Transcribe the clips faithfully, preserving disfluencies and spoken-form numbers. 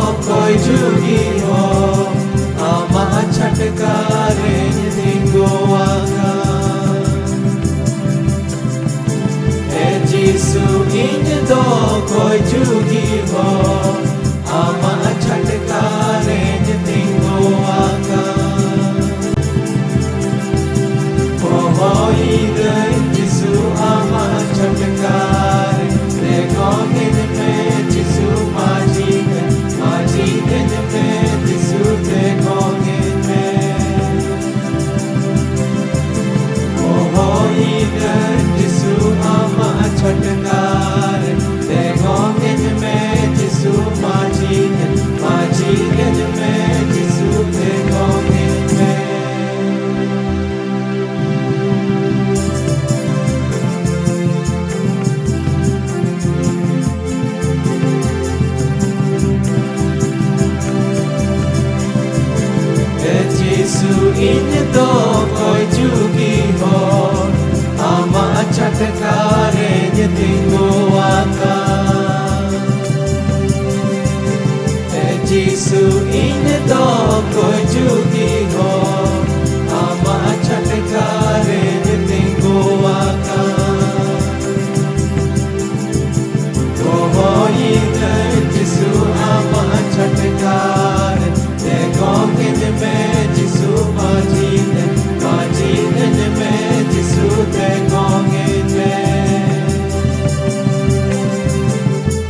ᱚᱠᱚᱭ ᱡᱩᱜᱤ ᱦᱚᱸ ᱟᱢᱟᱜ ᱪᱷᱟᱴᱠᱟ ᱨᱮᱧ ᱛᱤᱸᱜᱩ ᱟᱠᱟᱱ᱾ ᱮ ᱡᱤᱥᱩ, ᱤᱧ ᱫᱚ ᱚᱠᱚᱭ ᱡᱩᱜᱤ ᱦᱚᱸ ᱟᱢᱟᱜ ᱪᱷᱟᱴᱠᱟ ᱨᱮᱧ ᱛᱤᱸᱜᱩ ᱟᱠᱟᱱ᱾ ᱦᱚᱦᱚᱭᱤᱫᱟᱹᱧ ᱡᱤᱥᱩ ᱟᱢᱟᱜ ᱪᱷᱟᱴᱠᱟ ᱨᱮ, ᱛᱮᱸᱜᱚᱭᱤᱧ ᱢᱮ ᱡᱤᱥᱩ ᱢᱟᱹᱡᱷᱤ ᱨᱮ, ᱢᱟᱹᱡᱷᱤᱭᱤᱧ ᱢᱮ ᱡᱤᱥᱩ ᱛᱮᱸᱜᱚᱭᱤᱧ ᱢᱮ᱾ ᱦᱚᱦᱚᱭᱤᱫᱟᱹᱧ ᱡᱤᱥᱩ ᱟᱢᱟᱜ ᱪᱷᱟᱴᱠᱟ ᱨᱮ, ᱛᱮᱸᱜᱚᱭᱤᱧ ᱢᱮ ᱡᱤᱥᱩ ᱢᱟᱹᱡᱷᱤ ᱨᱮ, ᱢᱟᱹᱡᱷᱤᱭᱤᱧ ᱢᱮ ᱡᱤᱥᱩ ᱛᱮᱸᱜᱚᱭᱤᱧ ᱢᱮ᱾ ᱮ ᱡᱤᱥᱩ, ᱤᱧ ᱫᱚ ᱚᱠᱚᱭ ᱡᱩᱜᱤ ᱦᱚᱲ ᱟᱢᱟᱜ ᱪᱷᱟᱴᱠᱟ ᱨᱮᱧ ᱛᱤᱸᱜᱩ ᱟᱠᱟᱱ᱾ ᱮ ᱡᱤᱥᱩ, ᱤᱧ ᱫᱚ ᱚᱠᱚᱭ ᱡᱩᱜᱤ ᱦᱚᱲ ᱟᱢᱟᱜ ᱪᱷᱟᱴᱠᱟ ᱨᱮᱧ ᱛᱤᱸᱜᱩ ᱟᱠᱟᱱ᱾ ᱦᱚᱦᱚᱭᱤᱫᱟᱹᱧ ᱡᱤᱥᱩ ᱟᱢᱟᱜ ᱪᱷᱟᱴᱠᱟ ᱨᱮ, ᱛᱮᱸᱜᱚᱭᱤᱧ ᱢᱮ ᱡᱤᱥᱩ ᱢᱟᱹᱡᱷᱤ ᱨᱮ, ᱢᱟᱹᱡᱷᱤᱭᱤᱧ ᱢᱮ ᱡᱤᱥᱩ ᱛᱮᱸᱜᱚᱭᱤᱧ ᱢᱮ᱾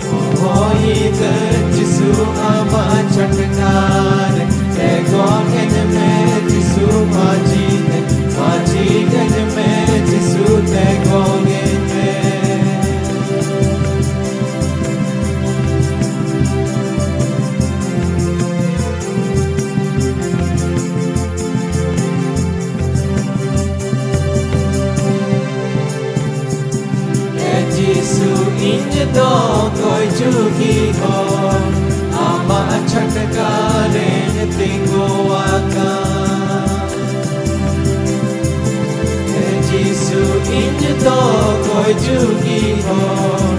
ᱦᱚᱦᱚᱭᱤᱫᱟᱹᱧ ᱡᱤᱥᱩ ᱟᱢᱟᱜ ᱪᱷᱟᱴᱠᱟ ᱨᱮ, ᱛᱮᱸᱜᱚᱭᱤᱧ ᱢᱮ ᱡᱤᱥᱩ ᱢᱟᱹᱡᱷᱤ ᱨᱮ, ᱢᱟᱹᱡᱷᱤᱭᱤᱧ ᱢᱮ ᱡᱤᱥᱩ ᱛᱮᱸᱜᱚᱭᱤᱧ ᱢᱮ᱾ ᱮ ᱡᱤᱥᱩ, ᱤᱧ ᱫᱚ ᱚᱠᱚᱭ ᱡᱩᱜᱤ ᱦᱚᱲ ᱟᱢᱟᱜ ᱪᱷᱟᱴᱠᱟ ᱨᱮᱧ ᱛᱤᱸᱜᱩ ᱟᱠᱟᱱ᱾ ᱮ ᱡᱤᱥᱩ, ᱤᱧ ᱫᱚ ᱚᱠᱚᱭ ᱡᱩᱜᱤ ᱦᱚᱲ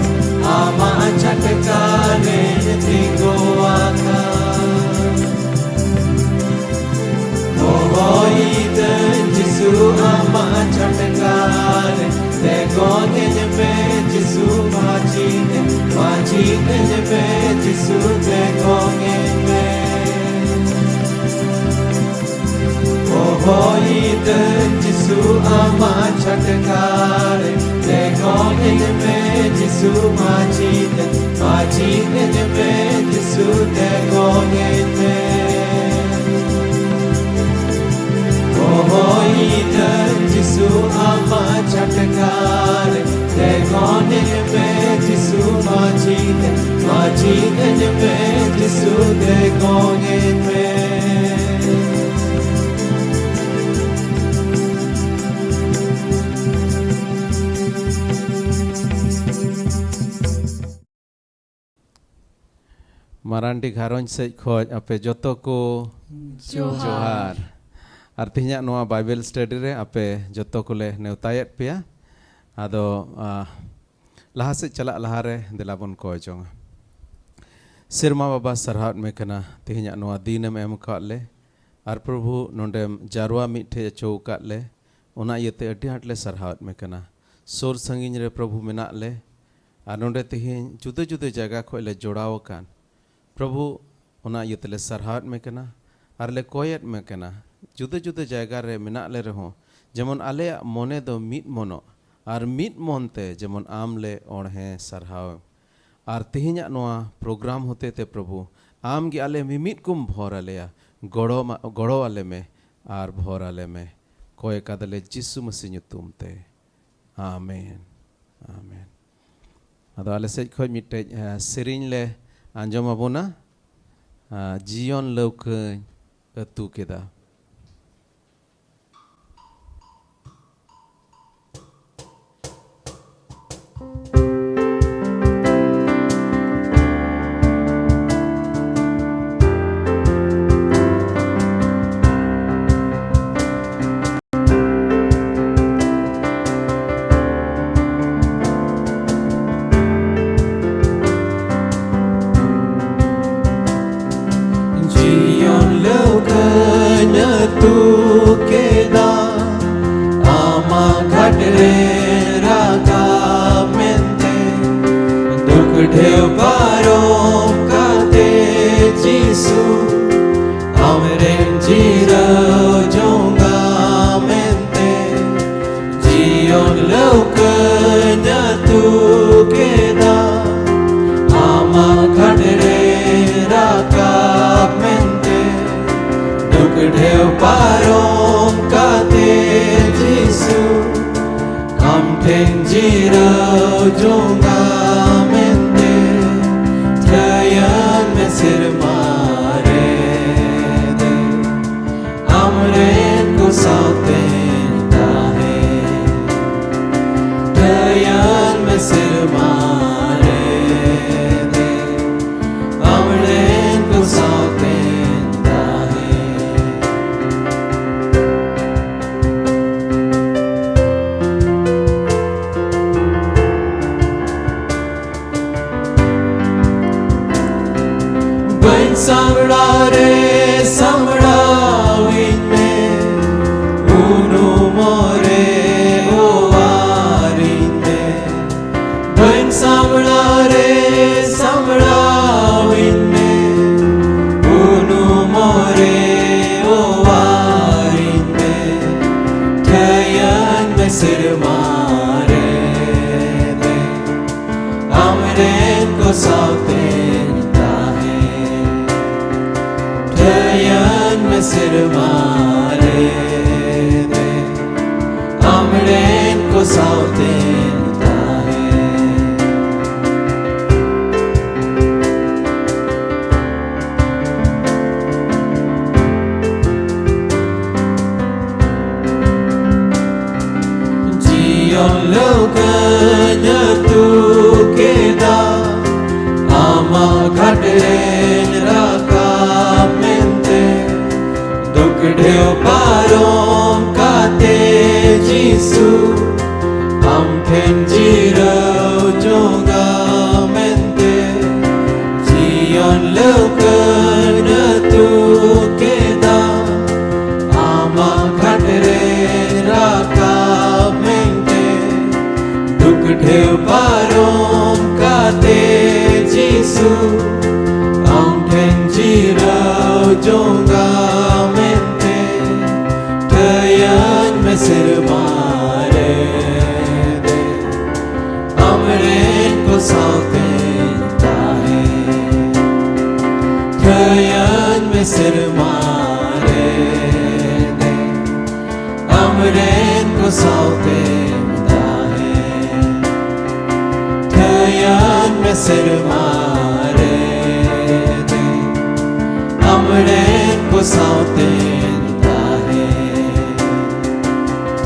ᱟᱢᱟᱜ ᱪᱷᱟᱴᱠᱟ ᱨᱮᱧ ᱛᱤᱸᱜᱩ ᱟᱠᱟᱱ᱾ ᱡᱤᱥᱩ ᱛᱮ ᱠᱚᱝ ᱮᱱ ᱢᱮ᱾ ᱦᱚᱦᱚᱭᱤᱫᱟᱹᱧ ᱡᱤᱥᱩ ᱟᱢᱟᱜ ᱪᱷᱟᱴᱠᱟ ᱨᱮ᱾ ᱛᱮ ᱠᱚᱝ ᱮᱱ ᱢᱮ ᱡᱤᱥᱩ ᱢᱟᱹᱪᱤ ᱛᱮ, ᱢᱟᱹᱪᱤ ᱮᱱ ᱢᱮ ᱡᱤᱥᱩ ᱛᱮ ᱠᱚᱝ ᱮᱱ ᱢᱮ᱾ ᱦᱚᱦᱚᱭᱤᱫᱟᱹᱧ ᱡᱤᱥᱩ ᱟᱢᱟᱜ ᱪᱷᱟᱴᱠᱟ ᱨᱮ᱾ ᱛᱮ ᱠᱚᱝ ᱮᱱ ᱢᱮ ᱡᱤᱥᱩ ᱢᱟᱹᱪᱤ ᱛᱮ, ᱢᱟᱹᱪᱤ ᱮᱱ ᱢᱮ ᱡᱤᱥᱩ ᱛᱮ ᱠᱚᱝ ᱮᱱ ᱢᱮ᱾ ᱢᱟᱨᱟᱱᱰᱤ ᱜᱷᱟᱨᱚᱸᱡᱽ ᱥᱮᱡ ᱠᱷᱚᱡ ᱟᱯᱮ ᱡᱚᱛᱚ ᱠᱚ ᱡᱚᱦᱟᱨ᱾ ᱡᱚᱦᱟᱨ᱾ ᱟᱨ ᱛᱮᱦᱮᱧᱟᱜ ᱱᱚᱣᱟ ᱵᱟᱭᱵᱮᱞ ᱥᱴᱟᱰᱤ ᱨᱮ ᱟᱯᱮ ᱡᱚᱛᱚ ᱠᱚᱞᱮ ᱱᱮᱣᱛᱟᱭᱮᱫ ᱯᱮᱭᱟ᱾ ᱟᱫᱚ, ᱟ, ᱞᱟᱦᱟ ᱥᱮᱫ ᱪᱟᱞᱟᱜ ᱞᱟᱦᱟ ᱨᱮ ᱫᱮᱞᱟ ᱵᱚᱱ ᱠᱚᱭ ᱡᱚᱝᱟ᱾ ᱥᱮᱨᱢᱟ ᱵᱟᱵᱟ, ᱥᱟᱨᱦᱟᱣᱮᱫ ᱢᱮ ᱠᱟᱱᱟ ᱛᱮᱦᱮᱧᱟᱜ ᱱᱚᱣᱟ ᱫᱤᱱᱮᱢ ᱮᱢ ᱟᱠᱟᱫ ᱞᱮ, ᱟᱨ ᱯᱨᱚᱵᱷᱩ ᱱᱚᱰᱮᱢ ᱡᱟᱨᱣᱟ ᱢᱤᱫ ᱴᱷᱮᱡ ᱚᱪᱚ ᱟᱠᱟᱫ ᱞᱮ, ᱚᱱᱟ ᱤᱭᱟᱹᱛᱮ ᱟᱹᱰᱤ ᱟᱸᱴ ᱞᱮ ᱥᱟᱨᱦᱟᱣᱮᱫ ᱢᱮ ᱠᱟᱱᱟ᱾ ᱥᱩᱨ ᱥᱟᱺᱜᱤᱧ ᱨᱮ ᱯᱨᱚᱵᱷᱩ ᱢᱮᱱᱟᱜ ᱞᱮ, ᱟᱨ ᱱᱚᱰᱮ ᱛᱮᱦᱮᱧ ᱡᱩᱫᱟᱹ ᱡᱩᱫᱟᱹ ᱡᱟᱭᱜᱟ ᱠᱷᱚᱡ ᱞᱮ ᱡᱚᱲᱟᱣ ᱟᱠᱟᱱ᱾ ᱯᱨᱚᱵᱷᱩ, ᱚᱱᱟ ᱤᱭᱟᱹ ᱛᱮᱞᱮ ᱥᱟᱨᱦᱟᱣᱮᱫ ᱢᱮ ᱠᱟᱱᱟ ᱟᱨ ᱞᱮ ᱠᱚᱭᱮᱫ ᱢᱮ ᱠᱟᱱᱟ, ᱡᱩᱫᱟᱹ ᱡᱩᱫᱟᱹ ᱡᱟᱭᱜᱟ ᱨᱮ ᱢᱮᱱᱟᱜ ᱞᱮ ᱨᱮᱦᱚᱸ, ᱡᱮᱢᱚᱱ ᱟᱞᱮᱭᱟᱜ ᱢᱚᱱᱮ ᱫᱚ ᱢᱤᱫ ᱢᱚᱱᱚᱜ ᱟᱨ ᱢᱤᱫ ᱢᱚᱱ ᱛᱮ ᱡᱮᱢᱚᱱ ᱟᱢ ᱞᱮ ᱚᱬᱦᱮ ᱥᱟᱨᱦᱟᱣ᱾ ᱟᱨ ᱛᱮᱦᱮᱧᱟᱜ ᱱᱚᱣᱟ ᱯᱨᱳᱜᱨᱟᱢ ᱦᱚᱛᱮ ᱛᱮ ᱯᱨᱚᱵᱷᱩ, ᱟᱢ ᱜᱮ ᱟᱞᱮ ᱢᱤᱢᱤᱫ ᱠᱚᱢ ᱵᱷᱚᱨ ᱟᱞᱮᱭᱟ, ᱜᱚᱲᱚ ᱢᱟ-, ᱜᱚᱲᱚ ᱟᱞᱮ ᱢᱮ ᱟᱨ ᱵᱷᱚᱨ ᱟᱞᱮ ᱢᱮ᱾ ᱠᱚᱭ ᱠᱟᱫᱟᱞᱮ ᱡᱤᱥᱩ ᱢᱟᱹᱥᱤ ᱧᱩᱛᱩᱢ ᱛᱮ᱾ ᱟᱢᱮᱱ᱾ ᱟᱢᱮᱱ᱾ ᱟᱫᱚ ᱟᱞᱮ ᱥᱮᱫ ᱠᱷᱚᱡ ᱢᱤᱫᱴᱮᱡ, ᱮ, ᱥᱮᱨᱮᱧ ᱞᱮ ᱟᱸᱡᱚᱢ ᱟᱵᱚᱱᱟ᱾ ᱮ, ᱡᱤᱭᱚᱱ ᱞᱟᱹᱣᱠᱟᱹᱧ ᱟᱹᱛᱩ ᱠᱮᱫᱟ᱾ ᱡᱤᱭᱚᱱ ᱞᱟᱹᱣᱠᱟᱹᱧ ᱞᱟᱹᱣᱠᱟᱹᱧ ᱟᱹᱛᱩ ᱠᱮᱫᱟ, ᱟᱢᱟᱜ ᱜᱷᱟᱴ ᱨᱮ ᱨᱟᱠᱟᱵ ᱢᱮᱱᱛᱮ᱾ ᱫᱩᱠ ᱰᱷᱮᱣ ᱯᱟᱨᱚᱢ ᱠᱟᱛᱮ ᱡᱤᱥᱩ, ᱟᱢ ᱴᱷᱮᱱ ᱡᱤᱨᱟᱹᱣ ᱡᱚᱝᱟ ᱢᱮᱱᱛᱮ᱾ ᱴᱷᱟᱹᱭᱟᱹᱱ ᱢᱮ ᱥᱮᱨᱢᱟ ᱨᱮ ᱫᱮ, ᱟᱢᱨᱮᱱ ᱠᱚ ᱥᱟᱶᱛᱮᱧ ᱛᱟᱦᱮᱸ᱾ ᱴᱷᱟᱹᱭᱟᱹᱱ ᱢᱮ ᱥᱮᱨᱢᱟ ᱨᱮ ᱫᱮ, ᱟᱢᱨᱮᱱ ᱠᱚ ᱥᱟᱶᱛᱮᱧ ᱛᱟᱦᱮᱸ᱾ ᱵᱟᱹᱧ ᱥᱟᱢᱲᱟᱣ ᱨᱮ ᱥᱟᱢᱲᱟᱣᱤᱧ ᱢᱮ, ᱩᱱᱩᱢᱚᱜ ᱨᱮ ᱚᱣᱟᱨᱤᱧ ᱢᱮ᱾ ᱵᱟᱹᱧ ᱥᱟᱢᱲᱟᱣ ᱨᱮ ᱥᱟᱢᱲᱟᱣᱤᱧ ᱢᱮ, ᱩᱱᱩᱢᱚᱜ ᱨᱮ ᱚᱣᱟᱨᱤᱧ ᱢᱮ᱾ ᱴᱷᱟᱹᱭᱟᱹᱱ ᱢᱮ ᱥᱮᱨᱢᱟ ᱨᱮ ᱫᱮ, ᱟᱢᱨᱮᱱ ᱠᱚ ᱥᱟᱶᱛᱮᱧ ᱛᱟᱦᱮᱸ᱾ ᱴᱷᱟᱹᱭᱟᱹᱱ ᱢᱮ ᱥᱮᱨᱢᱟ ᱨᱮ ᱫᱮ, ᱟᱢᱨᱮᱱ ᱠᱚ ᱥᱟᱶᱛᱮᱧ ᱛᱟᱦᱮᱸ᱾ ᱡᱤᱭᱚᱱ ᱞᱟᱹᱣᱠᱟᱹᱧ ᱟᱹᱛᱩ ᱠᱮᱫᱟ, ᱟᱢᱟᱜ ᱜᱷᱟᱴ ᱨᱮᱧ ᱨᱟᱠᱟᱵ ᱢᱮᱱᱛᱮ᱾ ᱫᱩᱠ ᱰᱷᱮᱣ ᱯᱟᱨᱚᱢ ᱠᱟᱛᱮ ᱡᱤᱥᱩ, ᱟᱢ ᱴᱷᱮᱱ ᱡᱤᱨᱟᱹᱣ ᱡᱚᱝᱟ ᱢᱮᱱᱛᱮ᱾ ᱡᱤᱭᱚᱱ ᱞᱟᱹᱣᱠᱟᱹᱧ ᱟᱹᱛᱩ ᱠᱮᱫᱟ, ᱟᱢᱟᱜ ᱜᱷᱟᱴ ᱨᱮᱧ ᱨᱟᱠᱟᱵ ᱢᱮᱱᱛᱮ᱾ ᱫᱩᱠ ᱰᱷᱮᱣ ᱯᱟᱨᱚᱢ ᱠᱟᱛᱮ ᱡᱤᱥᱩ, ᱟᱢ ᱴᱷᱮᱱ ᱡᱤᱨᱟᱹᱣ ᱡᱚᱝᱟ ᱢᱮᱱᱛᱮ᱾ ᱴᱷᱟᱹᱭᱟᱹᱧ ᱢᱮ ᱥᱮᱨᱢᱟ ᱨᱮ ᱥᱮᱨᱢᱟ ᱨᱮ ᱟᱢᱨᱮᱱ ᱠᱚ ᱥᱟᱶᱛᱮᱧ ᱛᱟᱦᱮᱸ᱾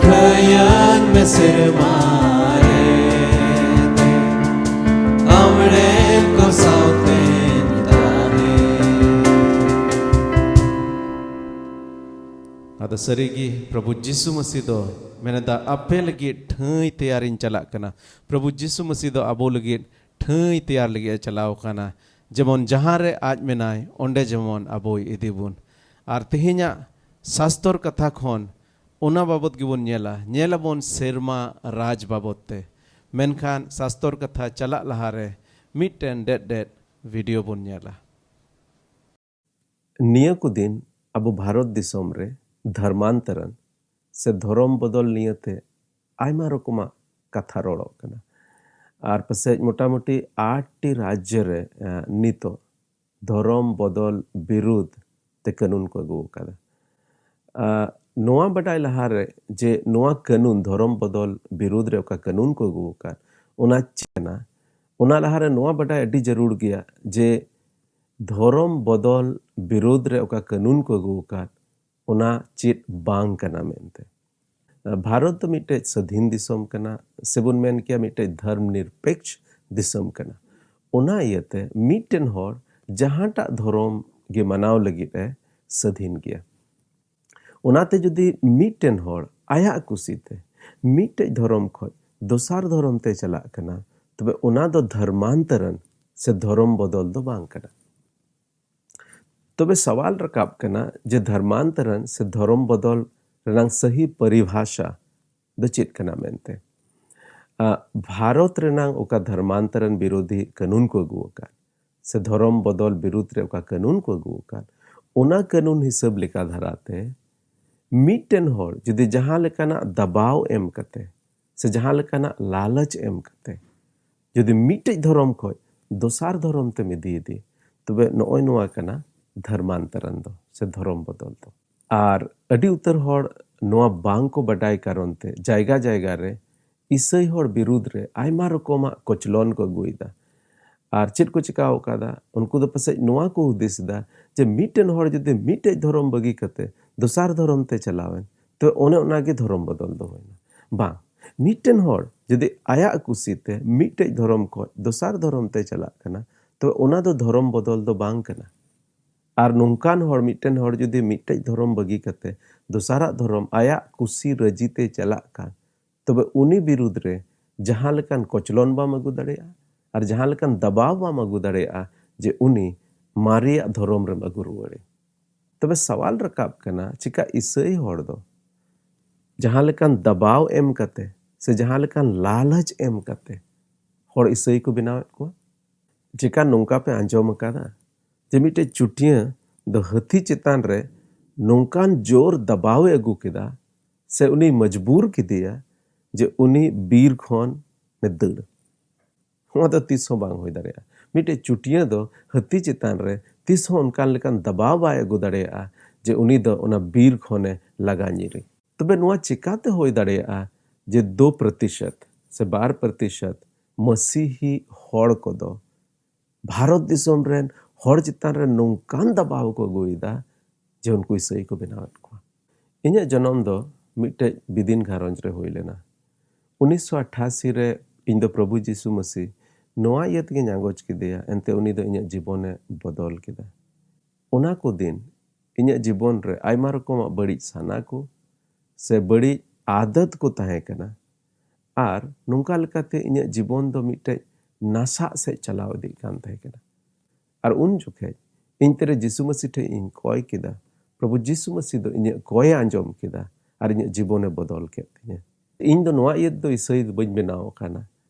ᱴᱷᱟᱹᱭᱟᱹᱧ ᱢᱮ ᱥᱮᱨᱢᱟ ᱨᱮ ᱟᱢᱨᱮᱱ ᱠᱚ ᱥᱟᱶᱛᱮᱧ ᱛᱟᱦᱮᱸ᱾ ᱟᱫᱚ ᱥᱟᱹᱨᱤᱜᱮ ᱯᱨᱚᱵᱷᱩ ᱡᱤᱥᱩ ᱢᱟᱹᱥᱤ ᱫᱚ ᱢᱮᱱᱮᱫᱟ, ᱟᱯᱮ ᱞᱟᱹᱜᱤᱫ ᱴᱷᱟᱹᱭ ᱛᱮᱭᱟᱨᱤᱧ ᱪᱟᱞᱟᱜ ᱠᱟᱱᱟ᱾ ᱯᱨᱚᱵᱷᱩ ᱡᱤᱥᱩ ᱢᱟᱹᱥᱤ ᱫᱚ ᱟᱵᱚ ᱞᱟᱹᱜᱤᱫ ᱴᱷᱟᱹᱭ ᱛᱮᱭᱟᱨ ᱞᱟᱹᱜᱤᱫ ᱮ ᱪᱟᱞᱟᱣ ᱠᱟᱱᱟ᱾ ᱡᱮᱢᱚᱱ ᱡᱟᱦᱟᱸ ᱨᱮ ᱟᱡ ᱢᱮᱱᱟᱭ, ᱚᱸᱰᱮ ᱡᱮᱢᱚᱱ ᱟᱵᱚᱭ ᱤᱫᱤ ᱵᱚᱱ᱾ ᱟᱨ ᱛᱮᱦᱮᱧᱟᱜ ᱥᱟᱥᱛᱚᱨ ᱠᱟᱛᱷᱟ ᱠᱷᱚᱱ ᱚᱱᱟ ᱵᱟᱵᱚᱛ ᱜᱮᱵᱚᱱ ᱧᱮᱞᱟ᱾ ᱧᱮᱞ ᱟᱵᱚᱱ ᱥᱮᱨᱢᱟ ᱨᱟᱡᱽ ᱵᱟᱵᱚᱛ ᱛᱮ᱾ ᱢᱮᱱᱠᱷᱟᱱ ᱥᱟᱥᱛᱚᱨ ᱠᱟᱛᱷᱟ ᱪᱟᱞᱟᱜ ᱞᱟᱦᱟᱨᱮ ᱢᱤᱫᱴᱮᱱ ᱰᱮᱫ ᱰᱮᱫ ᱵᱷᱤᱰᱤᱭᱳ ᱵᱚᱱ ᱧᱮᱞᱟ᱾ ᱱᱤᱭᱟᱹ ᱠᱚ ᱫᱤᱱ ᱟᱵᱚ ᱵᱷᱟᱨᱚᱛ ᱫᱤᱥᱚᱢ ᱨᱮ ᱫᱷᱚᱨᱢᱟᱱᱛᱚᱨᱚᱱ ᱥᱮ ᱫᱷᱚᱨᱚᱢ ᱵᱚᱫᱚᱞ ᱱᱤᱭᱟᱹᱛᱮ ᱟᱭᱢᱟ ᱨᱚᱠᱚᱢᱟᱜ ᱠᱟᱛᱷᱟ ᱨᱚᱲᱚᱜ ᱠᱟᱱᱟ᱾ ᱟᱨ ᱯᱟᱥᱮᱡ ᱢᱚᱴᱟᱢᱩᱴᱤ ᱟᱴ ᱴᱤ ᱨᱟᱡᱽᱡᱚ ᱨᱮ, ᱮ, ᱱᱤᱛᱚᱜ ᱫᱷᱚᱨᱚᱢ ᱵᱚᱫᱚᱞ ᱵᱤᱨᱩᱫᱷ ᱛᱮ ᱠᱟᱹᱱᱩᱱ ᱠᱚ ᱟᱹᱜᱩ ᱟᱠᱟᱫᱟ᱾ ᱟ, ᱱᱚᱣᱟ ᱵᱟᱰᱟᱭ ᱞᱟᱦᱟᱨᱮ ᱡᱮ ᱱᱚᱣᱟ ᱠᱟᱹᱱᱩᱱ, ᱫᱷᱚᱨᱚᱢ ᱵᱚᱫᱚᱞ ᱵᱤᱨᱩᱫᱷ ᱨᱮ ᱚᱠᱟ ᱠᱟᱹᱱᱩᱱ ᱠᱚ ᱟᱹᱜᱩ ᱟᱠᱟᱫ, ᱚᱱᱟ ᱪᱮᱫ ᱠᱟᱱᱟ, ᱚᱱᱟ ᱞᱟᱦᱟᱨᱮ ᱱᱚᱣᱟ ᱵᱟᱰᱟᱭ ᱟᱹᱰᱤ ᱡᱟᱹᱨᱩᱲ ᱜᱮᱭᱟ ᱡᱮ ᱫᱷᱚᱨᱚᱢ ᱵᱚᱫᱚᱞ ᱵᱤᱨᱩᱫᱷ ᱨᱮ ᱚᱠᱟ ᱠᱟᱹᱱᱩᱱ ᱠᱚ ᱟᱹᱜᱩ ᱟᱠᱟᱫ, ᱚᱱᱟ ᱪᱮᱫ ᱵᱟᱝ ᱠᱟᱱᱟ ᱢᱮᱱᱛᱮ᱾ ᱵᱷᱟᱨᱚᱛ ᱫᱚ ᱢᱤᱫᱴᱮᱡ ᱥᱟᱹᱫᱷᱤᱱ ᱫᱤᱥᱚᱢ ᱠᱟᱱᱟ, ᱥᱮᱵᱚᱱ ᱢᱮᱱ ᱠᱮᱭᱟ ᱢᱤᱫᱴᱮᱡ ᱫᱷᱚᱨᱢ ᱱᱤᱨᱯᱮᱠᱥ ᱫᱤᱥᱚᱢ ᱠᱟᱱᱟ᱾ ᱚᱱᱟ ᱤᱭᱟᱹᱛᱮ ᱢᱤᱫᱴᱮᱱ ᱦᱚᱲ ᱡᱟᱦᱟᱸᱴᱟᱜ ᱫᱷᱚᱨᱚᱢ ᱜᱮ ᱢᱟᱱᱟᱣ ᱞᱟᱹᱜᱤᱫ ᱮ ᱥᱟᱹᱫᱷᱤᱱ ᱜᱮᱭᱟ᱾ ᱚᱱᱟᱛᱮ ᱡᱩᱫᱤ ᱢᱤᱫᱴᱮᱱ ᱦᱚᱲ ᱟᱭᱟᱜ ᱠᱩᱥᱤᱛᱮ ᱢᱤᱫᱴᱮᱡ ᱫᱷᱚᱨᱚᱢ ᱠᱷᱚᱡ ᱫᱚᱥᱟᱨ ᱫᱷᱚᱨᱚᱢ ᱛᱮ ᱪᱟᱞᱟᱜ ᱠᱟᱱᱟ, ᱛᱚᱵᱮ ᱚᱱᱟ ᱫᱚ ᱫᱷᱚᱨᱢᱟᱱᱛᱚᱨᱚᱱ ᱥᱮ ᱫᱷᱚᱨᱚᱢ ᱵᱚᱫᱚᱞ ᱫᱚ ᱵᱟᱝ ᱠᱟᱱᱟ᱾ ᱛᱚᱵᱮ ᱥᱟᱣᱟᱞ ᱨᱟᱠᱟᱵ ᱠᱟᱱᱟ ᱡᱮ ᱫᱷᱚᱨᱢᱟᱱᱛᱚᱨᱚᱱ ᱥᱮ ᱫᱷᱚᱨᱚᱢ ᱵᱚᱫᱚᱞ ᱨᱮᱱᱟᱝ ᱥᱟᱹᱦᱤ ᱯᱚᱨᱤᱵᱷᱟᱥᱟ ᱫᱚ ᱪᱮᱫ ᱠᱟᱱᱟ ᱢᱮᱱᱛᱮ᱾ ᱟ, ᱵᱷᱟᱨᱚᱛ ᱨᱮᱱᱟᱝ ᱚᱠᱟ ᱫᱷᱚᱨᱢᱟᱱᱛᱚᱨᱚᱱ ᱵᱤᱨᱳᱫᱷᱤ ᱠᱟᱹᱱᱩᱱ ᱠᱚ ᱟᱹᱜᱩ ᱟᱠᱟᱫ ᱥᱮ ᱫᱷᱚᱨᱚᱢ ᱵᱚᱫᱚᱞ ᱵᱤᱨᱩᱫᱷ ᱨᱮ ᱚᱠᱟ ᱠᱟᱹᱱᱩᱱ ᱠᱚ ᱟᱹᱜᱩ ᱟᱠᱟᱫ, ᱚᱱᱟ ᱠᱟᱹᱱᱩᱱ ᱦᱤᱥᱟᱹᱵ ᱞᱮᱠᱟ ᱫᱷᱟᱨᱟᱛᱮ ᱢᱤᱫᱴᱮᱱ ᱦᱚᱲ ᱡᱩᱫᱤ ᱡᱟᱦᱟᱸ ᱞᱮᱠᱟᱱᱟᱜ ᱫᱟᱵᱟᱣ ᱮᱢ ᱠᱟᱛᱮ ᱥᱮ ᱡᱟᱦᱟᱸ ᱞᱮᱠᱟᱱᱟᱜ ᱞᱟᱞᱚᱪ ᱮᱢ ᱠᱟᱛᱮ ᱡᱩᱫᱤ ᱢᱤᱫᱴᱮᱡ ᱫᱷᱚᱨᱚᱢ ᱠᱷᱚᱡ ᱫᱚᱥᱟᱨ ᱫᱷᱚᱨᱚᱢ ᱛᱮᱢ ᱤᱫᱤᱭᱮᱫᱮ, ᱛᱚᱵᱮ ᱱᱚᱜᱼᱚᱭ ᱱᱚᱣᱟ ᱠᱟᱱᱟ ᱫᱷᱚᱨᱢᱟᱱᱛᱚᱨᱚᱱ ᱫᱚ ᱥᱮ ᱫᱷᱚᱨᱚᱢ ᱵᱚᱫᱚᱞ ᱫᱚ᱾ ᱟᱨ ᱟᱹᱰᱤ ᱩᱛᱟᱹᱨ ᱦᱚᱲ ᱱᱚᱣᱟ ᱵᱟᱝ ᱠᱚ ᱵᱟᱰᱟᱭ ᱠᱟᱨᱚᱱ ᱛᱮ ᱡᱟᱭᱜᱟ ᱡᱟᱭᱜᱟ ᱨᱮ ᱤᱥᱟᱹᱭ ᱦᱚᱲ ᱵᱤᱨᱩᱫᱷ ᱨᱮ ᱟᱭᱢᱟ ᱨᱚᱠᱚᱢᱟᱜ ᱠᱚᱪᱞᱚᱱ ᱠᱚ ᱟᱹᱜᱩᱭᱮᱫᱟ᱾ ᱟᱨ ᱪᱮᱫ ᱠᱚ ᱪᱤᱠᱟᱹ ᱟᱠᱟᱫᱟ? ᱩᱱᱠᱩ ᱫᱚ ᱯᱟᱥᱮᱡ ᱱᱚᱣᱟ ᱠᱚ ᱦᱩᱫᱤᱥ ᱮᱫᱟ ᱡᱮ ᱢᱤᱫᱴᱮᱱ ᱦᱚᱲ ᱡᱩᱫᱤ ᱢᱤᱫᱴᱮᱡ ᱫᱷᱚᱨᱚᱢ ᱵᱟᱹᱜᱤ ᱠᱟᱛᱮ ᱫᱚᱥᱟᱨ ᱫᱷᱚᱨᱚᱢ ᱛᱮ ᱪᱟᱞᱟᱣᱮᱱ, ᱛᱚ ᱚᱱᱮ ᱚᱱᱟᱜᱮ ᱫᱷᱚᱨᱚᱢ ᱵᱚᱫᱚᱞ ᱫᱚ ᱦᱩᱭᱱᱟ᱾ ᱵᱟᱝ, ᱢᱤᱫᱴᱮᱱ ᱦᱚᱲ ᱡᱩᱫᱤ ᱟᱭᱟᱜ ᱠᱩᱥᱤᱛᱮ ᱢᱤᱫᱴᱮᱡ ᱫᱷᱚᱨᱚᱢ ᱠᱷᱚᱱ ᱫᱚᱥᱟᱨ ᱫᱷᱚᱨᱚᱢ ᱛᱮ ᱪᱟᱞᱟᱜ ᱠᱟᱱᱟ, ᱛᱚ ᱚᱱᱟ ᱫᱚ ᱫᱷᱚᱨᱚᱢ ᱵᱚᱫᱚᱞ ᱫᱚ ᱵᱟᱝ ᱠᱟᱱᱟ᱾ ᱟᱨ ᱱᱚᱝᱠᱟᱱ ᱦᱚᱲ, ᱢᱤᱫᱴᱮᱱ ᱦᱚᱲ ᱡᱩᱫᱤ ᱢᱤᱫᱴᱮᱡ ᱫᱷᱚᱨᱚᱢ ᱵᱟᱹᱜᱤ ᱠᱟᱛᱮ ᱫᱚᱥᱟᱨᱟᱜ ᱫᱷᱚᱨᱚᱢ ᱟᱭᱟᱜ ᱠᱩᱥᱤ ᱨᱟᱹᱡᱤ ᱛᱮ ᱪᱟᱞᱟᱜ ᱠᱟᱱ, ᱛᱚᱵᱮ ᱩᱱᱤ ᱵᱤᱨᱩᱫᱽ ᱨᱮ ᱡᱟᱦᱟᱸ ᱞᱮᱠᱟᱱ ᱠᱚᱪᱞᱚᱱ ᱵᱟᱢ ᱟᱹᱜᱩ ᱫᱟᱲᱮᱭᱟᱜᱼᱟ ᱟᱨ ᱡᱟᱦᱟᱸ ᱞᱮᱠᱟᱱ ᱫᱟᱵᱟᱣ ᱵᱟᱢ ᱟᱹᱜᱩ ᱫᱟᱲᱮᱭᱟᱜᱼᱟ ᱡᱮ ᱩᱱᱤ ᱢᱟᱨᱮᱭᱟᱜ ᱫᱷᱚᱨᱚᱢ ᱨᱮᱢ ᱟᱹᱜᱩ ᱨᱩᱣᱟᱹᱲᱮ᱾ ᱛᱚᱵᱮ ᱥᱟᱣᱟᱞ ᱨᱟᱠᱟᱵ ᱠᱟᱱᱟ, ᱪᱮᱠᱟ ᱤᱥᱟᱹᱭ ᱦᱚᱲ ᱫᱚ ᱡᱟᱦᱟᱸ ᱞᱮᱠᱟᱱ ᱫᱟᱵᱟᱣ ᱮᱢ ᱠᱟᱛᱮ ᱥᱮ ᱡᱟᱦᱟᱸ ᱞᱮᱠᱟᱱ ᱞᱟᱞᱚᱪ ᱮᱢ ᱠᱟᱛᱮ ᱦᱚᱲ ᱤᱥᱟᱹᱭ ᱠᱚ ᱵᱮᱱᱟᱣᱮᱫ ᱠᱚᱣᱟ? ᱪᱮᱠᱟ ᱱᱚᱝᱠᱟ ᱯᱮ ᱟᱸᱡᱚᱢ ᱟᱠᱟᱫᱟ ᱡᱮ ᱢᱤᱫᱴᱮᱡ ᱪᱩᱴᱭᱟᱹ ᱫᱚ ᱦᱟᱹᱛᱤ ᱪᱮᱛᱟᱱ ᱨᱮ ᱱᱚᱝᱠᱟᱱ ᱡᱳᱨ ᱫᱟᱵᱟᱣ ᱮ ᱟᱹᱜᱩ ᱠᱮᱫᱟ ᱥᱮ ᱩᱱᱤ ᱢᱚᱡᱽᱵᱩᱨ ᱠᱮᱫᱮᱭᱟ ᱡᱮ ᱩᱱᱤ ᱵᱤᱨ ᱠᱷᱚᱱ ᱮ ᱫᱟᱹᱲ? ᱱᱚᱣᱟ ᱫᱚ ᱛᱤᱥ ᱦᱚᱸ ᱵᱟᱝ ᱦᱩᱭ ᱫᱟᱲᱮᱭᱟᱜᱼᱟ᱾ ᱢᱤᱫᱴᱮᱡ ᱪᱩᱴᱭᱟᱹ ᱫᱚ ᱦᱟᱹᱛᱤ ᱪᱮᱛᱟᱱ ᱨᱮ ᱛᱤᱥ ᱦᱚᱸ ᱚᱱᱠᱟᱱ ᱞᱮᱠᱟᱱ ᱫᱟᱵᱟᱣ ᱵᱟᱭ ᱟᱹᱜᱩ ᱫᱟᱲᱮᱭᱟᱜᱼᱟ ᱡᱮ ᱩᱱᱤ ᱫᱚ ᱚᱱᱟ ᱵᱤᱨ ᱠᱷᱚᱱᱮ ᱞᱟᱜᱟ ᱧᱤᱨᱮ᱾ ᱛᱚᱵᱮ ᱱᱚᱣᱟ ᱪᱮᱠᱟᱛᱮ ᱦᱩᱭ ᱫᱟᱲᱮᱭᱟᱜᱼᱟ ᱡᱮ ᱫᱩ ᱯᱨᱚᱛᱤᱥᱚᱛ ᱥᱮ ᱵᱟᱨ ᱯᱨᱚᱛᱤᱥᱚᱛ ᱢᱟᱹᱥᱤᱦᱤ ᱦᱚᱲ ᱠᱚᱫᱚ ᱵᱷᱟᱨᱚᱛ ᱫᱤᱥᱚᱢ ᱨᱮᱱ ᱦᱚᱲ ᱪᱮᱛᱟᱱ ᱨᱮ ᱱᱚᱝᱠᱟᱱ ᱫᱟᱵᱟᱣ ᱠᱚ ᱟᱹᱜᱩᱭᱮᱫᱟ ᱡᱮ ᱩᱱᱠᱩ ᱤᱥᱟᱹᱭ ᱠᱚ ᱵᱮᱱᱟᱣᱮᱫ ᱠᱚᱣᱟ? ᱤᱧᱟᱹᱜ ᱡᱚᱱᱚᱢ ᱫᱚ ᱢᱤᱫᱴᱮᱡ ᱵᱤᱫᱤᱱ ᱜᱷᱟᱨᱚᱸᱡᱽ ᱨᱮ ᱦᱩᱭ ᱞᱮᱱᱟ᱾ ᱩᱱᱤᱥᱥᱚ ᱟᱴᱷᱟᱥᱤ ᱨᱮ ᱤᱧ ᱫᱚ ᱯᱨᱚᱵᱷᱩ ᱡᱤᱥᱩ ᱢᱟᱹᱥᱤ ᱱᱚᱣᱟ ᱤᱭᱟᱹ ᱛᱮᱜᱮᱧ ᱟᱸᱜᱚᱪ ᱠᱮᱫᱮᱭᱟ, ᱮᱱᱛᱮ ᱩᱱᱤ ᱫᱚ ᱤᱧᱟᱹᱜ ᱡᱤᱵᱚᱱᱮ ᱵᱚᱫᱚᱞ ᱠᱮᱫᱟ᱾ ᱚᱱᱟ ᱠᱚ ᱫᱤᱱ ᱤᱧᱟᱹᱜ ᱡᱤᱵᱚᱱ ᱨᱮ ᱟᱭᱢᱟ ᱨᱚᱠᱚᱢᱟᱜ ᱵᱟᱹᱲᱤᱡ ᱥᱟᱱᱟ ᱠᱚ ᱥᱮ ᱵᱟᱹᱲᱤᱡ ᱟᱫᱟᱛ ᱠᱚ ᱛᱟᱦᱮᱸ ᱠᱟᱱᱟ, ᱟᱨ ᱱᱚᱝᱠᱟ ᱞᱮᱠᱟᱛᱮ ᱤᱧᱟᱹᱜ ᱡᱤᱵᱚᱱ ᱫᱚ ᱢᱤᱫᱴᱮᱡ ᱱᱟᱥᱟᱜ ᱥᱮᱫ ᱪᱟᱞᱟᱣ ᱤᱫᱤᱜ ᱠᱟᱱ ᱛᱟᱦᱮᱸ ᱠᱟᱱᱟ᱾ ᱟᱨ ᱩᱱ ᱡᱚᱠᱷᱮᱡ ᱤᱧ ᱛᱤᱨᱮ ᱡᱤᱥᱩ ᱢᱟᱹᱥᱤ ᱴᱷᱮᱡ ᱤᱧ ᱠᱚᱭ ᱠᱮᱫᱟ, ᱯᱨᱚᱵᱷᱩ ᱡᱤᱥᱩ ᱢᱟᱹᱥᱤ ᱫᱚ ᱤᱧᱟᱹᱜ ᱠᱚᱭᱮ ᱟᱸᱡᱚᱢ ᱠᱮᱫᱟ ᱟᱨ ᱤᱧᱟᱹᱜ ᱡᱤᱵᱚᱱᱮ ᱵᱚᱫᱚᱞ ᱠᱮᱫ ᱛᱤᱧᱟᱹ᱾ ᱤᱧ ᱫᱚ ᱱᱚᱣᱟ ᱤᱭᱟᱹ ᱛᱮᱫᱚ ᱤᱥᱟᱹᱭ ᱫᱚ ᱵᱟᱹᱧ ᱵᱮᱱᱟᱣ ᱟᱠᱟᱱᱟ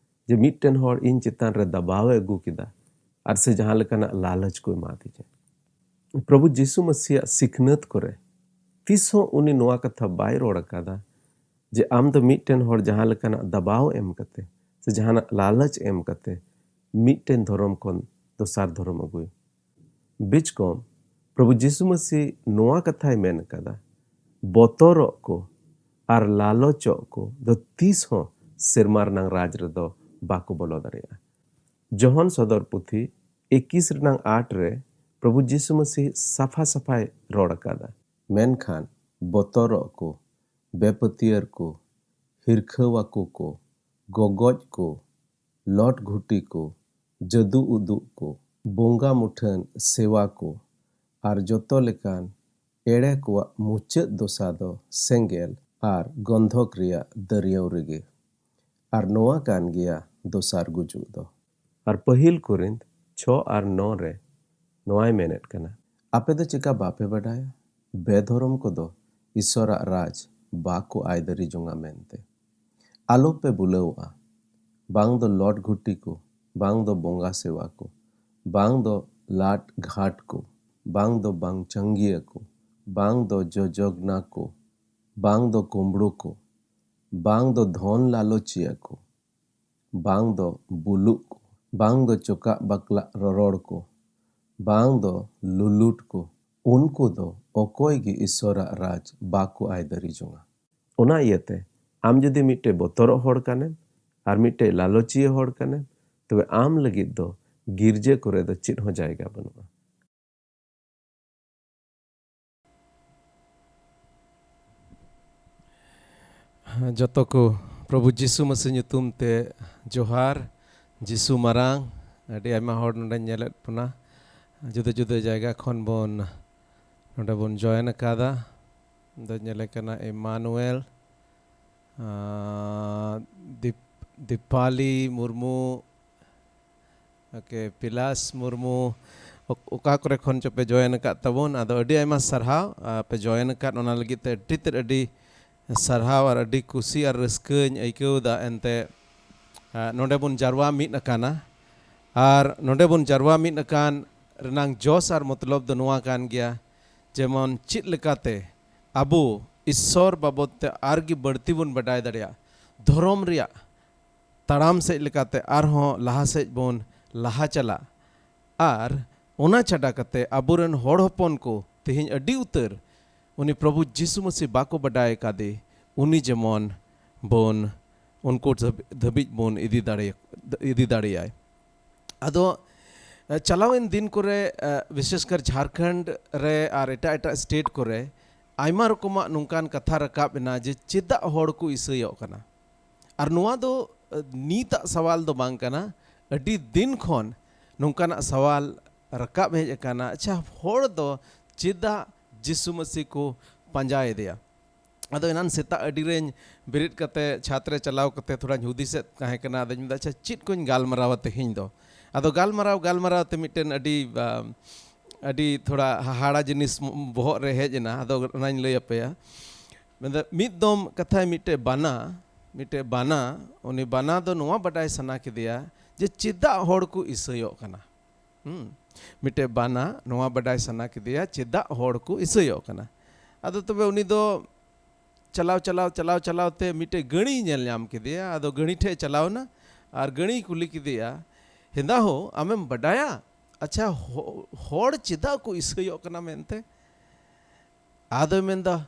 ᱡᱮ ᱢᱤᱫᱴᱮᱱ ᱦᱚᱲ ᱤᱧ ᱪᱮᱛᱟᱱ ᱨᱮ ᱫᱟᱵᱟᱣ ᱮ ᱟᱹᱜᱩ ᱠᱮᱫᱟ ᱟᱨ ᱥᱮ ᱡᱟᱦᱟᱸ ᱞᱮᱠᱟᱱᱟᱜ ᱞᱟᱞᱚᱪ ᱠᱚ ᱮᱢᱟᱫᱤᱧᱟ᱾ ᱯᱨᱚᱵᱷᱩ ᱡᱤᱥᱩ ᱢᱟᱹᱥᱤᱭᱟᱜ ᱥᱤᱠᱷᱱᱟᱹᱛ ᱠᱚᱨᱮ ᱛᱤᱥ ᱦᱚᱸ ᱩᱱᱤ ᱱᱚᱣᱟ ᱠᱟᱛᱷᱟ ᱵᱟᱭ ᱨᱚᱲ ᱟᱠᱟᱫᱟ ᱡᱮ ᱟᱢ ᱫᱚ ᱢᱤᱫᱴᱮᱱ ᱦᱚᱲ ᱡᱟᱦᱟᱸ ᱞᱮᱠᱟᱱᱟᱜ ᱫᱟᱵᱟᱣ ᱮᱢ ᱠᱟᱛᱮ ᱥᱮ ᱡᱟᱦᱟᱱᱟᱜ ᱞᱟᱞᱚᱪ ᱮᱢ ᱠᱟᱛᱮ ᱢᱤᱫᱴᱮᱱ ᱫᱷᱚᱨᱚᱢ ᱠᱷᱚᱱ ᱫᱚᱥᱟᱨ ᱫᱷᱚᱨᱚᱢ ᱟᱹᱜᱩᱭ᱾ ᱵᱤᱪᱠᱚᱢ, ᱯᱨᱚᱵᱷᱩ ᱡᱤᱥᱩ ᱢᱟᱹᱥᱤ ᱱᱚᱣᱟ ᱠᱟᱛᱷᱟᱭ ᱢᱮᱱ ᱟᱠᱟᱫᱟ, ᱵᱚᱛᱚᱨᱚᱜ ᱠᱚ ᱟᱨ ᱞᱟᱞᱚᱪᱚᱜ ᱠᱚ ᱫᱚ ᱛᱤᱥ ᱦᱚᱸ ᱥᱮᱨᱢᱟ ᱨᱮᱱᱟᱝ ᱨᱟᱡᱽ ᱨᱮᱫᱚ ᱵᱟᱠᱚ ᱵᱚᱞᱚ ᱫᱟᱲᱮᱭᱟᱜᱼᱟ᱾ ᱡᱚᱦᱚᱱ ᱥᱚᱫᱚᱨ ᱯᱩᱛᱷᱤ ᱮᱠᱤᱥ ᱨᱮᱱᱟᱝ ᱟᱴ ᱨᱮ ᱯᱨᱚᱵᱷᱩ ᱡᱤᱥᱩ ᱢᱟᱹᱥᱤᱦ ᱥᱟᱯᱷᱟ ᱥᱟᱯᱷᱟᱭ ᱨᱚᱲ ᱟᱠᱟᱫᱟ᱾ ᱢᱮᱱᱠᱷᱟᱱ ᱵᱚᱛᱚᱨᱚᱜ ᱠᱚ, ᱵᱮᱯᱟᱹᱛᱤᱭᱟᱹᱨ ᱠᱚ, ᱦᱤᱨᱠᱷᱟᱹᱣᱟᱠᱚ ᱠᱚ, ᱜᱚᱜᱚᱡ ᱠᱚ, ᱞᱚᱴ ᱜᱷᱩᱴᱤ ᱠᱚ, ᱡᱟᱹᱫᱩ ᱩᱫᱩᱜ ᱠᱚ, ᱵᱚᱸᱜᱟ ᱢᱩᱴᱷᱟᱹᱱ ᱥᱮᱣᱟ ᱠᱚ, ᱟᱨ ᱡᱚᱛᱚ ᱞᱮᱠᱟᱱ ᱮᱲᱮ ᱠᱚᱣᱟᱜ ᱢᱩᱪᱟᱹᱫ ᱫᱚᱥᱟ ᱫᱚ ᱥᱮᱸᱜᱮᱞ ᱟᱨ ᱜᱚᱱᱫᱷᱚᱠ ᱨᱮᱭᱟᱜ ᱫᱟᱹᱨᱭᱟᱹᱣ ᱨᱮᱜᱮ᱾ ᱟᱨ ᱱᱚᱣᱟ ᱠᱟᱱ ᱜᱮᱭᱟ ᱫᱚᱥᱟᱨ ᱜᱩᱡᱩᱜ ᱫᱚ᱾ ᱟᱨ ᱯᱟᱹᱦᱤᱞ ᱠᱚᱨᱤᱱᱛ ᱪᱷᱚ ᱟᱨ ᱱᱚ ᱨᱮ ᱱᱚᱣᱟᱭ ᱢᱮᱱᱮᱫ ᱠᱟᱱᱟ, ᱟᱯᱮ ᱫᱚ ᱪᱮᱠᱟ ᱵᱟᱯᱮ ᱵᱟᱰᱟᱭᱟ? ᱵᱮᱫᱷᱚᱨᱚᱢ ᱠᱚᱫᱚ ᱤᱥᱚᱨᱟᱜ ᱨᱟᱡᱽ ᱵᱟᱠᱚ ᱟᱭᱫᱟᱹᱨᱤ ᱡᱚᱝᱟ ᱢᱮᱱᱛᱮ᱾ ᱟᱞᱚᱯᱮ ᱵᱩᱞᱟᱹᱣᱚᱜᱼᱟ, ᱵᱟᱝ ᱫᱚ ᱞᱚᱴ ᱜᱷᱩᱴᱤ ᱠᱚ, ᱵᱟᱝ ᱫᱚ ᱵᱚᱸᱜᱟ ᱥᱮᱣᱟ ᱠᱚ, ᱵᱟᱝ ᱫᱚ ᱞᱟᱴ ᱜᱷᱟᱴ ᱠᱚ, ᱵᱟᱝ ᱫᱚ ᱵᱟᱝ ᱪᱟᱸᱜᱤᱭᱟᱹ ᱠᱚ, ᱵᱟᱝ ᱫᱚ ᱡᱚᱡᱚᱜᱽᱱᱟ ᱠᱚ, ᱵᱟᱝ ᱫᱚ ᱠᱩᱢᱵᱽᱲᱩ ᱠᱚ, ᱵᱟᱝ ᱫᱚ ᱫᱷᱚᱱ ᱞᱟᱞᱚᱪᱤᱭᱟᱹ ᱠᱚ, ᱵᱟᱝ ᱫᱚ ᱵᱩᱞᱩᱜ ᱠᱚ, ᱵᱟᱝ ᱫᱚ ᱪᱚᱠᱟᱜ ᱵᱟᱠᱞᱟᱜ ᱨᱚᱨᱚᱲ ᱠᱚ, ᱵᱟᱝ ᱫᱚ ᱞᱩᱞᱩᱴ ᱠᱚ, ᱩᱱᱠᱩ ᱫᱚ ᱚᱠᱚᱭ ᱜᱮ ᱤᱥᱚᱨᱟᱜ ᱨᱟᱡᱽ ᱵᱟᱠᱚ ᱟᱭᱫᱟᱹᱨᱤ ᱡᱚᱝᱟ᱾ ᱚᱱᱟ ᱤᱭᱟᱹᱛᱮ ᱟᱢ ᱡᱩᱫᱤ ᱢᱤᱫᱴᱮᱡ ᱵᱚᱛᱚᱨᱚᱜ ᱦᱚᱲ ᱠᱟᱱᱮᱢ ᱟᱨ ᱢᱤᱫᱴᱮᱡ ᱞᱟᱞᱚᱪᱤᱭᱟᱹ ᱦᱚᱲ ᱠᱟᱱᱮᱢ, ᱛᱚᱵᱮ ᱟᱢ ᱞᱟᱹᱜᱤᱫ ᱫᱚ ᱜᱤᱨᱡᱟᱹ ᱠᱚᱨᱮ ᱫᱚ ᱪᱮᱫ ᱦᱚᱸ ᱡᱟᱭᱜᱟ ᱵᱟᱹᱱᱩᱜᱼᱟ᱾ ᱡᱚᱛᱚ ᱠᱚ ᱯᱨᱚᱵᱷᱩ ᱡᱤᱥᱩ ᱢᱟᱹᱥᱤ ᱧᱩᱛᱩᱢ ᱛᱮ ᱡᱚᱦᱟᱨ᱾ ᱡᱤᱥᱩ ᱢᱟᱨᱟᱝ᱾ ᱟᱹᱰᱤ ᱟᱭᱢᱟ ᱦᱚᱲ ᱱᱚᱰᱮᱧ ᱧᱮᱞᱮᱫ ᱵᱚᱱᱟ, ᱡᱩᱫᱟᱹ ᱡᱩᱫᱟᱹ ᱡᱟᱭᱜᱟ ᱠᱷᱚᱱ ᱵᱚᱱ ᱱᱚᱰᱮ ᱵᱚᱱ ᱡᱚᱭᱮᱱ ᱟᱠᱟᱫᱟ᱾ ᱫᱚ ᱧᱮᱞᱮ ᱠᱟᱱᱟ ᱮᱢᱟᱱᱩᱭᱮᱞ, ᱟᱸ, ᱫᱤᱯ-, ᱫᱤᱯᱟᱞᱤ ᱢᱩᱨᱢᱩ, ᱳᱠᱮ, ᱯᱤᱞᱟᱥ ᱢᱩᱨᱢᱩ, ᱚᱠ-, ᱚᱠᱟ ᱠᱚᱨᱮ ᱠᱷᱚᱱ ᱪᱚᱯᱮ ᱡᱚᱭᱮᱱ ᱟᱠᱟᱫ ᱛᱟᱵᱚᱱ, ᱟᱫᱚ ᱟᱹᱰᱤ ᱟᱭᱢᱟ ᱥᱟᱨᱦᱟᱣ, ᱟᱯᱮ ᱡᱚᱭᱮᱱ ᱟᱠᱟᱫ ᱚᱱᱟ ᱞᱟᱹᱜᱤᱫ ᱛᱮ ᱟᱹᱰᱤ ᱛᱮᱫ ᱟᱹᱰᱤ ᱥᱟᱨᱦᱟᱣ ᱟᱨ ᱟᱹᱰᱤ ᱠᱩᱥᱤ ᱟᱨ ᱨᱟᱹᱥᱠᱟᱹᱧ ᱟᱹᱭᱠᱟᱹᱣ ᱮᱫᱟ᱾ ᱮᱱᱛᱮ, ᱟ, ᱱᱚᱰᱮ ᱵᱚᱱ ᱡᱟᱨᱣᱟ ᱢᱤᱫ ᱟᱠᱟᱱᱟ ᱟᱨ ᱱᱚᱰᱮ ᱵᱚᱱ ᱡᱟᱨᱣᱟ ᱢᱤᱫ ᱟᱠᱟᱱ ᱨᱮᱱᱟᱝ ᱡᱚᱥ ᱟᱨ ᱢᱚᱛᱞᱚᱵ ᱫᱚ ᱱᱚᱣᱟ ᱠᱟᱱ ᱜᱮᱭᱟ, ᱡᱮᱢᱚᱱ ᱪᱮᱫ ᱞᱮᱠᱟᱛᱮ ᱟᱵᱚ ᱤᱥᱥᱚᱨ ᱵᱟᱵᱚᱫ ᱛᱮ ᱟᱨ ᱜᱮ ᱵᱟᱹᱲᱛᱤ ᱵᱚᱱ ᱵᱟᱰᱟᱭ ᱫᱟᱲᱮᱭᱟᱜ, ᱫᱷᱚᱨᱚᱢ ᱨᱮᱭᱟᱜ ᱛᱟᱲᱟᱢ ᱥᱮᱫ ᱞᱮᱠᱟᱛᱮ ᱟᱨᱦᱚᱸ ᱞᱟᱦᱟ ᱥᱮᱫ ᱵᱚᱱ ᱞᱟᱦᱟ ᱪᱟᱞᱟᱜ᱾ ᱟᱨ ᱚᱱᱟ ᱪᱷᱟᱰᱟ ᱠᱟᱛᱮ ᱟᱵᱚᱨᱮᱱ ᱦᱚᱲ ᱦᱚᱯᱚᱱ ᱠᱚ ᱛᱮᱦᱮᱧ ᱟᱹᱰᱤ ᱩᱛᱟᱹᱨ ᱩᱱᱤ ᱯᱨᱚᱵᱷᱩ ᱡᱤᱥᱩ ᱢᱟᱹᱥᱤ ᱵᱟᱠᱚ ᱵᱟᱰᱟᱭ ᱟᱠᱟᱫᱮ, ᱩᱱᱤ ᱡᱮᱢᱚᱱ ᱵᱚᱱ ᱩᱱᱠᱩ ᱫᱷᱟᱹᱵ-, ᱫᱷᱟᱹᱵᱤᱡ ᱵᱚᱱ ᱤᱫᱤ ᱫᱟᱲᱮ-, ᱤᱫᱤ ᱫᱟᱲᱮᱭᱟᱭ᱾ ᱟᱫᱚ ᱪᱟᱞᱟᱣᱮᱱ ᱫᱤᱱ ᱠᱚᱨᱮ, ᱵᱤᱥᱮᱥ ᱠᱟᱨ ᱡᱷᱟᱲᱠᱷᱚᱸᱰ ᱨᱮ ᱟᱨ ᱮᱴᱟᱜ ᱮᱴᱟᱜ ᱥᱴᱮᱴ ᱠᱚᱨᱮ, ᱟᱭᱢᱟ ᱨᱚᱠᱚᱢᱟᱜ ᱱᱚᱝᱠᱟᱱ ᱠᱟᱛᱷᱟ ᱨᱟᱠᱟᱵ ᱮᱱᱟ ᱡᱮ ᱪᱮᱫᱟᱜ ᱦᱚᱲ ᱠᱚ ᱤᱥᱟᱹᱭᱚᱜ ᱠᱟᱱᱟ᱾ ᱟᱨ ᱱᱚᱣᱟ ᱫᱚ ᱱᱤᱛᱟᱜ ᱥᱟᱣᱟᱞ ᱫᱚ ᱵᱟᱝ ᱠᱟᱱᱟ, ᱟᱹᱰᱤ ᱫᱤᱱ ᱠᱷᱚᱱ ᱱᱚᱝᱠᱟᱱᱟᱜ ᱥᱟᱣᱟᱞ ᱨᱟᱠᱟᱵ ᱦᱮᱡ ᱟᱠᱟᱱᱟ᱾ ᱟᱪᱪᱷᱟ, ᱦᱚᱲ ᱫᱚ ᱪᱮᱫᱟᱜ ᱡᱤᱥᱩ ᱢᱟᱹᱥᱤ ᱠᱚ ᱯᱟᱸᱡᱟᱭᱮᱫᱮᱭᱟ? ᱟᱫᱚ ᱮᱱᱟᱱ ᱥᱮᱛᱟᱜ ᱟᱹᱰᱤ ᱨᱮᱧ ᱵᱮᱨᱮᱫ ᱠᱟᱛᱮ ᱪᱷᱟᱛ ᱨᱮ ᱪᱟᱞᱟᱣ ᱠᱟᱛᱮ ᱛᱷᱚᱲᱟᱧ ᱦᱩᱫᱤᱥᱮᱫ ᱛᱟᱦᱮᱸ ᱠᱟᱱᱟ᱾ ᱟᱫᱚᱧ ᱢᱮᱱᱫᱟ, ᱟᱪᱪᱷᱟ, ᱪᱮᱫ ᱠᱚᱧ ᱜᱟᱞᱢᱟᱨᱟᱣᱟ ᱛᱮᱦᱮᱧ ᱫᱚ? ᱟᱫᱚ ᱜᱟᱞᱢᱟᱨᱟᱣ ᱜᱟᱞᱢᱟᱨᱟᱣ ᱛᱮ ᱢᱤᱫᱴᱮᱱ ᱟᱹᱰᱤ ᱟᱹᱰᱤ ᱛᱷᱚᱲᱟ ᱦᱟᱦᱟᱲᱟ ᱡᱤᱱᱤᱥ ᱵᱚᱦᱚᱜ ᱨᱮ ᱦᱮᱡ ᱮᱱᱟ᱾ ᱟᱫᱚ ᱚᱱᱟᱧ ᱞᱟᱹᱭ ᱟᱯᱮᱭᱟ᱾ ᱢᱮᱱᱫᱟ, ᱢᱤᱫ ᱫᱚᱢ ᱠᱟᱛᱷᱟᱭ ᱢᱤᱫᱴᱮᱡ ᱵᱟᱱᱟ ᱢᱤᱫᱴᱮᱡ ᱵᱟᱱᱟ ᱩᱱᱤ ᱵᱟᱱᱟ ᱫᱚ ᱱᱚᱣᱟ ᱵᱟᱰᱟᱭ ᱥᱟᱱᱟ ᱠᱮᱫᱮᱭᱟ ᱡᱮ ᱪᱮᱫᱟᱜ ᱦᱚᱲ ᱠᱚ ᱤᱥᱟᱹᱭᱚᱜ ᱠᱟᱱᱟ᱾ ᱦᱩᱸ᱾ ᱢᱤᱫᱴᱮᱡ ᱵᱟᱱᱟ ᱱᱚᱣᱟ ᱵᱟᱰᱟᱭ ᱥᱟᱱᱟ ᱠᱮᱫᱮᱭᱟ ᱪᱮᱫᱟᱜ ᱦᱚᱲ ᱠᱚ ᱤᱥᱟᱹᱭᱚᱜ ᱠᱟᱱᱟ᱾ ᱟᱫᱚ ᱛᱚᱵᱮ ᱩᱱᱤ ᱫᱚ ᱪᱟᱞᱟᱣ ᱪᱟᱞᱟᱣ ᱪᱟᱞᱟᱣ ᱪᱟᱞᱟᱣ ᱛᱮ ᱢᱤᱫᱴᱮᱡ ᱜᱟᱹᱲᱤᱭ ᱧᱮᱞ ᱧᱟᱢ ᱠᱮᱫᱮᱭᱟ᱾ ᱟᱫᱚ ᱜᱟᱹᱲᱤ ᱴᱷᱮᱡ ᱪᱟᱞᱟᱣ ᱮᱱᱟ ᱟᱨ ᱜᱟᱹᱲᱤᱭ ᱠᱩᱞᱤ ᱠᱮᱫᱮᱭᱟ, ᱦᱮᱸᱫᱟ ᱦᱳ, ᱟᱢᱮᱢ ᱵᱟᱰᱟᱭᱟ? ᱟᱪᱪᱷᱟ, ᱦᱚ- ᱦᱚᱲ ᱪᱮᱫᱟᱜ ᱠᱚ ᱤᱥᱟᱹᱭᱚᱜ ᱠᱟᱱᱟ ᱢᱮᱱᱛᱮ? ᱟᱫᱚᱭ ᱢᱮᱱᱫᱟ,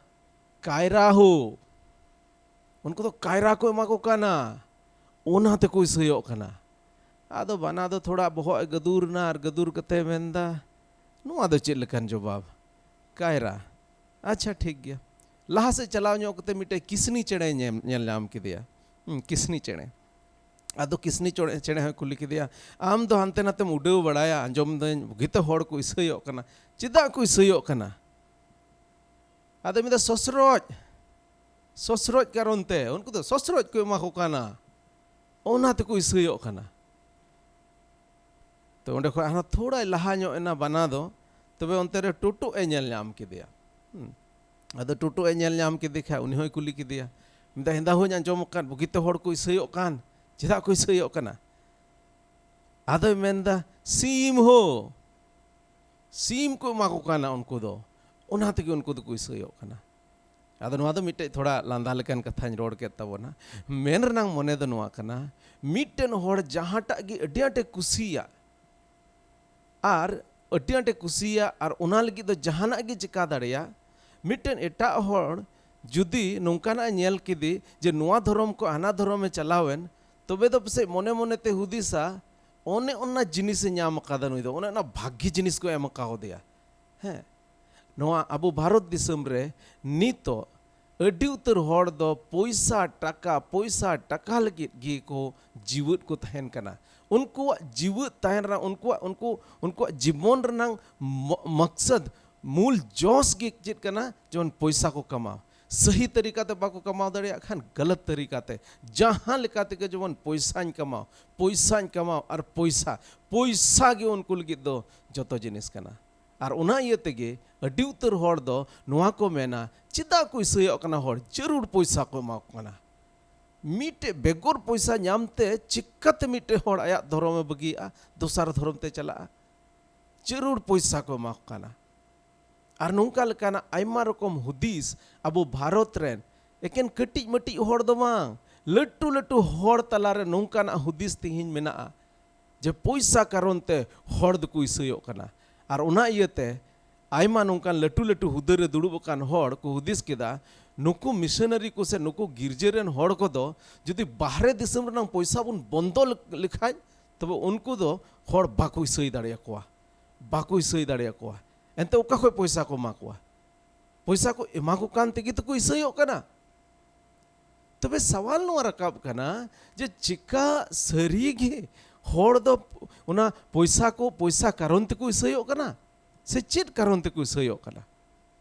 ᱠᱟᱭᱨᱟ ᱦᱳ, ᱩᱱᱠᱩ ᱫᱚ ᱠᱟᱭᱨᱟ ᱠᱚ ᱮᱢᱟ ᱠᱚ ᱠᱟᱱᱟ, ᱚᱱᱟ ᱛᱮᱠᱚ ᱤᱥᱟᱹᱭᱚᱜ ᱠᱟᱱᱟ᱾ ᱟᱫᱚ ᱵᱟᱱᱟ ᱫᱚ ᱛᱷᱚᱲᱟ ᱵᱚᱦᱚᱜ ᱮ ᱜᱟᱹᱫᱩᱨ ᱮᱱᱟ ᱟᱨ ᱜᱟᱹᱫᱩᱨ ᱠᱟᱛᱮ ᱢᱮᱱᱫᱟ, ᱱᱚᱣᱟ ᱫᱚ ᱪᱮᱫ ᱞᱮᱠᱟᱱ ᱡᱚᱵᱟᱵ? ᱠᱟᱭᱨᱟ᱾ ᱟᱪᱪᱷᱟ, ᱴᱷᱤᱠ ᱜᱮᱭᱟ᱾ ᱞᱟᱦᱟ ᱥᱮᱫ ᱪᱟᱞᱟᱣ ᱧᱚᱜ ᱠᱟᱛᱮ ᱢᱤᱫᱴᱮᱡ ᱠᱤᱥᱱᱤ ᱪᱮᱬᱮᱭ ᱧᱮᱞ, ᱧᱮᱞ ᱧᱟᱢ ᱠᱮᱫᱮᱭᱟ᱾ ᱦᱩᱸ, ᱠᱤᱥᱱᱤ ᱪᱮᱬᱮ᱾ ᱟᱫᱚ ᱠᱤᱥᱱᱤ ᱪᱚᱬᱮ-, ᱪᱮᱬᱮ ᱦᱚᱸᱭ ᱠᱩᱞᱤ ᱠᱮᱫᱮᱭᱟ, ᱟᱢ ᱫᱚ ᱦᱟᱱᱛᱮ ᱱᱟᱛᱮᱢ ᱩᱰᱟᱹᱣ ᱵᱟᱲᱟᱭᱟ, ᱟᱸᱡᱚᱢ ᱫᱟᱹᱧ ᱵᱩᱜᱤᱛᱮ ᱦᱚᱲ ᱠᱚ ᱤᱥᱟᱹᱭᱚᱜ ᱠᱟᱱᱟ, ᱪᱮᱫᱟᱜ ᱠᱚ ᱤᱥᱟᱹᱭᱚᱜ ᱠᱟᱱᱟ? ᱟᱫᱚ ᱢᱮᱱᱫᱟ, ᱥᱚᱥᱨᱚᱡ, ᱥᱚᱥᱨᱚᱡ ᱠᱟᱨᱚᱱ ᱛᱮ, ᱩᱱᱠᱩ ᱫᱚ ᱥᱚᱥᱨᱚᱡ ᱠᱚ ᱮᱢᱟ ᱠᱚ ᱠᱟᱱᱟ, ᱚᱱᱟ ᱛᱮᱠᱚ ᱤᱥᱟᱹᱭᱚᱜ ᱠᱟᱱᱟ᱾ ᱛᱚ ᱚᱸᱰᱮ ᱠᱷᱚᱱ ᱟᱨᱦᱚᱸ ᱛᱷᱚᱲᱟᱭ ᱞᱟᱦᱟ ᱧᱚᱜ ᱮᱱᱟ ᱵᱟᱱᱟ ᱫᱚ, ᱛᱚᱵᱮ ᱚᱱᱛᱮ ᱨᱮ ᱴᱳᱴᱳ ᱮ ᱧᱮᱞ ᱧᱟᱢ ᱠᱮᱫᱮᱭᱟ᱾ ᱦᱩᱸ᱾ ᱟᱫᱚ ᱴᱳᱴᱳ ᱮ ᱧᱮᱞ ᱧᱟᱢ ᱠᱮᱫᱮ ᱠᱷᱟᱡ ᱩᱱᱤ ᱦᱚᱸᱭ ᱠᱩᱞᱤ ᱠᱮᱫᱮᱭᱟ, ᱢᱮᱱᱫᱟ, ᱦᱮᱸᱫᱟ ᱦᱚᱧ ᱟᱸᱡᱚᱢ ᱟᱠᱟᱫ ᱵᱩᱜᱤᱛᱮ ᱦᱚᱲ ᱠᱚ ᱤᱥᱟᱹᱭᱚᱜ ᱠᱟᱱ, ᱪᱮᱫᱟᱜ ᱠᱚ ᱤᱥᱟᱹᱭᱚᱜ ᱠᱟᱱᱟ? ᱟᱫᱚᱭ ᱢᱮᱱᱫᱟ, ᱥᱤᱢ ᱦᱳ, ᱥᱤᱢ ᱠᱚ ᱮᱢᱟ ᱠᱚ ᱠᱟᱱᱟ ᱩᱱᱠᱩ ᱫᱚ, ᱚᱱᱟ ᱛᱮᱜᱮ ᱩᱱᱠᱩ ᱫᱚᱠᱚ ᱤᱥᱟᱹᱭᱚᱜ ᱠᱟᱱᱟ᱾ ᱟᱫᱚ ᱱᱚᱣᱟ ᱫᱚ ᱢᱤᱫᱴᱮᱡ ᱛᱷᱚᱲᱟ ᱞᱟᱸᱫᱟ ᱞᱮᱠᱟᱱ ᱠᱟᱛᱷᱟᱧ ᱨᱚᱲ ᱠᱮᱫ ᱛᱟᱵᱚᱱᱟ᱾ ᱢᱮᱱ ᱨᱮᱱᱟᱝ ᱢᱚᱱᱮ ᱫᱚ ᱱᱚᱣᱟ ᱠᱟᱱᱟ, ᱢᱤᱫᱴᱮᱱ ᱦᱚᱲ ᱡᱟᱦᱟᱸᱴᱟᱜ ᱜᱮ ᱟᱹᱰᱤ ᱟᱸᱴᱮ ᱠᱩᱥᱤᱭᱟᱜ ᱟᱨ ᱟᱹᱰᱤ ᱟᱸᱴᱮ ᱠᱩᱥᱤᱭᱟᱜ ᱟᱨ ᱚᱱᱟ ᱞᱟᱹᱜᱤᱫ ᱫᱚ ᱡᱟᱦᱟᱱᱟᱜ ᱜᱮ ᱪᱮᱠᱟ ᱫᱟᱲᱮᱭᱟᱜ, ᱢᱤᱫᱴᱮᱱ ᱮᱴᱟᱜ ᱦᱚᱲ ᱡᱩᱫᱤ ᱱᱚᱝᱠᱟᱱᱟᱜ ᱮ ᱧᱮᱞ ᱠᱮᱫᱮ ᱡᱮ ᱱᱚᱣᱟ ᱫᱷᱚᱨᱚᱢ ᱠᱚ ᱦᱟᱱᱟ ᱫᱷᱚᱨᱚᱢ ᱮ ᱪᱟᱞᱟᱣᱮᱱ, ᱛᱚᱵᱮ ᱫᱚ ᱯᱟᱥᱮᱡ ᱢᱚᱱᱮ ᱢᱚᱱᱮ ᱛᱮ ᱦᱩᱫᱤᱥᱟ, ᱚᱱᱮ ᱚᱱᱟ ᱡᱤᱱᱤᱥᱮ ᱧᱟᱢ ᱟᱠᱟᱫᱟ ᱱᱩᱭ ᱫᱚ, ᱚᱱᱮ ᱚᱱᱟ ᱵᱷᱟᱜᱽᱜᱤ ᱡᱤᱱᱤᱥ ᱠᱚ ᱮᱢ ᱠᱟᱣᱫᱮᱭᱟ᱾ ᱦᱮᱸ, ᱱᱚᱣᱟ ᱟᱵᱚ ᱵᱷᱟᱨᱚᱛ ᱫᱤᱥᱚᱢ ᱨᱮ ᱱᱤᱛᱚᱜ ᱟᱹᱰᱤ ᱩᱛᱟᱹᱨ ᱦᱚᱲ ᱫᱚ ᱯᱚᱭᱥᱟ ᱴᱟᱠᱟ, ᱯᱚᱭᱥᱟ ᱴᱟᱠᱟ ᱞᱟᱹᱜᱤᱫ ᱜᱮᱠᱚ ᱡᱤᱣᱮᱫ ᱠᱚ ᱛᱟᱦᱮᱱ ᱠᱟᱱᱟ᱾ ᱩᱱᱠᱩᱣᱟᱜ ᱡᱤᱣᱮᱫ ᱛᱟᱦᱮᱱ ᱨᱮᱱᱟᱜ, ᱩᱱᱠᱩᱣᱟᱜ, ᱩᱱᱠᱩ, ᱩᱱᱠᱩᱣᱟᱜ ᱡᱤᱵᱚᱱ ᱨᱮᱱᱟᱜ ᱢᱚ-, ᱢᱚᱠᱥᱚᱫ, ᱢᱩᱞ ᱡᱚᱥ ᱜᱮ ᱪᱮᱫ ᱠᱟᱱᱟ? ᱡᱮᱢᱚᱱ ᱯᱚᱭᱥᱟ ᱠᱚ ᱠᱟᱢᱟᱣ᱾ ᱥᱟᱹᱦᱤ ᱛᱟᱹᱨᱤᱠᱟ ᱛᱮ ᱵᱟᱠᱚ ᱠᱟᱢᱟᱣ ᱫᱟᱲᱮᱭᱟᱜ ᱠᱷᱟᱱ ᱜᱟᱞᱟᱛ ᱛᱟᱹᱨᱤᱠᱟ ᱛᱮ, ᱡᱟᱦᱟᱸ ᱞᱮᱠᱟ ᱛᱮᱜᱮ ᱡᱮᱢᱚᱱ ᱯᱚᱭᱥᱟᱧ ᱠᱟᱢᱟᱣ, ᱯᱚᱭᱥᱟᱧ ᱠᱟᱢᱟᱣ ᱟᱨ ᱯᱚᱭᱥᱟ, ᱯᱚᱭᱥᱟ ᱜᱮ ᱩᱱᱠᱩ ᱞᱟᱹᱜᱤᱫ ᱫᱚ ᱡᱚᱛᱚ ᱡᱤᱱᱤᱥ ᱠᱟᱱᱟ᱾ ᱟᱨ ᱚᱱᱟ ᱤᱭᱟᱹ ᱛᱮᱜᱮ ᱟᱹᱰᱤ ᱩᱛᱟᱹᱨ ᱦᱚᱲ ᱫᱚ ᱱᱚᱣᱟ ᱠᱚ ᱢᱮᱱᱟ, ᱪᱮᱫᱟᱜ ᱠᱚ ᱤᱥᱟᱹᱭᱚᱜ ᱠᱟᱱᱟ ᱦᱚᱲ? ᱡᱟᱹᱨᱩᱲ ᱯᱚᱭᱥᱟ ᱠᱚ ᱮᱢᱟ ᱠᱚ ᱠᱟᱱᱟ᱾ ᱢᱤᱫᱴᱮᱡ ᱵᱮᱜᱚᱨ ᱯᱚᱭᱥᱟ ᱧᱟᱢ ᱛᱮ ᱪᱤᱠᱟᱹᱛᱮ ᱢᱤᱫᱴᱮᱡ ᱦᱚᱲ ᱟᱭᱟᱜ ᱫᱷᱚᱨᱚᱢᱮ ᱵᱟᱹᱜᱤᱭᱟᱜᱼᱟ, ᱫᱚᱥᱟᱨ ᱫᱷᱚᱨᱚᱢ ᱛᱮ ᱪᱟᱞᱟᱜᱼᱟ? ᱡᱟᱹᱨᱩᱲ ᱯᱚᱭᱥᱟ ᱠᱚ ᱮᱢᱟ ᱠᱚ ᱠᱟᱱᱟ᱾ ᱟᱨ ᱱᱚᱝᱠᱟ ᱞᱮᱠᱟᱱᱟᱜ ᱟᱭᱢᱟ ᱨᱚᱠᱚᱢ ᱦᱩᱫᱤᱥ ᱟᱵᱚ ᱵᱷᱟᱨᱚᱛ ᱨᱮᱱ ᱮᱠᱮᱱ ᱠᱟᱹᱴᱤᱡ ᱢᱟᱹᱴᱤᱡ ᱦᱚᱲ ᱫᱚ ᱵᱟᱝ, ᱞᱟᱹᱴᱩ ᱞᱟᱹᱴᱩ ᱦᱚᱲ ᱛᱟᱞᱟᱨᱮ ᱱᱚᱝᱠᱟᱱᱟᱜ ᱦᱩᱫᱤᱥ ᱛᱮᱦᱮᱧ ᱢᱮᱱᱟᱜᱼᱟ ᱡᱮ ᱯᱚᱭᱥᱟ ᱠᱟᱨᱚᱱ ᱛᱮ ᱦᱚᱲ ᱫᱚᱠᱚ ᱤᱥᱟᱹᱭᱚᱜ ᱠᱟᱱᱟ᱾ ᱟᱨ ᱚᱱᱟ ᱤᱭᱟᱹᱛᱮ ᱟᱭᱢᱟ ᱱᱚᱝᱠᱟᱱ ᱞᱟᱹᱴᱩ ᱞᱟᱹᱴᱩ ᱦᱩᱫᱟᱹ ᱨᱮ ᱫᱩᱲᱩᱵ ᱟᱠᱟᱱ ᱦᱚᱲ ᱠᱚ ᱦᱩᱫᱤᱥ ᱠᱮᱫᱟ, ᱱᱩᱠᱩ ᱢᱤᱥᱚᱱᱟᱨᱤ ᱠᱚ ᱥᱮ ᱱᱩᱠᱩ ᱜᱤᱨᱡᱟᱹ ᱨᱮᱱ ᱦᱚᱲ ᱠᱚᱫᱚ ᱡᱩᱫᱤ ᱵᱟᱦᱨᱮ ᱫᱤᱥᱚᱢ ᱨᱮᱱᱟᱜ ᱯᱚᱭᱥᱟ ᱵᱚᱱ ᱵᱚᱱᱫᱚ ᱞᱮᱠᱷᱟᱱ, ᱛᱚᱵᱮ ᱩᱱᱠᱩ ᱫᱚ ᱦᱚᱲ ᱵᱟᱠᱚ ᱤᱥᱟᱹᱭ ᱫᱟᱲᱮᱭᱟᱠᱚᱣᱟ, ᱵᱟᱠᱚ ᱤᱥᱟᱹᱭ ᱫᱟᱲᱮᱭᱟᱠᱚᱣᱟ᱾ ᱮᱱᱛᱮ ᱚᱠᱟ ᱠᱷᱚᱱ ᱯᱚᱭᱥᱟ ᱠᱚ ᱮᱢᱟ ᱠᱚᱣᱟ? ᱯᱚᱭᱥᱟ ᱠᱚ ᱮᱢᱟ ᱠᱚ ᱠᱟᱱ ᱛᱮᱜᱮ ᱛᱚᱠᱚ ᱤᱥᱟᱹᱭᱚᱜ ᱠᱟᱱᱟ᱾ ᱛᱚᱵᱮ ᱥᱟᱣᱟᱞ ᱱᱚᱣᱟ ᱨᱟᱠᱟᱵ ᱠᱟᱱᱟ ᱡᱮ ᱪᱤᱠᱟ ᱥᱟᱹᱨᱤ ᱜᱮ ᱦᱚᱲ ᱫᱚ ᱚᱱᱟ ᱯᱚᱭᱥᱟ ᱠᱚ, ᱯᱚᱭᱥᱟ ᱠᱟᱨᱚᱱ ᱛᱮᱠᱚ ᱤᱥᱟᱹᱭᱚᱜ ᱠᱟᱱᱟ ᱥᱮ ᱪᱮᱫ ᱠᱟᱨᱚᱱ ᱛᱮᱠᱚ ᱤᱥᱟᱹᱭᱚᱜ ᱠᱟᱱᱟ?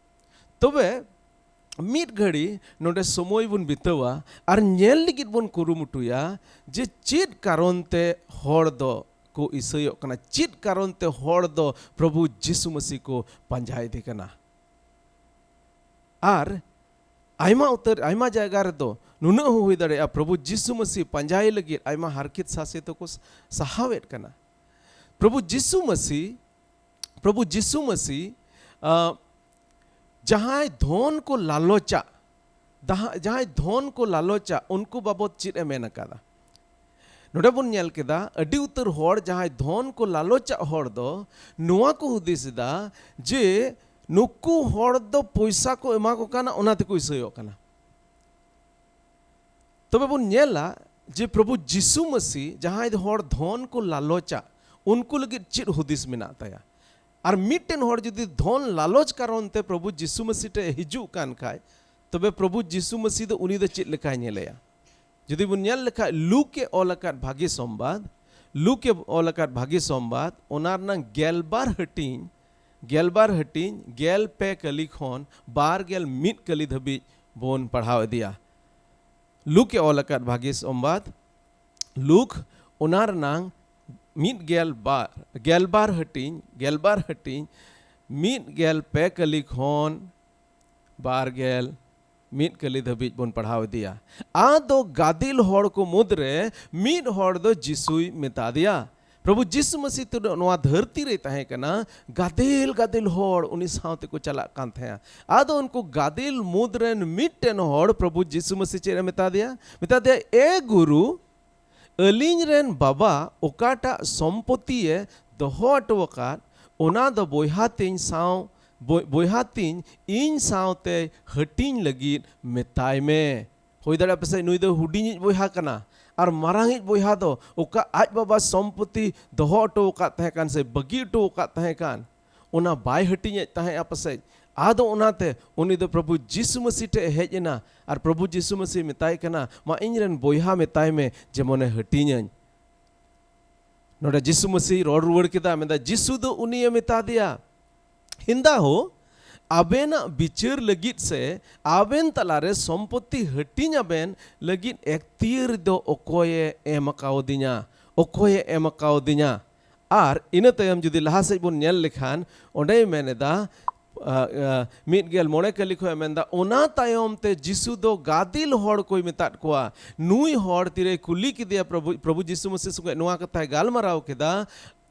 ᱛᱚᱵᱮ ᱢᱤᱫ ᱜᱷᱟᱹᱲᱤ ᱱᱚᱰᱮ ᱥᱚᱢᱚᱭ ᱵᱚᱱ ᱵᱤᱛᱟᱹᱣᱟ ᱟᱨ ᱧᱮᱞ ᱞᱟᱹᱜᱤᱫ ᱵᱚᱱ ᱠᱩᱨᱩᱢᱩᱴᱩᱭᱟ ᱡᱮ ᱪᱮᱫ ᱠᱟᱨᱚᱱ ᱛᱮ ᱦᱚᱲ ᱫᱚ ᱠᱚ ᱤᱥᱟᱹᱭᱚᱜ ᱠᱟᱱᱟ, ᱪᱮᱫ ᱠᱟᱨᱚᱱ ᱛᱮ ᱦᱚᱲ ᱫᱚ ᱯᱨᱚᱵᱷᱩ ᱡᱤᱥᱩ ᱢᱟᱹᱥᱤ ᱠᱚ ᱯᱟᱸᱡᱟᱭᱮᱫᱮ ᱠᱟᱱᱟ᱾ ᱟᱨ ᱟᱭᱢᱟ ᱩᱛᱟᱹᱨ, ᱟᱭᱢᱟ ᱡᱟᱭᱜᱟ ᱨᱮᱫᱚ ᱱᱩᱱᱟᱹᱜ ᱦᱚᱸ ᱦᱩᱭ ᱫᱟᱲᱮᱭᱟᱜᱼᱟ, ᱯᱨᱚᱵᱷᱩ ᱡᱤᱥᱩ ᱢᱟᱹᱥᱤ ᱯᱟᱸᱡᱟᱭ ᱞᱟᱹᱜᱤᱫ ᱟᱭᱢᱟ ᱦᱟᱨᱠᱮᱛ ᱥᱟᱥᱮᱛ ᱠᱚ ᱥᱟᱦᱟᱣᱮᱫ ᱠᱟᱱᱟ᱾ ᱯᱨᱚᱵᱷᱩ ᱡᱤᱥᱩ ᱢᱟᱹᱥᱤ, ᱯᱨᱚᱵᱷᱩ ᱡᱤᱥᱩ ᱢᱟᱹᱥᱤ, ᱟ, ᱡᱟᱦᱟᱸᱭ ᱫᱷᱚᱱ ᱠᱚ ᱞᱟᱞᱚᱪᱟᱜ, ᱫᱟᱦᱟ-, ᱡᱟᱦᱟᱸᱭ ᱫᱷᱚᱱ ᱠᱚ ᱞᱟᱞᱚᱪᱟᱜ, ᱩᱱᱠᱩ ᱵᱟᱵᱚᱫ ᱪᱮᱫ ᱮ ᱢᱮᱱ ᱟᱠᱟᱫᱟ? ᱱᱚᱰᱮ ᱵᱚᱱ ᱧᱮᱞ ᱠᱮᱫᱟ, ᱟᱹᱰᱤ ᱩᱛᱟᱹᱨ ᱦᱚᱲ ᱡᱟᱦᱟᱸᱭ ᱫᱷᱚᱱ ᱠᱚ ᱞᱟᱞᱚᱪᱟᱜ ᱦᱚᱲ ᱫᱚ ᱱᱚᱣᱟ ᱠᱚ ᱦᱩᱫᱤᱥ ᱮᱫᱟ ᱡᱮ ᱱᱩᱠᱩ ᱦᱚᱲ ᱫᱚ ᱯᱚᱭᱥᱟ ᱠᱚ ᱮᱢᱟ ᱠᱚ ᱠᱟᱱᱟ, ᱚᱱᱟ ᱛᱮᱠᱚ ᱤᱥᱟᱹᱭᱚᱜ ᱠᱟᱱᱟ᱾ ᱛᱚᱵᱮ ᱵᱚᱱ ᱧᱮᱞᱟ ᱡᱮ ᱯᱨᱚᱵᱷᱩ ᱡᱤᱥᱩ ᱢᱟᱹᱥᱤ ᱡᱟᱦᱟᱸᱭ ᱦᱚᱲ ᱫᱷᱚᱱ ᱠᱚ ᱞᱟᱞᱚᱪᱟ, ᱩᱱᱠᱩ ᱞᱟᱹᱜᱤᱫ ᱪᱮᱫ ᱦᱩᱫᱤᱥ ᱢᱮᱱᱟᱜ ᱛᱟᱭᱟ? ᱟᱨ ᱢᱤᱫᱴᱮᱱ ᱦᱚᱲ ᱡᱩᱫᱤ ᱫᱷᱚᱱ ᱞᱟᱞᱚᱪ ᱠᱟᱨᱚᱱ ᱛᱮ ᱯᱨᱚᱵᱷᱩ ᱡᱤᱥᱩ ᱢᱟᱹᱥᱤ ᱴᱷᱮᱱ ᱮ ᱦᱤᱡᱩᱜ ᱠᱟᱱ ᱠᱷᱟᱡ, ᱛᱚᱵᱮ ᱯᱨᱚᱵᱷᱩ ᱡᱤᱥᱩ ᱢᱟᱹᱥᱤ ᱫᱚ ᱩᱱᱤ ᱫᱚ ᱪᱮᱫ ᱞᱮᱠᱟᱭ ᱧᱮᱞᱮᱭᱟ? ᱡᱩᱫᱤ ᱵᱚᱱ ᱧᱮᱞ ᱞᱮᱠᱷᱟᱡ, ᱞᱩᱠ ᱮ ᱚᱞ ᱟᱠᱟᱫ ᱵᱷᱟᱹᱜᱤ ᱥᱚᱢᱵᱟᱫ, ᱞᱩᱠ ᱮ ᱚᱞ ᱟᱠᱟᱫ ᱵᱷᱟᱹᱜᱤ ᱥᱚᱢᱵᱟᱫ, ᱚᱱᱟ ᱨᱮᱱᱟᱝ ᱜᱮᱞᱵᱟᱨ ᱦᱟᱹᱴᱤᱧ, ᱜᱮᱞᱵᱟᱨ ᱦᱟᱹᱴᱤᱧ, ᱜᱮᱞ ᱯᱮ ᱠᱟᱹᱞᱤ ᱠᱷᱚᱱ ᱵᱟᱨ ᱜᱮᱞ ᱢᱤᱫ ᱠᱟᱹᱞᱤ ᱫᱷᱟᱹᱵᱤᱡ ᱵᱚᱱ ᱯᱟᱲᱦᱟᱣ ᱤᱫᱤᱭᱟ᱾ ᱞᱩᱠ ᱮ ᱚᱞ ᱟᱠᱟᱫ ᱵᱷᱟᱹᱜᱤ ᱥᱚᱢᱵᱟᱫ, ᱞᱩᱠ, ᱚᱱᱟ ᱨᱮᱱᱟᱝ ᱢᱤᱫ ᱜᱮᱞ ᱵᱟᱨ, ᱜᱮᱞᱵᱟᱨ ᱦᱟᱹᱴᱤᱧ, ᱜᱮᱞᱵᱟᱨ ᱦᱟᱹᱴᱤᱧ, ᱢᱤᱫ ᱜᱮᱞ ᱯᱮ ᱠᱟᱹᱞᱤ ᱠᱷᱚᱱ ᱵᱟᱨ ᱜᱮᱞ ᱢᱤᱫ ᱠᱟᱹᱞᱤ ᱫᱷᱟᱹᱵᱤᱡ ᱵᱚᱱ ᱯᱟᱲᱦᱟᱣ ᱤᱫᱤᱭᱟ᱾ ᱟᱫᱚ ᱜᱟᱫᱮᱞ ᱦᱚᱲ ᱠᱚ ᱢᱩᱫᱽᱨᱮ ᱢᱤᱫ ᱦᱚᱲ ᱫᱚ ᱡᱤᱥᱩᱭ ᱢᱮᱛᱟ ᱫᱮᱭᱟ, ᱯᱨᱚᱵᱷᱩ ᱡᱤᱥᱩ ᱢᱟᱹᱥᱤ ᱛᱚ ᱱᱚᱣᱟ ᱫᱷᱟᱹᱨᱛᱤ ᱨᱮᱭ ᱛᱟᱦᱮᱸ ᱠᱟᱱᱟ, ᱜᱟᱫᱮᱞ ᱜᱟᱫᱮᱞ ᱦᱚᱲ ᱩᱱᱤ ᱥᱟᱶ ᱛᱮᱠᱚ ᱪᱟᱞᱟᱜ ᱠᱟᱱ ᱛᱟᱦᱮᱸᱜᱼᱟ᱾ ᱟᱫᱚ ᱩᱱᱠᱩ ᱜᱟᱫᱮᱞ ᱢᱩᱫᱽ ᱨᱮᱱ ᱢᱤᱫᱴᱮᱱ ᱦᱚᱲ ᱯᱨᱚᱵᱷᱩ ᱡᱤᱥᱩ ᱢᱟᱹᱥᱤ ᱪᱮᱫ ᱮ ᱢᱮᱛᱟ ᱫᱮᱭᱟ? ᱢᱮᱛᱟ ᱫᱮᱭᱟ, "ᱮ ᱜᱩᱨᱩ, ᱟᱹᱞᱤᱧ ᱨᱮᱱ ᱵᱟᱵᱟ ᱚᱠᱟᱴᱟᱜ ᱥᱚᱢᱯᱚᱛᱤ ᱮ ᱫᱚᱦᱚ ᱦᱚᱴᱚ ᱟᱠᱟᱫ, ᱚᱱᱟ ᱫᱚ ᱵᱚᱭᱦᱟ ᱛᱤᱧ ᱥᱟᱶ, ᱵᱚ-, ᱵᱚᱭᱦᱟ ᱛᱤᱧ ᱤᱧ ᱥᱟᱶᱛᱮ ᱦᱟᱹᱴᱤᱧ ᱞᱟᱹᱜᱤᱫ ᱢᱮᱛᱟᱭ ᱢᱮ᱾" ᱦᱩᱭ ᱫᱟᱲᱮᱭᱟᱜᱼᱟ ᱯᱟᱥᱮᱡ ᱱᱩᱭ ᱫᱚ ᱦᱩᱰᱤᱧᱤᱡ ᱵᱚᱭᱦᱟ ᱠᱟᱱᱟ, ᱟᱨ ᱢᱟᱨᱟᱝᱤᱡ ᱵᱚᱭᱦᱟ ᱫᱚ ᱚᱠᱟ ᱟᱡ ᱵᱟᱵᱟ ᱥᱚᱢᱯᱚᱛᱤ ᱫᱚᱦᱚ ᱦᱚᱴᱚ ᱟᱠᱟᱫ ᱛᱟᱦᱮᱸ ᱠᱟᱱ ᱥᱮ ᱵᱟᱹᱜᱤ ᱦᱚᱴᱚ ᱟᱠᱟᱫ ᱛᱟᱦᱮᱸ ᱠᱟᱱ, ᱚᱱᱟ ᱵᱟᱭ ᱦᱟᱹᱴᱤᱧᱮᱫ ᱛᱟᱦᱮᱸᱜᱼᱟ ᱯᱟᱥᱮᱡ᱾ ᱟᱫᱚ ᱚᱱᱟᱛᱮ ᱩᱱᱤ ᱫᱚ ᱯᱨᱚᱵᱷᱩ ᱡᱤᱥᱩ ᱢᱟᱹᱥᱤ ᱴᱷᱮᱡ ᱮ ᱦᱮᱡ ᱮᱱᱟ, ᱟᱨ ᱯᱨᱚᱵᱷᱩ ᱡᱤᱥᱩ ᱢᱟᱹᱥᱤ ᱢᱮᱛᱟᱭ ᱠᱟᱱᱟ, "ᱢᱟ, ᱤᱧ ᱨᱮᱱ ᱵᱚᱭᱦᱟ ᱢᱮᱛᱟᱭ ᱢᱮ ᱡᱮᱢᱚᱱᱮ ᱦᱟᱹᱴᱤᱧᱟᱹᱧ᱾" ᱱᱚᱰᱮ ᱡᱤᱥᱩ ᱢᱟᱹᱥᱤ ᱨᱚᱲ ᱨᱩᱣᱟᱹᱲ ᱠᱮᱫᱟ, ᱢᱮᱱᱫᱟ, ᱡᱤᱥᱩ ᱫᱚ ᱩᱱᱤᱭᱮ ᱢᱮᱛᱟ ᱫᱮᱭᱟ, "ᱦᱮᱸᱫᱟ ᱦᱳ, ᱟᱵᱮᱱᱟᱜ ᱵᱤᱪᱟᱹᱨ ᱞᱟᱹᱜᱤᱫ ᱥᱮ ᱟᱵᱮᱱ ᱛᱟᱞᱟᱨᱮ ᱥᱚᱢᱯᱚᱛᱤ ᱦᱟᱹᱴᱤᱧ ᱟᱵᱮᱱ ᱞᱟᱹᱜᱤᱫ ᱮᱠᱛᱤᱭᱟᱹᱨ ᱫᱚ ᱚᱠᱚᱭᱮ ᱮᱢ ᱠᱟᱣᱫᱤᱧᱟ? ᱚᱠᱚᱭᱮ ᱮᱢ ᱠᱟᱣᱫᱤᱧᱟ?" ᱟᱨ ᱤᱱᱟᱹ ᱛᱟᱭᱚᱢ ᱡᱩᱫᱤ ᱞᱟᱦᱟ ᱥᱮᱫ ᱵᱚᱱ ᱧᱮᱞ ᱞᱮᱠᱷᱟᱱ, ᱚᱸᱰᱮᱭ ᱢᱮᱱ ᱮᱫᱟ, ᱟ, ᱟ, ᱢᱤᱫ ᱜᱮᱞ ᱢᱚᱬᱮ ᱠᱟᱹᱞᱤ ᱠᱷᱚᱱ ᱢᱮᱱᱫᱟ, ᱚᱱᱟ ᱛᱟᱭᱚᱢ ᱛᱮ ᱡᱤᱥᱩ ᱫᱚ ᱜᱟᱫᱮᱞ ᱦᱚᱲ ᱠᱚᱭ ᱢᱮᱛᱟᱫ ᱠᱚᱣᱟ᱾ ᱱᱩᱭ ᱦᱚᱲ ᱛᱤᱨᱮᱭ ᱠᱩᱞᱤ ᱠᱮᱫᱮᱭᱟ, ᱯᱨᱚᱵᱷᱩ, ᱯᱨᱚᱵᱷᱩ ᱡᱤᱥᱩ ᱢᱟᱹᱥᱤ ᱥᱚᱸᱜᱮ ᱱᱚᱣᱟ ᱠᱟᱛᱷᱟᱭ ᱜᱟᱞᱢᱟᱨᱟᱣ ᱠᱮᱫᱟ,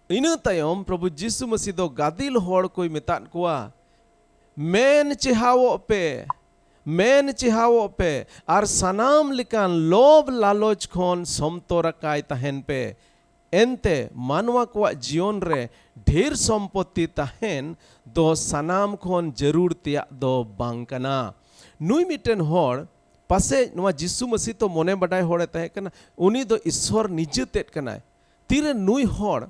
ᱤᱱᱟᱹ ᱛᱟᱭᱚᱢ ᱯᱨᱚᱵᱷᱩ ᱡᱤᱥᱩ ᱢᱟᱹᱥᱤ ᱫᱚ ᱜᱟᱫᱮᱞ ᱦᱚᱲ ᱠᱚᱭ ᱢᱮᱛᱟᱫ ᱠᱚᱣᱟ, "ᱢᱮᱱ ᱪᱮᱦᱟᱣᱚᱜ ᱯᱮ, ᱢᱮᱱ ᱪᱮᱦᱟᱣᱚᱜ ᱯᱮ, ᱟᱨ ᱥᱟᱱᱟᱢ ᱞᱮᱠᱟᱱ ᱞᱳᱵᱷ ᱞᱟᱞᱚᱪ ᱠᱷᱚᱱ ᱥᱚᱢᱛᱚᱨ ᱟᱠᱟᱭ ᱛᱟᱦᱮᱱ ᱯᱮ᱾ ᱮᱱᱛᱮ ᱢᱟᱱᱣᱟ ᱠᱚᱣᱟᱜ ᱡᱤᱭᱚᱱ ᱨᱮ ᱰᱷᱮᱨ ᱥᱚᱢᱯᱚᱛᱤ ᱛᱟᱦᱮᱱ ᱫᱚ ᱥᱟᱱᱟᱢ ᱠᱷᱚᱱ ᱡᱟᱹᱨᱩᱲ ᱛᱮᱭᱟᱜ ᱫᱚ ᱵᱟᱝ ᱠᱟᱱᱟ᱾" ᱱᱩᱭ ᱢᱤᱫᱴᱮᱱ ᱦᱚᱲ ᱯᱟᱥᱮᱡ ᱱᱚᱣᱟ ᱡᱤᱥᱩ ᱢᱟᱹᱥᱤ ᱛᱚ ᱢᱚᱱᱮ ᱵᱟᱰᱟᱭ ᱦᱚᱲᱮ ᱛᱟᱦᱮᱸ ᱠᱟᱱᱟ, ᱩᱱᱤ ᱫᱚ ᱤᱥᱥᱚᱨ ᱱᱤᱡᱮ ᱛᱮᱫ ᱠᱟᱱᱟᱭ᱾ ᱛᱤᱨᱮ ᱱᱩᱭ ᱦᱚᱲ,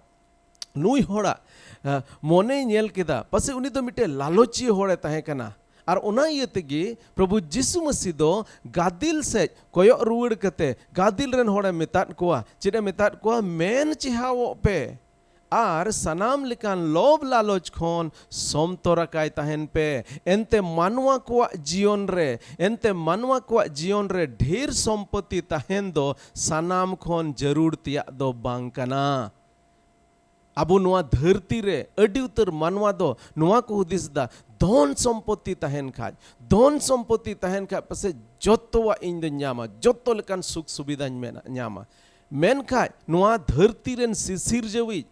ᱱᱩᱭ ᱦᱚᱲᱟᱜ, ᱟ, ᱢᱚᱱᱮᱭ ᱧᱮᱞ ᱠᱮᱫᱟ, ᱯᱟᱥᱮᱡ ᱩᱱᱤ ᱫᱚ ᱢᱤᱫᱴᱮᱱ ᱞᱟᱞᱚᱪᱤᱭᱟᱹ ᱦᱚᱲᱮ ᱛᱟᱦᱮᱸ ᱠᱟᱱᱟ᱾ ᱟᱨ ᱚᱱᱟ ᱤᱭᱟᱹ ᱛᱮᱜᱮ ᱯᱨᱚᱵᱷᱩ ᱡᱤᱥᱩ ᱢᱟᱹᱥᱤ ᱫᱚ ᱜᱟᱫᱮᱞ ᱥᱮᱫ ᱠᱚᱭᱚᱜ ᱨᱩᱣᱟᱹᱲ ᱠᱟᱛᱮ ᱜᱟᱫᱮᱞ ᱨᱮᱱ ᱦᱚᱲᱮ ᱢᱮᱛᱟᱫ ᱠᱚᱣᱟ᱾ ᱪᱮᱫ ᱮ ᱢᱮᱛᱟᱫ ᱠᱚᱣᱟ? ᱢᱮᱱ ᱪᱮᱦᱟᱣᱚᱜ ᱯᱮ ᱟᱨ ᱥᱟᱱᱟᱢ ᱞᱮᱠᱟᱱ ᱞᱚᱵᱽ ᱞᱟᱞᱚᱪ ᱠᱷᱚᱱ ᱥᱚᱢᱛᱚᱨ ᱟᱠᱟᱭ ᱛᱟᱦᱮᱱ ᱯᱮ᱾ ᱮᱱᱛᱮ ᱢᱟᱱᱣᱟ ᱠᱚᱣᱟᱜ ᱡᱤᱭᱚᱱ ᱨᱮ, ᱮᱱᱛᱮ ᱢᱟᱱᱣᱟ ᱠᱚᱣᱟᱜ ᱡᱤᱭᱚᱱ ᱨᱮ ᱰᱷᱮᱨ ᱥᱚᱢᱯᱚᱛᱤ ᱛᱟᱦᱮᱱ ᱫᱚ ᱥᱟᱱᱟᱢ ᱠᱷᱚᱱ ᱡᱟᱹᱨᱩᱲ ᱛᱮᱭᱟᱜ ᱫᱚ ᱵᱟᱝ ᱠᱟᱱᱟ᱾ ᱟᱵᱚ ᱱᱚᱣᱟ ᱫᱷᱟᱹᱨᱛᱤ ᱨᱮ ᱟᱹᱰᱤ ᱩᱛᱟᱹᱨ ᱢᱟᱱᱣᱟ ᱫᱚ ᱱᱚᱣᱟ ᱠᱚ ᱦᱩᱫᱤᱥ ᱮᱫᱟ, ᱫᱷᱚᱱ ᱥᱚᱢᱯᱚᱛᱤ ᱛᱟᱦᱮᱱ ᱠᱷᱟᱡ, ᱫᱷᱚᱱ ᱥᱚᱢᱯᱚᱛᱤ ᱛᱟᱦᱮᱱ ᱠᱷᱟᱡ ᱯᱟᱥᱮᱡ ᱡᱚᱛᱚᱣᱟᱜ ᱤᱧ ᱫᱚᱧ ᱧᱟᱢᱟ, ᱡᱚᱛᱚ ᱞᱮᱠᱟᱱ ᱥᱩᱠ ᱥᱩᱵᱤᱫᱷᱟᱧ ᱢᱮᱱᱟ, ᱧᱟᱢᱟ᱾ ᱢᱮᱱᱠᱷᱟᱡ ᱱᱚᱣᱟ ᱫᱷᱟᱹᱨᱛᱤ ᱨᱮᱱ ᱥᱤᱥᱤᱨᱡᱟᱹᱣᱤᱡ,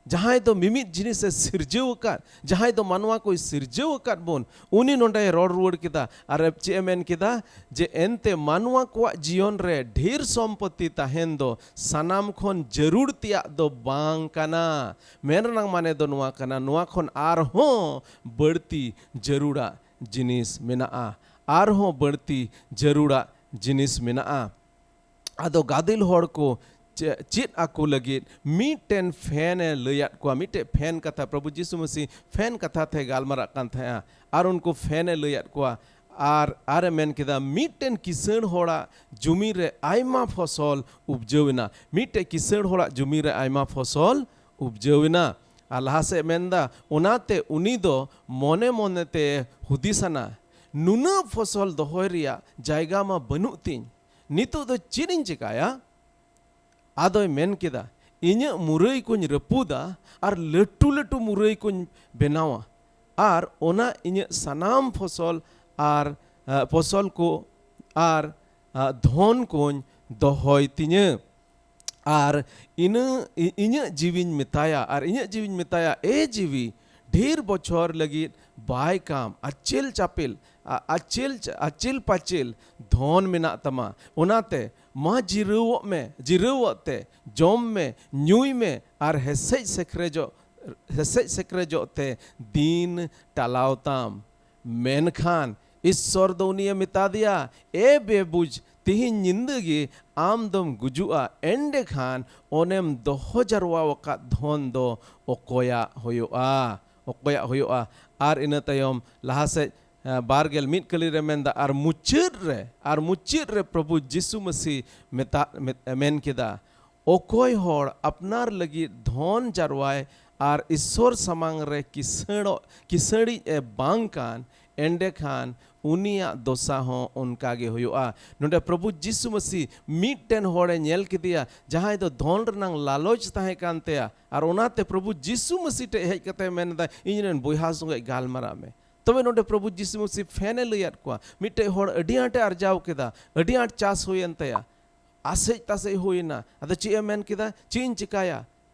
ᱡᱟᱦᱟᱸᱭ ᱫᱚ ᱢᱤᱢᱤᱫ ᱡᱤᱱᱤᱥᱮ ᱥᱤᱨᱡᱟᱹᱣ ᱟᱠᱟᱫ, ᱡᱟᱦᱟᱸᱭ ᱫᱚ ᱢᱟᱱᱣᱟ ᱠᱚᱭ ᱥᱤᱨᱡᱟᱹᱣ ᱟᱠᱟᱫ ᱵᱚᱱ, ᱩᱱᱤ ᱱᱚᱰᱮᱭ ᱨᱚᱲ ᱨᱩᱣᱟᱹᱲ ᱠᱮᱫᱟ᱾ ᱟᱨ ᱪᱮᱫ ᱮ ᱢᱮᱱ ᱠᱮᱫᱟ? ᱡᱮ ᱮᱱᱛᱮ ᱢᱟᱱᱣᱟ ᱠᱚᱣᱟᱜ ᱡᱤᱭᱚᱱ ᱨᱮ ᱰᱷᱮᱨ ᱥᱚᱢᱯᱚᱛᱤ ᱛᱟᱦᱮᱱ ᱫᱚ ᱥᱟᱱᱟᱢ ᱠᱷᱚᱱ ᱡᱟᱹᱨᱩᱲ ᱛᱮᱭᱟᱜ ᱫᱚ ᱵᱟᱝ ᱠᱟᱱᱟ᱾ ᱢᱮᱱ ᱨᱮᱱᱟᱜ ᱢᱟᱱᱮ ᱫᱚ ᱱᱚᱣᱟ ᱠᱟᱱᱟ, ᱱᱚᱣᱟ ᱠᱷᱚᱱ ᱟᱨᱦᱚᱸ ᱵᱟᱹᱲᱛᱤ ᱡᱟᱹᱨᱩᱲᱟᱜ ᱡᱤᱱᱤᱥ ᱢᱮᱱᱟᱜᱼᱟ, ᱟᱨᱦᱚᱸ ᱵᱟᱹᱲᱛᱤ ᱡᱟᱹᱨᱩᱲᱟᱜ ᱡᱤᱱᱤᱥ ᱢᱮᱱᱟᱜᱼᱟ᱾ ᱟᱫᱚ ᱜᱟᱫᱮᱞ ᱦᱚᱲ ᱠᱚ ᱪᱮ-, ᱪᱮᱫ ᱟᱠᱚ ᱞᱟᱹᱜᱤᱫ ᱢᱤᱫᱴᱮᱱ ᱯᱷᱮᱱ ᱮ ᱞᱟᱹᱭᱟᱫ ᱠᱚᱣᱟ, ᱢᱤᱫᱴᱮᱱ ᱯᱷᱮᱱ ᱠᱟᱛᱷᱟ, ᱯᱨᱚᱵᱷᱩ ᱡᱤᱥᱩ ᱢᱟᱹᱥᱤ ᱯᱷᱮᱱ ᱠᱟᱛᱷᱟ ᱛᱮ ᱜᱟᱞᱢᱟᱨᱟᱜ ᱠᱟᱱ ᱛᱟᱦᱮᱸᱜᱼᱟ᱾ ᱟᱨ ᱩᱱᱠᱩ ᱯᱷᱮᱱ ᱮ ᱞᱟᱹᱭᱟᱫ ᱠᱚᱣᱟ, ᱟᱨ, ᱟᱨ ᱮ ᱢᱮᱱ ᱠᱮᱫᱟ, ᱢᱤᱫᱴᱮᱱ ᱠᱤᱥᱟᱹᱬ ᱦᱚᱲᱟᱜ ᱡᱩᱢᱤ ᱨᱮ ᱟᱭᱢᱟ ᱯᱷᱚᱥᱚᱞ ᱩᱯᱡᱟᱹᱣ ᱮᱱᱟ, ᱢᱤᱫᱴᱮᱱ ᱠᱤᱥᱟᱹᱬ ᱦᱚᱲᱟᱜ ᱡᱩᱢᱤ ᱨᱮ ᱟᱭᱢᱟ ᱯᱷᱚᱥᱚᱞ ᱩᱯᱡᱟᱹᱣ ᱮᱱᱟ᱾ ᱟᱨ ᱞᱟᱦᱟ ᱥᱮᱫ ᱢᱮᱱᱫᱟ, ᱚᱱᱟᱛᱮ ᱩᱱᱤ ᱫᱚ ᱢᱚᱱᱮ ᱢᱚᱱᱮ ᱛᱮ ᱦᱩᱫᱤᱥ ᱟᱱᱟ, ᱱᱩᱱᱟᱹᱜ ᱯᱷᱚᱥᱚᱞ ᱫᱚᱦᱚᱭ ᱨᱮᱭᱟᱜ ᱡᱟᱭᱜᱟ ᱢᱟ ᱵᱟᱹᱱᱩᱜ ᱛᱤᱧ, ᱱᱤᱛᱚᱜ ᱫᱚ ᱪᱮᱫ ᱤᱧ ᱪᱮᱠᱟᱭᱟ? ᱟᱫᱚᱭ ᱢᱮᱱ ᱠᱮᱫᱟ, ᱤᱧᱟᱹᱜ ᱢᱩᱨᱟᱹᱭ ᱠᱚᱧ ᱨᱟᱹᱯᱩᱫᱟ ᱟᱨ ᱞᱟᱹᱴᱩ ᱞᱟᱹᱴᱩ ᱢᱩᱨᱟᱹᱭ ᱠᱚᱧ ᱵᱮᱱᱟᱣᱟ, ᱟᱨ ᱚᱱᱟ ᱤᱧᱟᱹᱜ ᱥᱟᱱᱟᱢ ᱯᱷᱚᱥᱚᱞ ᱟᱨ, ᱟ, ᱯᱷᱚᱥᱚᱞ ᱠᱚ ᱟᱨ, ᱟ, ᱫᱷᱚᱱ ᱠᱚᱧ ᱫᱚᱦᱚᱭ ᱛᱤᱧᱟᱹ᱾ ᱟᱨ ᱤᱱᱟᱹ, ᱤ-, ᱤᱧᱟᱹᱜ ᱡᱤᱣᱤᱧ ᱢᱮᱛᱟᱭᱟ, ᱟᱨ ᱤᱧᱟᱹᱜ ᱡᱤᱣᱤᱧ ᱢᱮᱛᱟᱭᱟ, ᱮ ᱡᱤᱣᱤ, ᱰᱷᱮᱨ ᱵᱚᱪᱷᱚᱨ ᱞᱟᱹᱜᱤᱫ ᱵᱟᱭ ᱠᱟᱢ, ᱟᱪᱮᱞ ᱪᱟᱯᱮᱞ, ᱟ-, ᱟᱪᱮᱞ ᱪᱟ-, ᱟᱪᱮᱞ ᱯᱟᱪᱮᱞ ᱫᱷᱚᱱ ᱢᱮᱱᱟᱜ ᱛᱟᱢᱟ᱾ ᱚᱱᱟᱛᱮ ᱢᱟ ᱡᱤᱨᱟᱹᱣᱚᱜ ᱢᱮ, ᱡᱤᱨᱟᱹᱣᱚᱜ ᱛᱮ ᱡᱚᱢ ᱢᱮ, ᱧᱩᱭ ᱢᱮ ᱟᱨ ᱦᱮᱥᱮᱡ ᱥᱮᱠᱨᱮᱡᱚᱜ, ᱦᱮᱥᱮᱡ ᱥᱮᱠᱨᱮᱡᱚᱜ ᱛᱮ ᱫᱤᱱ ᱴᱟᱞᱟᱣ ᱛᱟᱢ᱾ ᱢᱮᱱᱠᱷᱟᱱ ᱤᱥᱥᱚᱨ ᱫᱚ ᱩᱱᱤᱭᱮ ᱢᱮᱛᱟ ᱫᱮᱭᱟ, ᱮ ᱵᱮᱵᱩᱡᱽ, ᱛᱤᱦᱤᱧ ᱧᱤᱫᱟᱹ ᱜᱮ ᱟᱢ ᱫᱚᱢ ᱜᱩᱡᱩᱜᱼᱟ, ᱮᱸᱰᱮᱠᱷᱟᱱ ᱚᱱᱮᱢ ᱫᱚᱦᱚ ᱡᱟᱨᱣᱟ ᱟᱠᱟᱫ ᱫᱷᱚᱱ ᱫᱚ ᱚᱠᱚᱭᱟᱜ ᱦᱩᱭᱩᱜᱼᱟ? ᱚᱠᱚᱭᱟᱜ ᱦᱩᱭᱩᱜᱼᱟ? ᱟᱨ ᱤᱱᱟᱹ ᱛᱟᱭᱚᱢ ᱞᱟᱦᱟ ᱥᱮᱫ, ᱮ, ᱵᱟᱨ ᱜᱮᱞ ᱢᱤᱫ ᱠᱟᱹᱞᱤ ᱨᱮ ᱢᱮᱱᱫᱟ, ᱟᱨ ᱢᱩᱪᱟᱹᱫ ᱨᱮ, ᱟᱨ ᱢᱩᱪᱟᱹᱫ ᱨᱮ ᱯᱨᱚᱵᱷᱩ ᱡᱤᱥᱩ ᱢᱟᱹᱥᱤ ᱢᱮᱛᱟ-, ᱢᱮᱛ-, ᱢᱮᱱ ᱠᱮᱫᱟ, ᱚᱠᱚᱭ ᱦᱚᱲ ᱟᱯᱱᱟᱨ ᱞᱟᱹᱜᱤᱫ ᱫᱷᱚᱱ ᱡᱟᱨᱣᱟᱭ ᱟᱨ ᱤᱥᱥᱚᱨ ᱥᱟᱢᱟᱝ ᱨᱮ ᱠᱤᱥᱟᱹᱬᱚᱜ, ᱠᱤᱥᱟᱹᱬᱤᱡ ᱮ ᱵᱟᱝ ᱠᱟᱱ, ᱮᱸᱰᱮᱠᱷᱟᱱ ᱩᱱᱤᱭᱟᱜ ᱫᱚᱥᱟ ᱦᱚᱸ ᱚᱱᱠᱟ ᱜᱮ ᱦᱩᱭᱩᱜᱼᱟ᱾ ᱱᱚᱰᱮ ᱯᱨᱚᱵᱷᱩ ᱡᱤᱥᱩ ᱢᱟᱹᱥᱤ ᱢᱤᱫᱴᱮᱱ ᱦᱚᱲᱮ ᱧᱮᱞ ᱠᱮᱫᱮᱭᱟ, ᱡᱟᱦᱟᱸᱭ ᱫᱚ ᱫᱷᱚᱱ ᱨᱮᱱᱟᱝ ᱞᱟᱞᱚᱪ ᱛᱟᱦᱮᱸ ᱠᱟᱱ ᱛᱟᱭᱟ, ᱟᱨ ᱚᱱᱟᱛᱮ ᱯᱨᱚᱵᱷᱩ ᱡᱤᱥᱩ ᱢᱟᱹᱥᱤ ᱴᱷᱮᱱ ᱦᱮᱡ ᱠᱟᱛᱮ ᱢᱮᱱ ᱮᱫᱟᱭ, "ᱤᱧ ᱨᱮᱱ ᱵᱚᱭᱦᱟ ᱥᱚᱸᱜᱮ ᱜᱟᱞᱢᱟᱨᱟᱜ ᱢᱮ᱾" ᱛᱚᱵᱮ ᱱᱚᱰᱮ ᱯᱨᱚᱵᱷᱩ ᱡᱤᱥᱩ ᱢᱟᱹᱥᱤ ᱯᱷᱮᱱ ᱮ ᱞᱟᱹᱭᱟᱫ ᱠᱚᱣᱟ, ᱢᱤᱫᱴᱮᱡ ᱦᱚᱲ ᱟᱹᱰᱤ ᱟᱸᱴᱮ ᱟᱨᱡᱟᱣ ᱠᱮᱫᱟ, ᱟᱹᱰᱤ ᱟᱸᱴ ᱪᱟᱥ ᱦᱩᱭᱮᱱ ᱛᱟᱭᱟ, ᱟᱥᱮᱡ ᱛᱟᱥᱮᱡ ᱦᱩᱭᱮᱱᱟ᱾ ᱟᱫᱚ ᱪᱮᱫ ᱮ ᱢᱮᱱ ᱠᱮᱫᱟ? "ᱪᱮᱫ ᱤᱧ ᱪᱤᱠᱟᱭᱟ?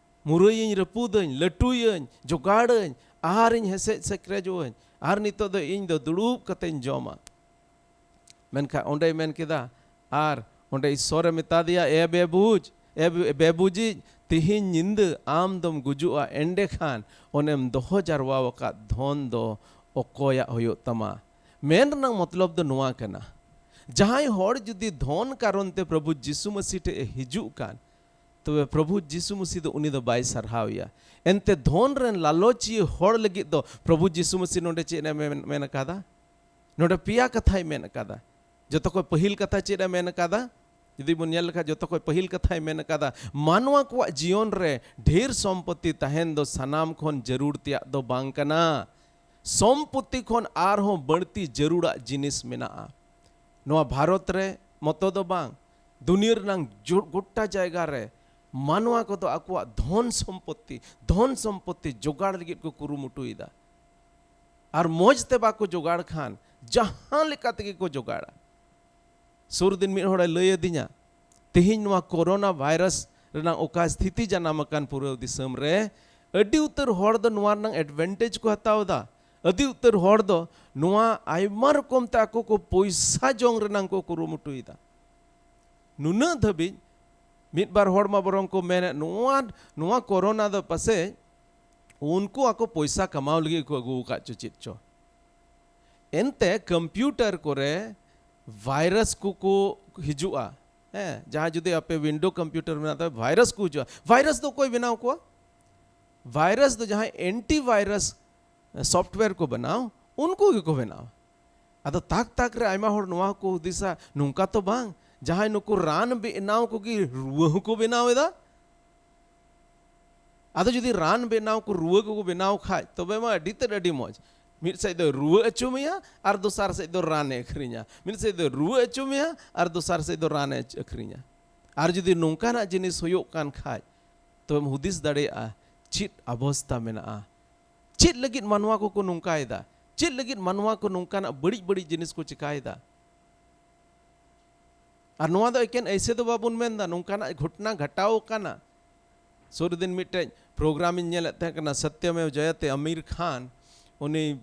ᱢᱩᱨᱟᱹᱭᱟᱹᱧ, ᱨᱟᱹᱯᱩᱫᱟᱹᱧ, ᱞᱟᱹᱴᱩᱭᱟᱹᱧ, ᱡᱚᱜᱟᱲᱟᱹᱧ, ᱟᱨᱤᱧ ᱦᱮᱥᱮᱡ ᱥᱮᱠᱨᱮᱡᱚᱜ ᱟᱹᱧ, ᱟᱨ ᱱᱤᱛᱚᱜ ᱫᱚ ᱤᱧ ᱫᱚ ᱫᱩᱲᱩᱵ ᱠᱟᱛᱮᱧ ᱡᱚᱢᱟ᱾" ᱢᱮᱱᱠᱷᱟᱱ ᱚᱸᱰᱮᱭ ᱢᱮᱱ ᱠᱮᱫᱟ, ᱟᱨ ᱚᱸᱰᱮ ᱤᱥᱥᱚᱨᱮ ᱢᱮᱛᱟ ᱫᱮᱭᱟ, "ᱮ ᱵᱮᱵᱩᱡᱽ, ᱮ ᱵᱮ-, ᱵᱮᱵᱩᱡᱤᱡ, ᱛᱤᱦᱤᱧ ᱧᱤᱫᱟᱹ ᱟᱢ ᱫᱚᱢ ᱜᱩᱡᱩᱜᱼᱟ, ᱮᱸᱰᱮᱠᱷᱟᱱ ᱚᱱᱮᱢ ᱫᱚᱦᱚ ᱡᱟᱨᱣᱟ ᱟᱠᱟᱫ ᱫᱷᱚᱱ ᱫᱚ ᱚᱠᱚᱭᱟᱜ ᱦᱩᱭᱩᱜ ᱛᱟᱢᱟ?" ᱢᱮᱱ ᱨᱮᱱᱟᱜ ᱢᱚᱛᱞᱚᱵ ᱫᱚ ᱱᱚᱣᱟ ᱠᱟᱱᱟ, ᱡᱟᱦᱟᱸᱭ ᱦᱚᱲ ᱡᱩᱫᱤ ᱫᱷᱚᱱ ᱠᱟᱨᱚᱱ ᱛᱮ ᱯᱨᱚᱵᱷᱩ ᱡᱤᱥᱩ ᱢᱟᱹᱥᱤ ᱴᱷᱮᱡ ᱮ ᱦᱤᱡᱩᱜ ᱠᱟᱱ, ᱛᱚᱵᱮ ᱯᱨᱚᱵᱷᱩ ᱡᱤᱥᱩ ᱢᱟᱹᱥᱤ ᱫᱚ ᱩᱱᱤ ᱫᱚ ᱵᱟᱭ ᱥᱟᱨᱦᱟᱣᱮᱭᱟ᱾ ᱮᱱᱛᱮ ᱫᱷᱚᱱ ᱨᱮᱱ ᱞᱟᱞᱚᱪᱤᱭᱟᱹ ᱦᱚᱲ ᱞᱟᱹᱜᱤᱫ ᱫᱚ ᱯᱨᱚᱵᱷᱩ ᱡᱤᱥᱩ ᱢᱟᱹᱥᱤ ᱱᱚᱰᱮ ᱪᱮᱫ ᱮ ᱢᱮᱱ, ᱢᱮᱱ ᱟᱠᱟᱫᱟ? ᱱᱚᱰᱮ ᱯᱮᱭᱟ ᱠᱟᱛᱷᱟᱭ ᱢᱮᱱ ᱟᱠᱟᱫᱟ᱾ ᱡᱚᱛᱚ ᱠᱷᱚᱱ ᱯᱟᱹᱦᱤᱞ ᱠᱟᱛᱷᱟ ᱪᱮᱫ ᱮ ᱢᱮᱱ ᱟᱠᱟᱫᱟ? ᱡᱩᱫᱤ ᱵᱚᱱ ᱧᱮᱞ ᱞᱮᱠᱷᱟᱱ, ᱡᱚᱛᱚ ᱠᱷᱚᱱ ᱯᱟᱹᱦᱤᱞ ᱠᱟᱛᱷᱟᱭ ᱢᱮᱱ ᱟᱠᱟᱫᱟ, ᱢᱟᱱᱣᱟ ᱠᱚᱣᱟᱜ ᱡᱤᱭᱚᱱ ᱨᱮ ᱰᱷᱮᱨ ᱥᱚᱢᱯᱚᱛᱤ ᱛᱟᱦᱮᱱ ᱫᱚ ᱥᱟᱱᱟᱢ ᱠᱷᱚᱱ ᱡᱟᱹᱨᱩᱲ ᱛᱮᱭᱟᱜ ᱫᱚ ᱵᱟᱝ ᱠᱟᱱᱟ᱾ ᱥᱚᱢᱯᱚᱛᱤ ᱠᱷᱚᱱ ᱟᱨᱦᱚᱸ ᱵᱟᱹᱲᱛᱤ ᱡᱟᱹᱨᱩᱲᱟᱜ ᱡᱤᱱᱤᱥ ᱢᱮᱱᱟᱜᱼᱟ᱾ ᱱᱚᱣᱟ ᱵᱷᱟᱨᱚᱛ ᱨᱮ ᱢᱚᱛᱚ ᱫᱚ ᱵᱟᱝ, ᱫᱩᱱᱤᱭᱟᱹ ᱨᱮᱱᱟᱝ ᱡᱚ-, ᱜᱚᱴᱟ ᱡᱟᱭᱜᱟ ᱨᱮ ᱢᱟᱱᱣᱟ ᱠᱚᱫᱚ ᱟᱠᱚᱣᱟᱜ ᱫᱷᱚᱱ ᱥᱚᱢᱯᱚᱛᱤ, ᱫᱷᱚᱱ ᱥᱚᱢᱯᱚᱛᱤ ᱡᱚᱜᱟᱲ ᱞᱟᱹᱜᱤᱫ ᱠᱚ ᱠᱩᱨᱩᱢᱩᱴᱩᱭᱮᱫᱟ᱾ ᱟᱨ ᱢᱚᱡᱽ ᱛᱮ ᱵᱟᱠᱚ ᱡᱚᱜᱟᱲ ᱠᱷᱟᱱ, ᱡᱟᱦᱟᱸ ᱞᱮᱠᱟ ᱛᱮᱜᱮ ᱠᱚ ᱡᱚᱜᱟᱲᱟ᱾ ᱥᱩᱨ ᱫᱤᱱ ᱢᱤᱫ ᱦᱚᱲᱮ ᱞᱟᱹᱭ ᱟᱹᱫᱤᱧᱟ, ᱛᱮᱦᱮᱧ ᱱᱚᱣᱟ ᱠᱳᱨᱳᱱᱟ ᱵᱷᱟᱭᱨᱟᱥ ᱨᱮᱱᱟᱜ ᱚᱠᱟ ᱥᱛᱷᱤᱛᱤ ᱡᱟᱱᱟᱢ ᱟᱠᱟᱱ ᱯᱩᱨᱟᱹ ᱫᱤᱥᱚᱢ ᱨᱮ, ᱟᱹᱰᱤ ᱩᱛᱟᱹᱨ ᱦᱚᱲ ᱫᱚ ᱱᱚᱣᱟ ᱨᱮᱱᱟᱜ advantage ᱠᱚ ᱦᱟᱛᱟᱣ ᱮᱫᱟ᱾ ᱟᱹᱰᱤ ᱩᱛᱟᱹᱨ ᱦᱚᱲ ᱫᱚ ᱱᱚᱣᱟ ᱟᱭᱢᱟ ᱨᱚᱠᱚᱢ ᱛᱮ ᱟᱠᱚ ᱠᱚ ᱯᱚᱭᱥᱟ ᱡᱚᱝ ᱨᱮᱱᱟᱜ ᱠᱚ ᱠᱩᱨᱩᱢᱩᱴᱩᱭᱮᱫᱟ᱾ ᱱᱩᱱᱟᱹᱜ ᱫᱷᱟᱹᱵᱤᱡ ᱢᱤᱫ ᱵᱟᱨ ᱦᱚᱲ ᱢᱟ ᱵᱚᱨᱚᱝ ᱠᱚ ᱢᱮᱱᱮᱫ, ᱱᱚᱣᱟ, ᱱᱚᱣᱟ ᱠᱳᱨᱳᱱᱟ ᱫᱚ ᱯᱟᱥᱮᱡ ᱩᱱᱠᱩ ᱟᱠᱚ ᱯᱚᱭᱥᱟ ᱠᱟᱢᱟᱣ ᱞᱟᱹᱜᱤᱫ ᱠᱚ ᱟᱹᱜᱩ ᱟᱠᱟᱫ ᱪᱚ ᱪᱮᱫ ᱪᱚ᱾ ᱮᱱᱛᱮ ᱠᱚᱢᱯᱤᱭᱩᱴᱟᱨ ᱠᱚᱨᱮ ᱵᱷᱟᱭᱨᱟᱥ ᱠᱚᱠᱚ ᱦᱤᱡᱩᱜᱼᱟ᱾ ᱦᱮᱸ, ᱡᱟᱦᱟᱸ ᱡᱩᱫᱤ ᱟᱯᱮ ᱣᱤᱱᱰᱳ ᱠᱚᱢᱯᱤᱭᱩᱴᱟᱨ ᱢᱮᱱᱟᱜ ᱛᱟᱯᱮ, ᱵᱷᱟᱭᱨᱟᱥ ᱠᱚ ᱦᱤᱡᱩᱜᱼᱟ᱾ ᱵᱷᱟᱭᱨᱟᱥ ᱫᱚ ᱚᱠᱚᱭ ᱵᱮᱱᱟᱣ ᱠᱚᱣᱟ? ᱵᱷᱟᱭᱨᱟᱥ ᱫᱚ ᱡᱟᱦᱟᱸᱭ ᱮᱱᱴᱤ ᱵᱷᱟᱭᱨᱟᱥ ᱥᱚᱯᱷᱴᱣᱮᱨ ᱠᱚ ᱵᱮᱱᱟᱣ, ᱩᱱᱠᱩ ᱜᱮᱠᱚ ᱵᱮᱱᱟᱣᱟ᱾ ᱟᱫᱚ ᱛᱟᱠ ᱛᱟᱠ ᱨᱮ ᱟᱭᱢᱟ ᱦᱚᱲ ᱱᱚᱣᱟ ᱠᱚ ᱦᱩᱫᱤᱥᱟ, ᱱᱚᱝᱠᱟ ᱛᱚ ᱵᱟᱝ, ᱡᱟᱦᱟᱸᱭ ᱱᱩᱠᱩ ᱨᱟᱱ ᱵᱮᱱᱟᱣ ᱠᱚᱜᱮ ᱨᱩᱣᱟᱹ ᱦᱚᱸᱠᱚ ᱵᱮᱱᱟᱣ ᱮᱫᱟ᱾ ᱟᱫᱚ ᱡᱩᱫᱤ ᱨᱟᱱ ᱵᱮᱱᱟᱣ ᱠᱚ ᱨᱩᱣᱟᱹ ᱠᱚᱠᱚ ᱵᱮᱱᱟᱣ ᱠᱷᱟᱡ, ᱛᱚᱵᱮ ᱢᱟ ᱟᱹᱰᱤ ᱛᱮᱫ ᱟᱹᱰᱤ ᱢᱚᱡᱽ᱾ ᱢᱤᱫ ᱥᱮᱫ ᱫᱚ ᱨᱩᱣᱟᱹ ᱦᱚᱪᱚ ᱢᱮᱭᱟ ᱟᱨ ᱫᱚᱥᱟᱨ ᱥᱮᱫ ᱫᱚ ᱨᱟᱱᱮ ᱟᱹᱠᱷᱨᱤᱧᱟ, ᱢᱤᱫ ᱥᱮᱫ ᱫᱚ ᱨᱩᱣᱟᱹ ᱦᱚᱪᱚ ᱢᱮᱭᱟ ᱟᱨ ᱫᱚᱥᱟᱨ ᱥᱮᱫ ᱫᱚ ᱨᱟᱱᱮ ᱟᱹᱠᱷᱨᱤᱧᱟ᱾ ᱟᱨ ᱡᱩᱫᱤ ᱱᱚᱝᱠᱟᱱᱟᱜ ᱡᱤᱱᱤᱥ ᱦᱩᱭᱩᱜ ᱠᱟᱱ ᱠᱷᱟᱡ, ᱛᱚᱵᱮᱢ ᱦᱩᱫᱤᱥ ᱫᱟᱲᱮᱭᱟᱜᱼᱟ ᱪᱮᱫ ᱚᱵᱚᱥᱛᱟ ᱢᱮᱱᱟᱜᱼᱟ, ᱪᱮᱫ ᱞᱟᱹᱜᱤᱫ ᱢᱟᱱᱣᱟ ᱠᱚᱠᱚ ᱱᱚᱝᱠᱟᱭᱮᱫᱟ, ᱪᱮᱫ ᱞᱟᱹᱜᱤᱫ ᱢᱟᱱᱣᱟ ᱠᱚ ᱱᱚᱝᱠᱟᱱᱟᱜ ᱵᱟᱹᱲᱤᱡ ᱵᱟᱹᱲᱤᱡ ᱡᱤᱱᱤᱥ ᱠᱚ ᱪᱮᱠᱟᱭᱮᱫᱟ᱾ ᱟᱨ ᱱᱚᱣᱟ ᱫᱚ ᱮᱠᱮᱱ ᱮᱭᱥᱮ ᱫᱚ ᱵᱟᱵᱚᱱ ᱢᱮᱱᱫᱟ, ᱱᱚᱝᱠᱟᱱᱟᱜ ᱜᱷᱚᱴᱱᱟ ᱜᱷᱟᱴᱟᱣ ᱠᱟᱱᱟ᱾ ᱥᱩᱨ ᱫᱤᱱ ᱢᱤᱫᱴᱮᱡ ᱯᱨᱳᱜᱨᱟᱢ ᱤᱧ ᱧᱮᱞᱮᱫ ᱛᱟᱦᱮᱸ ᱠᱟᱱᱟ, ᱥᱚᱛᱭᱚᱢᱮᱣ ᱡᱚᱭᱚᱛᱮ, ᱟᱢᱤᱨ ᱠᱷᱟᱱ, ᱩᱱᱤ,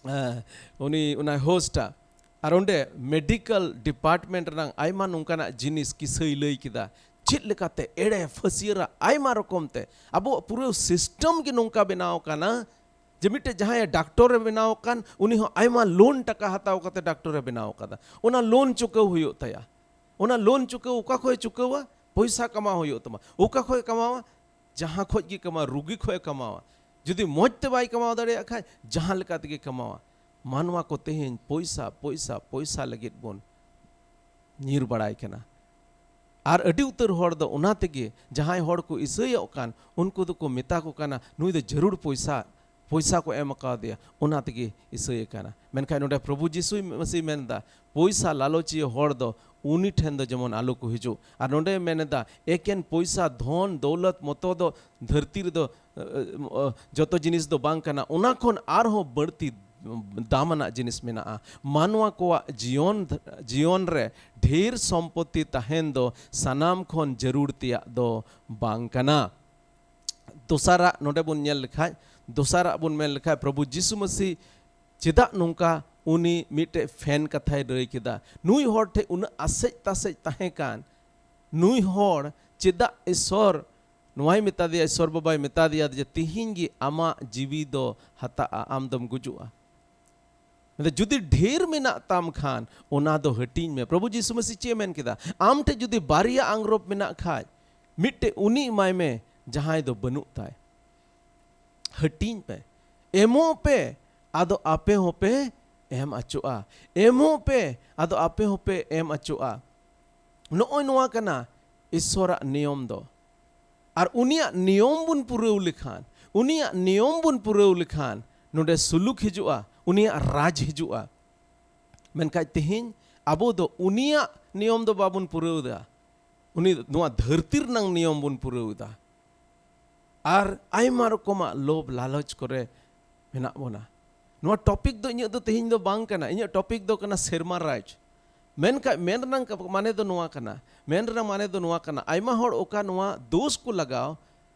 ᱮ, ᱩᱱᱤ ᱚᱱᱟᱭ ᱦᱳᱥᱴᱟ᱾ ᱟᱨ ᱚᱸᱰᱮ ᱢᱮᱰᱤᱠᱮᱞ ᱰᱤᱯᱟᱨᱴᱢᱮᱱᱴ ᱨᱮᱱᱟᱜ ᱟᱭᱢᱟ ᱱᱚᱝᱠᱟᱱᱟᱜ ᱡᱤᱱᱤᱥ ᱠᱤᱥᱟᱹᱭ ᱞᱟᱹᱭ ᱠᱮᱫᱟ, ᱪᱮᱫ ᱞᱮᱠᱟᱛᱮ ᱮᱲᱮ ᱯᱷᱟᱹᱥᱭᱟᱹᱨᱟ ᱟᱭᱢᱟ ᱨᱚᱠᱚᱢ ᱛᱮ᱾ ᱟᱵᱚᱣᱟᱜ ᱯᱩᱨᱟᱹ ᱥᱤᱥᱴᱮᱢ ᱜᱮ ᱱᱚᱝᱠᱟ ᱵᱮᱱᱟᱣ ᱠᱟᱱᱟ ᱡᱮ ᱢᱤᱫᱴᱮᱡ ᱡᱟᱦᱟᱸᱭ ᱰᱟᱠᱛᱚᱨ ᱮ ᱵᱮᱱᱟᱣ ᱠᱟᱱ, ᱩᱱᱤ ᱦᱚᱸ ᱟᱭᱢᱟ ᱞᱳᱱ ᱴᱟᱠᱟ ᱦᱟᱛᱟᱣ ᱠᱟᱛᱮ ᱰᱟᱠᱛᱚᱨ ᱮ ᱵᱮᱱᱟᱣ ᱠᱟᱫᱟ᱾ ᱚᱱᱟ ᱞᱳᱱ ᱪᱩᱠᱟᱹᱣ ᱦᱩᱭᱩᱜ ᱛᱟᱭᱟ᱾ ᱚᱱᱟ ᱞᱳᱱ ᱪᱩᱠᱟᱹᱣ ᱚᱠᱟ ᱠᱷᱚᱡ ᱮ ᱪᱩᱠᱟᱹᱣᱟ? ᱯᱚᱭᱥᱟ ᱠᱟᱢᱟᱣ ᱦᱩᱭᱩᱜ ᱛᱟᱢᱟ᱾ ᱚᱠᱟ ᱠᱷᱚᱡ ᱮ ᱠᱟᱢᱟᱣᱟ? ᱡᱟᱦᱟᱸ ᱠᱷᱚᱡ ᱜᱮ ᱠᱟᱢᱟᱣᱟ, ᱨᱩᱜᱤ ᱠᱷᱚᱡ ᱮ ᱠᱟᱢᱟᱣᱟ᱾ ᱡᱩᱫᱤ ᱢᱚᱡᱽ ᱛᱮ ᱵᱟᱭ ᱠᱟᱢᱟᱣ ᱫᱟᱲᱮᱭᱟᱜ ᱠᱷᱟᱡ, ᱡᱟᱦᱟᱸ ᱞᱮᱠᱟ ᱛᱮᱜᱮ ᱠᱟᱢᱟᱣᱟ᱾ ᱢᱟᱱᱣᱟ ᱠᱚ ᱛᱮᱦᱮᱧ ᱯᱚᱭᱥᱟ, ᱯᱚᱭᱥᱟ, ᱯᱚᱭᱥᱟ ᱞᱟᱹᱜᱤᱫ ᱵᱚᱱ ᱧᱤᱨ ᱵᱟᱲᱟᱭ ᱠᱟᱱᱟ᱾ ᱟᱨ ᱟᱹᱰᱤ ᱩᱛᱟᱹᱨ ᱦᱚᱲ ᱫᱚ ᱚᱱᱟ ᱛᱮᱜᱮ, ᱡᱟᱦᱟᱸᱭ ᱦᱚᱲ ᱠᱚ ᱤᱥᱟᱹᱭᱚᱜ ᱠᱟᱱ, ᱩᱱᱠᱩ ᱫᱚᱠᱚ ᱢᱮᱛᱟ ᱠᱚ ᱠᱟᱱᱟ, "ᱱᱩᱭ ᱫᱚ ᱡᱟᱹᱨᱩᱲ ᱯᱚᱭᱥᱟ, ᱯᱚᱭᱥᱟ ᱠᱚ ᱮᱢ ᱟᱠᱟᱣᱟᱫᱮᱭᱟ, ᱚᱱᱟ ᱛᱮᱜᱮ ᱤᱥᱟᱹᱭᱮ ᱠᱟᱱᱟ᱾" ᱢᱮᱱᱠᱷᱟᱱ ᱱᱚᱰᱮ ᱯᱨᱚᱵᱷᱩ ᱡᱤᱥᱩ ᱢᱟᱹᱥᱤ ᱢᱮᱱᱫᱟ, ᱯᱚᱭᱥᱟ ᱞᱟᱞᱚᱪᱤᱭᱟᱹ ᱦᱚᱲ ᱫᱚ ᱩᱱᱤ ᱴᱷᱮᱱ ᱫᱚ ᱡᱮᱢᱚᱱ ᱟᱞᱚ ᱠᱚ ᱦᱤᱡᱩᱜ᱾ ᱟᱨ ᱱᱚᱰᱮ ᱢᱮᱱ ᱮᱫᱟ, ᱮᱠᱮᱱ ᱯᱚᱭᱥᱟ, ᱫᱷᱚᱱ, ᱫᱚᱣᱞᱚᱛ ᱢᱚᱛᱚ ᱫᱚ ᱫᱷᱟᱹᱨᱛᱤ ᱨᱮᱫᱚ, ᱮ, ᱮ, ᱡᱚᱛᱚ ᱡᱤᱱᱤᱥ ᱫᱚ ᱵᱟᱝ ᱠᱟᱱᱟ, ᱚᱱᱟ ᱠᱷᱚᱱ ᱟᱨᱦᱚᱸ ᱵᱟᱹᱲᱛᱤ ᱫᱟᱢᱟᱱᱟᱜ ᱡᱤᱱᱤᱥ ᱢᱮᱱᱟᱜᱼᱟ᱾ ᱢᱟᱱᱣᱟ ᱠᱚᱣᱟᱜ ᱡᱤᱭᱚᱱ, ᱡᱤᱭᱚᱱ ᱨᱮ ᱰᱷᱮᱨ ᱥᱚᱢᱯᱚᱛᱤ ᱛᱟᱦᱮᱱ ᱫᱚ ᱥᱟᱱᱟᱢ ᱠᱷᱚᱱ ᱡᱟᱹᱨᱩᱲ ᱛᱮᱭᱟᱜ ᱫᱚ ᱵᱟᱝ ᱠᱟᱱᱟ᱾ ᱫᱚᱥᱟᱨᱟᱜ ᱱᱚᱰᱮ ᱵᱚᱱ ᱧᱮᱞ ᱞᱮᱠᱷᱟᱡ, ᱫᱚᱥᱟᱨᱟᱜ ᱵᱚᱱ ᱢᱮᱱ ᱞᱮᱠᱷᱟᱡ, ᱯᱨᱚᱵᱷᱩ ᱡᱤᱥᱩ ᱢᱟᱹᱥᱤ ᱪᱮᱫᱟᱜ ᱱᱚᱝᱠᱟ ᱩᱱᱤ ᱢᱤᱫᱴᱮᱡ ᱯᱷᱮᱱ ᱠᱟᱛᱷᱟᱭ ᱞᱟᱹᱭ ᱠᱮᱫᱟ? ᱱᱩᱭ ᱦᱚᱲ ᱴᱷᱮᱡ ᱩᱱᱟᱹᱜ ᱟᱥᱮᱡ ᱛᱟᱥᱮᱡ ᱛᱟᱦᱮᱸ ᱠᱟᱱ, ᱱᱩᱭ ᱦᱚᱲ ᱪᱮᱫᱟᱜ ᱤᱥᱚᱨ ᱱᱚᱣᱟᱭ ᱢᱮᱛᱟ ᱫᱮᱭᱟ, ᱤᱥᱚᱨ ᱵᱟᱵᱟᱭ ᱢᱮᱛᱟ ᱫᱮᱭᱟ ᱡᱮ, "ᱛᱤᱦᱤᱧ ᱜᱮ ᱟᱢᱟᱜ ᱡᱤᱣᱤ ᱫᱚ ᱦᱟᱛᱟᱜᱼᱟ, ᱟᱢ ᱫᱚᱢ ᱜᱩᱡᱩᱜᱼᱟ"? ᱢᱮᱱᱫᱟ, ᱡᱩᱫᱤ ᱰᱷᱮᱨ ᱢᱮᱱᱟᱜ ᱛᱟᱢ ᱠᱷᱟᱱ, ᱚᱱᱟ ᱫᱚ ᱦᱟᱹᱴᱤᱧ ᱢᱮ᱾ ᱯᱨᱚᱵᱷᱩ ᱡᱤᱥᱩ ᱢᱟᱹᱥᱤ ᱪᱮᱫ ᱮ ᱢᱮᱱ ᱠᱮᱫᱟ? ᱟᱢ ᱴᱷᱮᱱ ᱡᱩᱫᱤ ᱵᱟᱨᱭᱟ ᱟᱝᱨᱚᱯ ᱢᱮᱱᱟᱜ ᱠᱷᱟᱡ, ᱢᱤᱫᱴᱮᱡ ᱩᱱᱤ ᱮᱢᱟᱭ ᱢᱮ, ᱡᱟᱦᱟᱸᱭ ᱫᱚ ᱵᱟᱹᱱᱩᱜ ᱛᱟᱭ᱾ ᱦᱟᱹᱴᱤᱧ ᱯᱮ, ᱮᱢᱚᱜ ᱯᱮ, ᱟᱫᱚ ᱟᱯᱮ ᱦᱚᱸᱯᱮ ᱮᱢ ᱟᱪᱚᱜᱼᱟ᱾ ᱮᱢᱚᱜ ᱯᱮ, ᱟᱫᱚ ᱟᱯᱮ ᱦᱚᱸᱯᱮ ᱮᱢ ᱟᱪᱚᱜᱼᱟ᱾ ᱱᱚᱜᱼᱚᱭ ᱱᱚᱣᱟ ᱠᱟᱱᱟ ᱤᱥᱥᱚᱨᱟᱜ ᱱᱤᱭᱚᱢ ᱫᱚ᱾ ᱟᱨ ᱩᱱᱤᱭᱟᱜ ᱱᱤᱭᱚᱢ ᱵᱚᱱ ᱯᱩᱨᱟᱹᱣ ᱞᱮᱠᱷᱟᱱ, ᱩᱱᱤᱭᱟᱜ ᱱᱤᱭᱚᱢ ᱵᱚᱱ ᱯᱩᱨᱟᱹᱣ ᱞᱮᱠᱷᱟᱱ, ᱱᱚᱰᱮ ᱥᱩᱞᱩᱠ ᱦᱤᱡᱩᱜᱼᱟ, ᱩᱱᱤᱭᱟᱜ ᱨᱟᱡᱽ ᱦᱤᱡᱩᱜᱼᱟ᱾ ᱢᱮᱱᱠᱷᱟᱡ ᱛᱮᱦᱮᱧ ᱟᱵᱚ ᱫᱚ ᱩᱱᱤᱭᱟᱜ ᱱᱤᱭᱚᱢ ᱫᱚ ᱵᱟᱵᱚᱱ ᱯᱩᱨᱟᱹᱣ ᱮᱫᱟ, ᱩᱱᱤ ᱱᱚᱣᱟ ᱫᱷᱟᱹᱨᱛᱤ ᱨᱮᱱᱟᱝ ᱱᱤᱭᱚᱢ ᱵᱚᱱ ᱯᱩᱨᱟᱹᱣ ᱮᱫᱟ᱾ ᱟᱨ ᱟᱭᱢᱟ ᱨᱚᱠᱚᱢᱟᱜ ᱞᱳᱵᱷ ᱞᱟᱞᱚᱪ ᱠᱚᱨᱮ ᱢᱮᱱᱟᱜ ᱵᱚᱱᱟ᱾ ᱱᱚᱣᱟ ᱴᱚᱯᱤᱠ ᱫᱚ ᱤᱧᱟᱹᱜ ᱫᱚ ᱛᱮᱦᱮᱧ ᱫᱚ ᱵᱟᱝ ᱠᱟᱱᱟ᱾ ᱤᱧᱟᱹᱜ ᱴᱚᱯᱤᱠ ᱫᱚ ᱠᱟᱱᱟ ᱥᱮᱨᱢᱟ ᱨᱟᱡᱽ᱾ ᱢᱮᱱᱠᱷᱟᱡ ᱢᱮᱱ ᱨᱮᱱᱟᱝ ᱠᱟ-, ᱢᱟᱱᱮ ᱫᱚ ᱱᱚᱣᱟ ᱠᱟᱱᱟ, ᱢᱮᱱ ᱨᱮᱱᱟᱜ ᱢᱟᱱᱮ ᱫᱚ ᱱᱚᱣᱟ ᱠᱟᱱᱟ, ᱟᱭᱢᱟ ᱦᱚᱲ ᱚᱠᱟ ᱱᱚᱣᱟ ᱫᱳᱥ ᱠᱚ ᱞᱟᱜᱟᱣ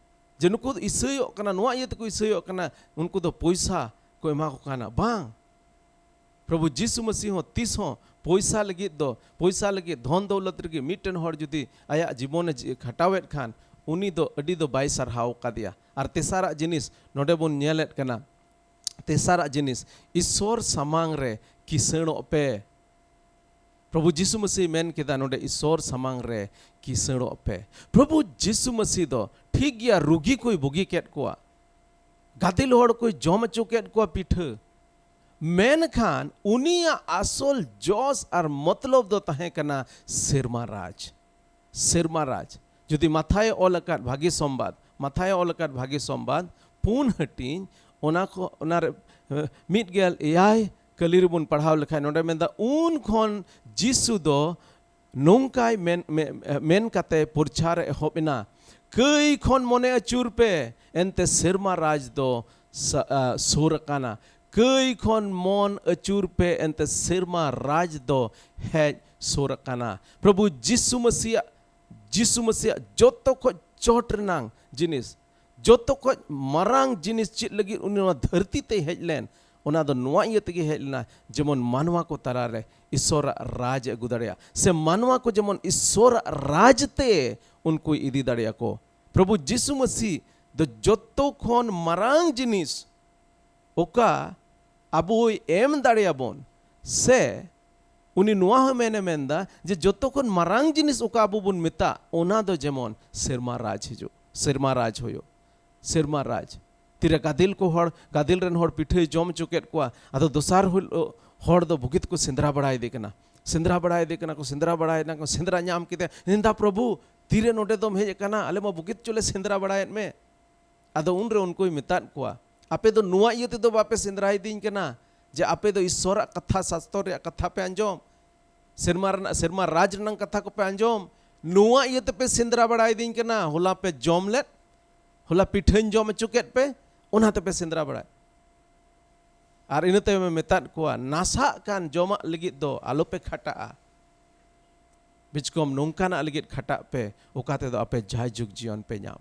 ᱡᱮ ᱱᱩᱠᱩ ᱫᱚ ᱤᱥᱟᱹᱭᱚᱜ ᱠᱟᱱᱟ, ᱱᱚᱣᱟ ᱤᱭᱟᱹ ᱛᱮᱠᱚ ᱤᱥᱟᱹᱭᱚᱜ ᱠᱟᱱᱟ, ᱩᱱᱠᱩ ᱫᱚ ᱯᱚᱭᱥᱟ ᱠᱚ ᱮᱢᱟ ᱠᱚ ᱠᱟᱱᱟ᱾ ᱵᱟᱝ, ᱯᱨᱚᱵᱷᱩ ᱡᱤᱥᱩ ᱢᱟᱹᱥᱤ ᱦᱚᱸ ᱛᱤᱥ ᱦᱚᱸ ᱯᱚᱭᱥᱟ ᱞᱟᱹᱜᱤᱫ ᱫᱚ, ᱯᱚᱭᱥᱟ ᱞᱟᱹᱜᱤᱫ, ᱫᱷᱚᱱ ᱫᱚᱣᱞᱚᱛ ᱨᱮᱜᱮ ᱢᱤᱫᱴᱮᱱ ᱦᱚᱲ ᱡᱩᱫᱤ ᱟᱭᱟᱜ ᱡᱤᱵᱚᱱᱮ ᱡᱤ-, ᱠᱷᱟᱴᱟᱣᱮᱫ ᱠᱷᱟᱱ, ᱩᱱᱤ ᱫᱚ ᱟᱹᱰᱤ ᱫᱚ ᱵᱟᱭ ᱥᱟᱨᱦᱟᱣ ᱠᱟᱫᱮᱭᱟ᱾ ᱟᱨ ᱛᱮᱥᱟᱨᱟᱜ ᱡᱤᱱᱤᱥ ᱱᱚᱰᱮ ᱵᱚᱱ ᱧᱮᱞᱮᱫ ᱠᱟᱱᱟ, ᱛᱮᱥᱟᱨᱟᱜ ᱡᱤᱱᱤᱥ, ᱤᱥᱥᱚᱨ ᱥᱟᱢᱟᱝ ᱨᱮ ᱠᱤᱥᱟᱹᱬᱚᱜ ᱯᱮ᱾ ᱯᱨᱚᱵᱷᱩ ᱡᱤᱥᱩ ᱢᱟᱹᱥᱤ ᱢᱮᱱ ᱠᱮᱫᱟ ᱱᱚᱰᱮ ᱤᱥᱥᱚᱨ ᱥᱟᱢᱟᱝ ᱨᱮ ᱠᱤᱥᱟᱹᱬᱚᱜ ᱯᱮ᱾ ᱯᱨᱚᱵᱷᱩ ᱡᱤᱥᱩ ᱢᱟᱹᱥᱤ ᱫᱚ ᱴᱷᱤᱠ ᱜᱮᱭᱟ, ᱨᱩᱜᱤ ᱠᱚᱭ ᱵᱩᱜᱤ ᱠᱮᱫ ᱠᱚᱣᱟ, ᱜᱟᱫᱮᱞ ᱦᱚᱲ ᱠᱚᱭ ᱡᱚᱢ ᱦᱚᱪᱚ ᱠᱮᱫ ᱠᱚᱣᱟ ᱯᱤᱴᱷᱟᱹ, ᱢᱮᱱᱠᱷᱟᱱ ᱩᱱᱤᱭᱟᱜ ᱟᱥᱚᱞ ᱡᱚᱥ ᱟᱨ ᱢᱚᱛᱞᱚᱵ ᱫᱚ ᱛᱟᱦᱮᱸ ᱠᱟᱱᱟ ᱥᱮᱨᱢᱟ ᱨᱟᱡᱽ᱾ ᱥᱮᱨᱢᱟ ᱨᱟᱡᱽ᱾ ᱡᱩᱫᱤ ᱢᱟᱛᱷᱟᱭ ᱚᱞ ᱟᱠᱟᱫ ᱵᱷᱟᱹᱜᱤ ᱥᱚᱢᱵᱟᱫ, ᱢᱟᱛᱷᱟᱭ ᱚᱞ ᱟᱠᱟᱫ ᱵᱷᱟᱹᱜᱤ ᱥᱚᱢᱵᱟᱫ, ᱯᱩᱱ ᱦᱟᱹᱴᱤᱧ, ᱚᱱᱟ ᱠᱚ, ᱚᱱᱟᱨᱮ, ᱮ, ᱢᱤᱫ ᱜᱮᱞ ᱮᱭᱟᱭ ᱠᱟᱹᱞᱤ ᱨᱮᱵᱚᱱ ᱯᱟᱲᱦᱟᱣ ᱞᱮᱠᱷᱟᱱ, ᱱᱚᱰᱮ ᱢᱮᱱᱫᱟ, ᱩᱱ ᱠᱷᱚᱱ ᱡᱤᱥᱩ ᱫᱚ ᱱᱚᱝᱠᱟᱭ ᱢᱮᱱ, ᱢᱮ-, ᱢᱮᱱ ᱠᱟᱛᱮ ᱯᱨᱚᱪᱟᱨ ᱮ ᱮᱦᱚᱵ ᱮᱱᱟ, "ᱠᱟᱹᱭ ᱠᱷᱚᱱ ᱢᱚᱱᱮ ᱟᱹᱪᱩᱨ ᱯᱮ, ᱮᱱᱛᱮ ᱥᱮᱨᱢᱟ ᱨᱟᱡᱽ ᱫᱚ ᱥᱟ-, ᱟ, ᱥᱩᱨ ᱟᱠᱟᱱᱟ᱾ ᱠᱟᱹᱭ ᱠᱷᱚᱱ ᱢᱚᱱ ᱟᱹᱪᱩᱨ ᱯᱮ, ᱮᱱᱛᱮ ᱥᱮᱨᱢᱟ ᱨᱟᱡᱽ ᱫᱚ ᱦᱮᱡ ᱥᱩᱨ ᱟᱠᱟᱱᱟ᱾" ᱯᱨᱚᱵᱷᱩ ᱡᱤᱥᱩ ᱢᱟᱹᱥᱤᱭᱟᱜ, ᱡᱤᱥᱩ ᱢᱟᱹᱥᱤᱭᱟᱜ ᱡᱚᱛᱚ ᱠᱷᱚᱡ ᱪᱚᱴ ᱨᱮᱱᱟᱝ ᱡᱤᱱᱤᱥ, ᱡᱚᱛᱚ ᱠᱷᱚᱡ ᱢᱟᱨᱟᱝ ᱡᱤᱱᱤᱥ ᱪᱮᱫ ᱞᱟᱹᱜᱤᱫ ᱩᱱᱤ ᱱᱚᱣᱟ ᱫᱷᱟᱹᱨᱛᱤ ᱛᱮᱭ ᱦᱮᱡ ᱞᱮᱱ, ᱚᱱᱟ ᱫᱚ ᱱᱚᱣᱟ ᱤᱭᱟᱹ ᱛᱮᱜᱮ ᱦᱮᱡ ᱞᱮᱱᱟ, ᱡᱮᱢᱚᱱ ᱢᱟᱱᱣᱟ ᱠᱚ ᱛᱟᱞᱟᱨᱮ ᱤᱥᱥᱚᱨᱟᱜ ᱨᱟᱡᱽ ᱮ ᱟᱹᱜᱩ ᱫᱟᱲᱮᱭᱟᱜ, ᱥᱮ ᱢᱟᱱᱣᱟ ᱠᱚ ᱡᱮᱢᱚᱱ ᱤᱥᱥᱚᱨᱟᱜ ᱨᱟᱡᱽ ᱛᱮ ᱩᱱᱠᱩᱭ ᱤᱫᱤ ᱫᱟᱲᱮᱭᱟᱠᱚ᱾ ᱯᱨᱚᱵᱷᱩ ᱡᱤᱥᱩ ᱢᱟᱹᱥᱤ ᱫᱚ ᱡᱚᱛᱚ ᱠᱷᱚᱱ ᱢᱟᱨᱟᱝ ᱡᱤᱱᱤᱥ, ᱚᱠᱟ ᱟᱵᱚᱭ ᱮᱢ ᱫᱟᱲᱮᱭᱟᱵᱚᱱ, ᱥᱮ ᱩᱱᱤ ᱱᱚᱣᱟ ᱦᱚᱸ ᱢᱮᱱᱮ ᱢᱮᱱᱫᱟ ᱡᱮ ᱡᱚᱛᱚ ᱠᱷᱚᱱ ᱢᱟᱨᱟᱝ ᱡᱤᱱᱤᱥ ᱚᱠᱟ ᱟᱵᱚ ᱵᱚᱱ ᱢᱮᱛᱟᱜ, ᱚᱱᱟ ᱫᱚ ᱡᱮᱢᱚᱱ ᱥᱮᱨᱢᱟ ᱨᱟᱡᱽ ᱦᱤᱡᱩᱜ, ᱥᱮᱨᱢᱟ ᱨᱟᱡᱽ ᱦᱩᱭᱩᱜ, ᱥᱮᱨᱢᱟ ᱨᱟᱡᱽ᱾ ᱛᱤᱨᱮ ᱜᱟᱫᱮᱞ ᱠᱚ ᱦᱚᱲ, ᱜᱟᱫᱮᱞ ᱨᱮᱱ ᱦᱚᱲ ᱯᱤᱴᱷᱟᱹᱭ ᱡᱚᱢ ᱦᱚᱪᱚ ᱠᱮᱫ ᱠᱚᱣᱟ, ᱟᱫᱚ ᱫᱚᱥᱟᱨ ᱦᱤᱞᱳᱜ ᱦᱚᱲ ᱫᱚ ᱵᱩᱜᱤᱛ ᱠᱚ ᱥᱮᱸᱫᱽᱨᱟ ᱵᱟᱲᱟᱭᱮᱫᱮ ᱠᱟᱱᱟ, ᱥᱮᱸᱫᱽᱨᱟ ᱵᱟᱲᱟᱭᱮᱫᱮ ᱠᱟᱱᱟ ᱠᱚ, ᱥᱮᱸᱫᱽᱨᱟ ᱵᱟᱲᱟᱭᱮᱫᱟ ᱠᱚ, ᱥᱮᱸᱫᱽᱨᱟ ᱧᱟᱢ ᱠᱮᱫᱮ, ᱢᱮᱱᱫᱟ, "ᱯᱨᱚᱵᱷᱩ, ᱛᱤᱨᱮ ᱱᱚᱰᱮ ᱫᱚᱢ ᱦᱮᱡ ᱟᱠᱟᱱᱟ? ᱟᱞᱮ ᱢᱟ ᱵᱩᱜᱤᱛ ᱪᱚᱞᱮ ᱥᱮᱸᱫᱽᱨᱟ ᱵᱟᱲᱟᱭᱮᱫ ᱢᱮ᱾" ᱟᱫᱚ ᱩᱱᱨᱮ ᱩᱱᱠᱩᱭ ᱢᱮᱛᱟᱫ ᱠᱚᱣᱟ, "ᱟᱯᱮ ᱫᱚ ᱱᱚᱣᱟ ᱤᱭᱟᱹ ᱛᱮᱫᱚ ᱵᱟᱯᱮ ᱥᱮᱸᱫᱽᱨᱟᱭᱮᱫᱤᱧ ᱠᱟᱱᱟ ᱡᱮ ᱟᱯᱮ ᱫᱚ ᱤᱥᱥᱚᱨᱟᱜ ᱠᱟᱛᱷᱟ, ᱥᱟᱥᱛᱚᱨ ᱨᱮᱭᱟᱜ ᱠᱟᱛᱷᱟ ᱯᱮ ᱟᱸᱡᱚᱢ, ᱥᱮᱨᱢᱟ ᱨᱮᱱᱟᱜ, ᱥᱮᱨᱢᱟ ᱨᱟᱡᱽ ᱨᱮᱱᱟᱜ ᱠᱟᱛᱷᱟ ᱠᱚᱯᱮ ᱟᱸᱡᱚᱢ, ᱱᱚᱣᱟ ᱤᱭᱟᱹ ᱛᱮᱯᱮ ᱥᱮᱸᱫᱽᱨᱟ ᱵᱟᱲᱟᱭᱮᱫᱤᱧ ᱠᱟᱱᱟ᱾ ᱦᱚᱞᱟ ᱯᱮ ᱡᱚᱢ ᱞᱮᱫ, ᱦᱚᱞᱟ ᱯᱤᱴᱷᱟᱹᱧ ᱡᱚᱢ ᱦᱚᱪᱚ ᱠᱮᱫ ᱯᱮ, ᱚᱱᱟ ᱛᱮᱯᱮ ᱥᱮᱸᱫᱽᱨᱟ ᱵᱟᱲᱟᱭ᱾" ᱟᱨ ᱤᱱᱟᱹ ᱛᱟᱭᱚᱢᱮ ᱢᱮᱛᱟᱫ ᱠᱚᱣᱟ, "ᱱᱟᱥᱟᱜ ᱠᱟᱱ ᱡᱚᱢᱟᱜ ᱞᱟᱹᱜᱤᱫ ᱫᱚ ᱟᱞᱚᱯᱮ ᱠᱷᱟᱴᱟᱜᱼᱟ, ᱵᱤᱪᱠᱚᱢ ᱱᱚᱝᱠᱟᱱᱟᱜ ᱞᱟᱹᱜᱤᱫ ᱠᱷᱟᱴᱟᱜ ᱯᱮ, ᱚᱠᱟ ᱛᱮᱫᱚ ᱟᱯᱮ ᱡᱟᱭᱡᱩᱜᱽ ᱡᱤᱭᱚᱱ ᱯᱮ ᱧᱟᱢ᱾"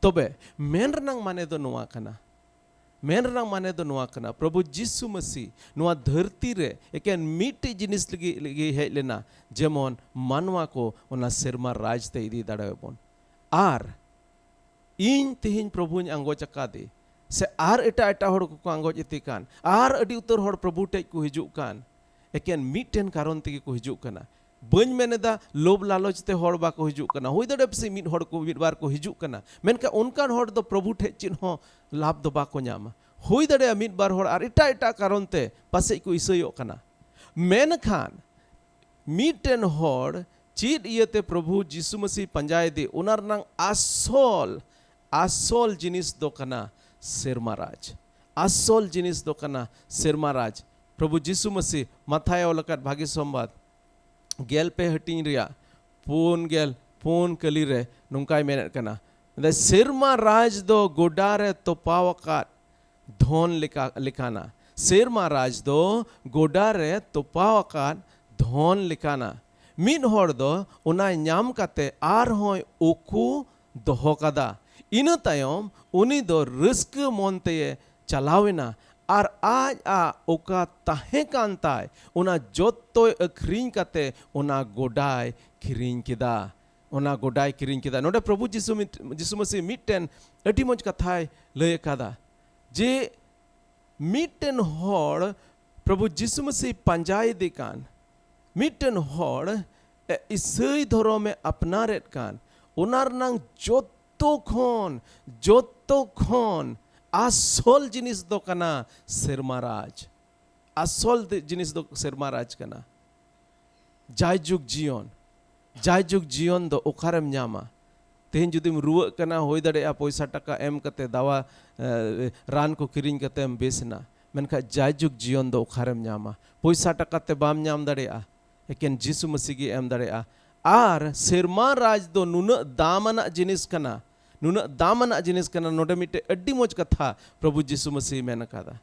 ᱛᱚᱵᱮ ᱢᱮᱱ ᱨᱮᱱᱟᱜ ᱢᱟᱱᱮ ᱫᱚ ᱱᱚᱣᱟ ᱠᱟᱱᱟ, ᱢᱮᱱ ᱨᱮᱱᱟᱜ ᱢᱟᱱᱮ ᱫᱚ ᱱᱚᱣᱟ ᱠᱟᱱᱟ, ᱯᱨᱚᱵᱷᱩ ᱡᱤᱥᱩ ᱢᱟᱹᱥᱤ ᱱᱚᱣᱟ ᱫᱷᱟᱹᱨᱛᱤ ᱨᱮ ᱮᱠᱮᱱ ᱢᱤᱫᱴᱮᱡ ᱡᱤᱱᱤᱥ ᱞᱟᱹᱜᱤᱫ, ᱞᱟᱹᱜᱤᱫ ᱦᱮᱡ ᱞᱮᱱᱟ, ᱡᱮᱢᱚᱱ ᱢᱟᱱᱣᱟ ᱠᱚ ᱚᱱᱟ ᱥᱮᱨᱢᱟ ᱨᱟᱡᱽ ᱛᱮ ᱤᱫᱤ ᱫᱟᱲᱮᱭᱟᱵᱚᱱ᱾ ᱟᱨ ᱤᱧ ᱛᱮᱦᱮᱧ ᱯᱨᱚᱵᱷᱩᱧ ᱟᱸᱜᱚᱪ ᱟᱠᱟᱫᱮ, ᱥᱮ ᱟᱨ ᱮᱴᱟᱜ ᱮᱴᱟᱜ ᱦᱚᱲ ᱠᱚᱠᱚ ᱟᱸᱜᱚᱪ ᱤᱫᱤ ᱠᱟᱱ, ᱟᱨ ᱟᱹᱰᱤ ᱩᱛᱟᱹᱨ ᱦᱚᱲ ᱯᱨᱚᱵᱷᱩ ᱴᱷᱮᱡ ᱠᱚ ᱦᱤᱡᱩᱜ ᱠᱟᱱ, ᱮᱠᱮᱱ ᱢᱤᱫᱴᱮᱱ ᱠᱟᱨᱚᱱ ᱛᱮᱜᱮ ᱠᱚ ᱦᱤᱡᱩᱜ ᱠᱟᱱᱟ᱾ ᱵᱟᱹᱧ ᱢᱮᱱ ᱮᱫᱟ ᱞᱳᱵᱷ ᱞᱟᱞᱚᱪ ᱛᱮ ᱦᱚᱲ ᱵᱟᱠᱚ ᱦᱤᱡᱩᱜ ᱠᱟᱱᱟ, ᱦᱩᱭ ᱫᱟᱲᱮᱭᱟᱜᱼᱟ ᱯᱟᱥᱮᱡ ᱢᱤᱫ ᱦᱚᱲ ᱠᱚ, ᱢᱤᱫ ᱵᱟᱨ ᱠᱚ ᱦᱤᱡᱩᱜ ᱠᱟᱱᱟ, ᱢᱮᱱᱠᱷᱟᱱ ᱚᱱᱠᱟᱱ ᱦᱚᱲ ᱫᱚ ᱯᱨᱚᱵᱷᱩ ᱴᱷᱮᱡ ᱪᱮᱫ ᱦᱚᱸ ᱞᱟᱵᱷ ᱫᱚ ᱵᱟᱠᱚ ᱧᱟᱢᱟ᱾ ᱦᱩᱭ ᱫᱟᱲᱮᱭᱟᱜᱼᱟ ᱢᱤᱫ ᱵᱟᱨ ᱦᱚᱲ ᱟᱨ ᱮᱴᱟᱜ ᱮᱴᱟᱜ ᱠᱟᱨᱚᱱ ᱛᱮ ᱯᱟᱥᱮᱡ ᱠᱚ ᱤᱥᱟᱹᱭᱚᱜ ᱠᱟᱱᱟ, ᱢᱮᱱᱠᱷᱟᱱ ᱢᱤᱫᱴᱮᱱ ᱦᱚᱲ ᱪᱮᱫ ᱤᱭᱟᱹᱛᱮ ᱯᱨᱚᱵᱷᱩ ᱡᱤᱥᱩ ᱢᱟᱹᱥᱤ ᱯᱟᱸᱡᱟᱭᱮᱫᱮ, ᱚᱱᱟ ᱨᱮᱱᱟᱜ ᱟᱥᱚᱞ, ᱟᱥᱚᱞ ᱡᱤᱱᱤᱥ ᱫᱚ ᱠᱟᱱᱟ ᱥᱮᱨᱢᱟ ᱨᱟᱡᱽ᱾ ᱟᱥᱚᱞ ᱡᱤᱱᱤᱥ ᱫᱚ ᱠᱟᱱᱟ ᱥᱮᱨᱢᱟ ᱨᱟᱡᱽ᱾ ᱯᱨᱚᱵᱷᱩ ᱡᱤᱥᱩ ᱢᱟᱹᱥᱤ ᱢᱟᱛᱷᱟᱭ ᱚᱞ ᱟᱠᱟᱫ ᱵᱷᱟᱹᱜᱤ ᱥᱚᱢᱵᱟᱫ ᱜᱮᱞ ᱯᱮ ᱦᱟᱹᱴᱤᱧ ᱨᱮᱭᱟᱜ ᱯᱩᱱ ᱜᱮᱞ ᱯᱩᱱ ᱠᱟᱹᱞᱤ ᱨᱮ ᱱᱚᱝᱠᱟᱭ ᱢᱮᱱᱮᱫ ᱠᱟᱱᱟ, ᱢᱮᱱᱫᱟᱭ, "ᱥᱮᱨᱢᱟ ᱨᱟᱡᱽ ᱫᱚ ᱜᱚᱰᱟ ᱨᱮ ᱛᱚᱯᱟᱣ ᱟᱠᱟᱫ ᱫᱷᱚᱱ ᱞᱮᱠᱟ, ᱞᱮᱠᱟᱱᱟ᱾ ᱥᱮᱨᱢᱟ ᱨᱟᱡᱽ ᱫᱚ ᱜᱚᱰᱟ ᱨᱮ ᱛᱚᱯᱟᱣ ᱟᱠᱟᱫ ᱫᱷᱚᱱ ᱞᱮᱠᱟᱱᱟ᱾ ᱢᱤᱫ ᱦᱚᱲ ᱫᱚ ᱚᱱᱟ ᱧᱟᱢ ᱠᱟᱛᱮ ᱟᱨᱦᱚᱸᱭ ᱩᱠᱩ ᱫᱚᱦᱚ ᱠᱟᱫᱟ᱾ ᱤᱱᱟᱹ ᱛᱟᱭᱚᱢ ᱩᱱᱤ ᱫᱚ ᱨᱟᱹᱥᱠᱟᱹ ᱢᱚᱱ ᱛᱮᱭᱮ ᱪᱟᱞᱟᱣ ᱮᱱᱟ ᱟᱨ ᱟᱡ ᱟᱜ ᱚᱠᱟ ᱛᱟᱦᱮᱸ ᱠᱟᱱ ᱛᱟᱭ, ᱚᱱᱟ ᱡᱚᱛᱚᱭ ᱟᱹᱠᱷᱨᱤᱧ ᱠᱟᱛᱮ ᱚᱱᱟ ᱜᱚᱰᱟᱭ ᱠᱤᱨᱤᱧ ᱠᱮᱫᱟ᱾" ᱚᱱᱟ ᱜᱚᱰᱟᱭ ᱠᱤᱨᱤᱧ ᱠᱮᱫᱟ᱾ ᱱᱚᱰᱮ ᱯᱨᱚᱵᱷᱩ ᱡᱤᱥᱩ ᱢᱤᱫ-, ᱡᱤᱥᱩ ᱢᱟᱹᱥᱤ ᱢᱤᱫᱴᱮᱱ ᱟᱹᱰᱤ ᱢᱚᱡᱽ ᱠᱟᱛᱷᱟᱭ ᱞᱟᱹᱭ ᱟᱠᱟᱫᱟ ᱡᱮ ᱢᱤᱫᱴᱮᱱ ᱦᱚᱲ ᱯᱨᱚᱵᱷᱩ ᱡᱤᱥᱩ ᱢᱟᱹᱥᱤ ᱯᱟᱸᱡᱟᱭᱮᱫᱮ ᱠᱟᱱ, ᱢᱤᱫᱴᱮᱱ ᱦᱚᱲ ᱤᱥᱟᱹᱭ ᱫᱷᱚᱨᱚᱢᱮ ᱟᱯᱱᱟᱨᱮᱫ ᱠᱟᱱ, ᱚᱱᱟ ᱨᱮᱱᱟᱝ ᱡᱚᱛᱚ ᱠᱷᱚᱱ, ᱡᱚᱛᱚ ᱠᱷᱚᱱ ᱟᱥᱚᱞ ᱡᱤᱱᱤᱥ ᱫᱚ ᱠᱟᱱᱟ ᱥᱮᱨᱢᱟ ᱨᱟᱡᱽ᱾ ᱟᱥᱚᱞ ᱫᱤ-, ᱡᱤᱱᱤᱥ ᱫᱚ ᱥᱮᱨᱢᱟ ᱨᱟᱡᱽ ᱠᱟᱱᱟ᱾ ᱡᱟᱭᱡᱩᱜᱽ ᱡᱤᱭᱚᱱ, ᱡᱟᱭᱡᱩᱜᱽ ᱡᱤᱭᱚᱱ ᱫᱚ ᱚᱠᱟᱨᱮᱢ ᱧᱟᱢᱟ? ᱛᱮᱦᱮᱧ ᱡᱩᱫᱤᱢ ᱨᱩᱣᱟᱹᱜ ᱠᱟᱱᱟ, ᱦᱩᱭ ᱫᱟᱲᱮᱭᱟᱜᱼᱟ ᱯᱚᱭᱥᱟ ᱴᱟᱠᱟ ᱮᱢ ᱠᱟᱛᱮ ᱫᱟᱣᱟ, ᱮ, ᱨᱟᱱ ᱠᱚ ᱠᱤᱨᱤᱧ ᱠᱟᱛᱮᱢ ᱵᱮᱥ ᱮᱱᱟ, ᱢᱮᱱᱠᱷᱟᱱ ᱡᱟᱭᱡᱩᱜᱽ ᱡᱤᱭᱚᱱ ᱫᱚ ᱚᱠᱟᱨᱮᱢ ᱧᱟᱢᱟ? ᱯᱚᱭᱥᱟ ᱴᱟᱠᱟ ᱛᱮ ᱵᱟᱢ ᱧᱟᱢ ᱫᱟᱲᱮᱭᱟᱜᱼᱟ, ᱮᱠᱮᱱ ᱡᱤᱥᱩ ᱢᱟᱹᱥᱤ ᱜᱮ ᱮᱢ ᱫᱟᱲᱮᱭᱟᱜᱼᱟ᱾ ᱟᱨ ᱥᱮᱨᱢᱟ ᱨᱟᱡᱽ ᱫᱚ ᱱᱩᱱᱟᱹᱜ ᱫᱟᱢ ᱟᱱᱟᱜ ᱡᱤᱱᱤᱥ ᱠᱟᱱᱟ, ᱱᱩᱱᱟᱹᱜ ᱫᱟᱢ ᱟᱱᱟᱜ ᱡᱤᱱᱤᱥ ᱠᱟᱱᱟ᱾ ᱱᱚᱰᱮ ᱢᱤᱫᱴᱮᱡ ᱟᱹᱰᱤ ᱢᱚᱡᱽ ᱠᱟᱛᱷᱟ ᱯᱨᱚᱵᱷᱩ ᱡᱤᱥᱩ ᱢᱟᱹᱥᱤ ᱢᱮᱱ ᱟᱠᱟᱫᱟ᱾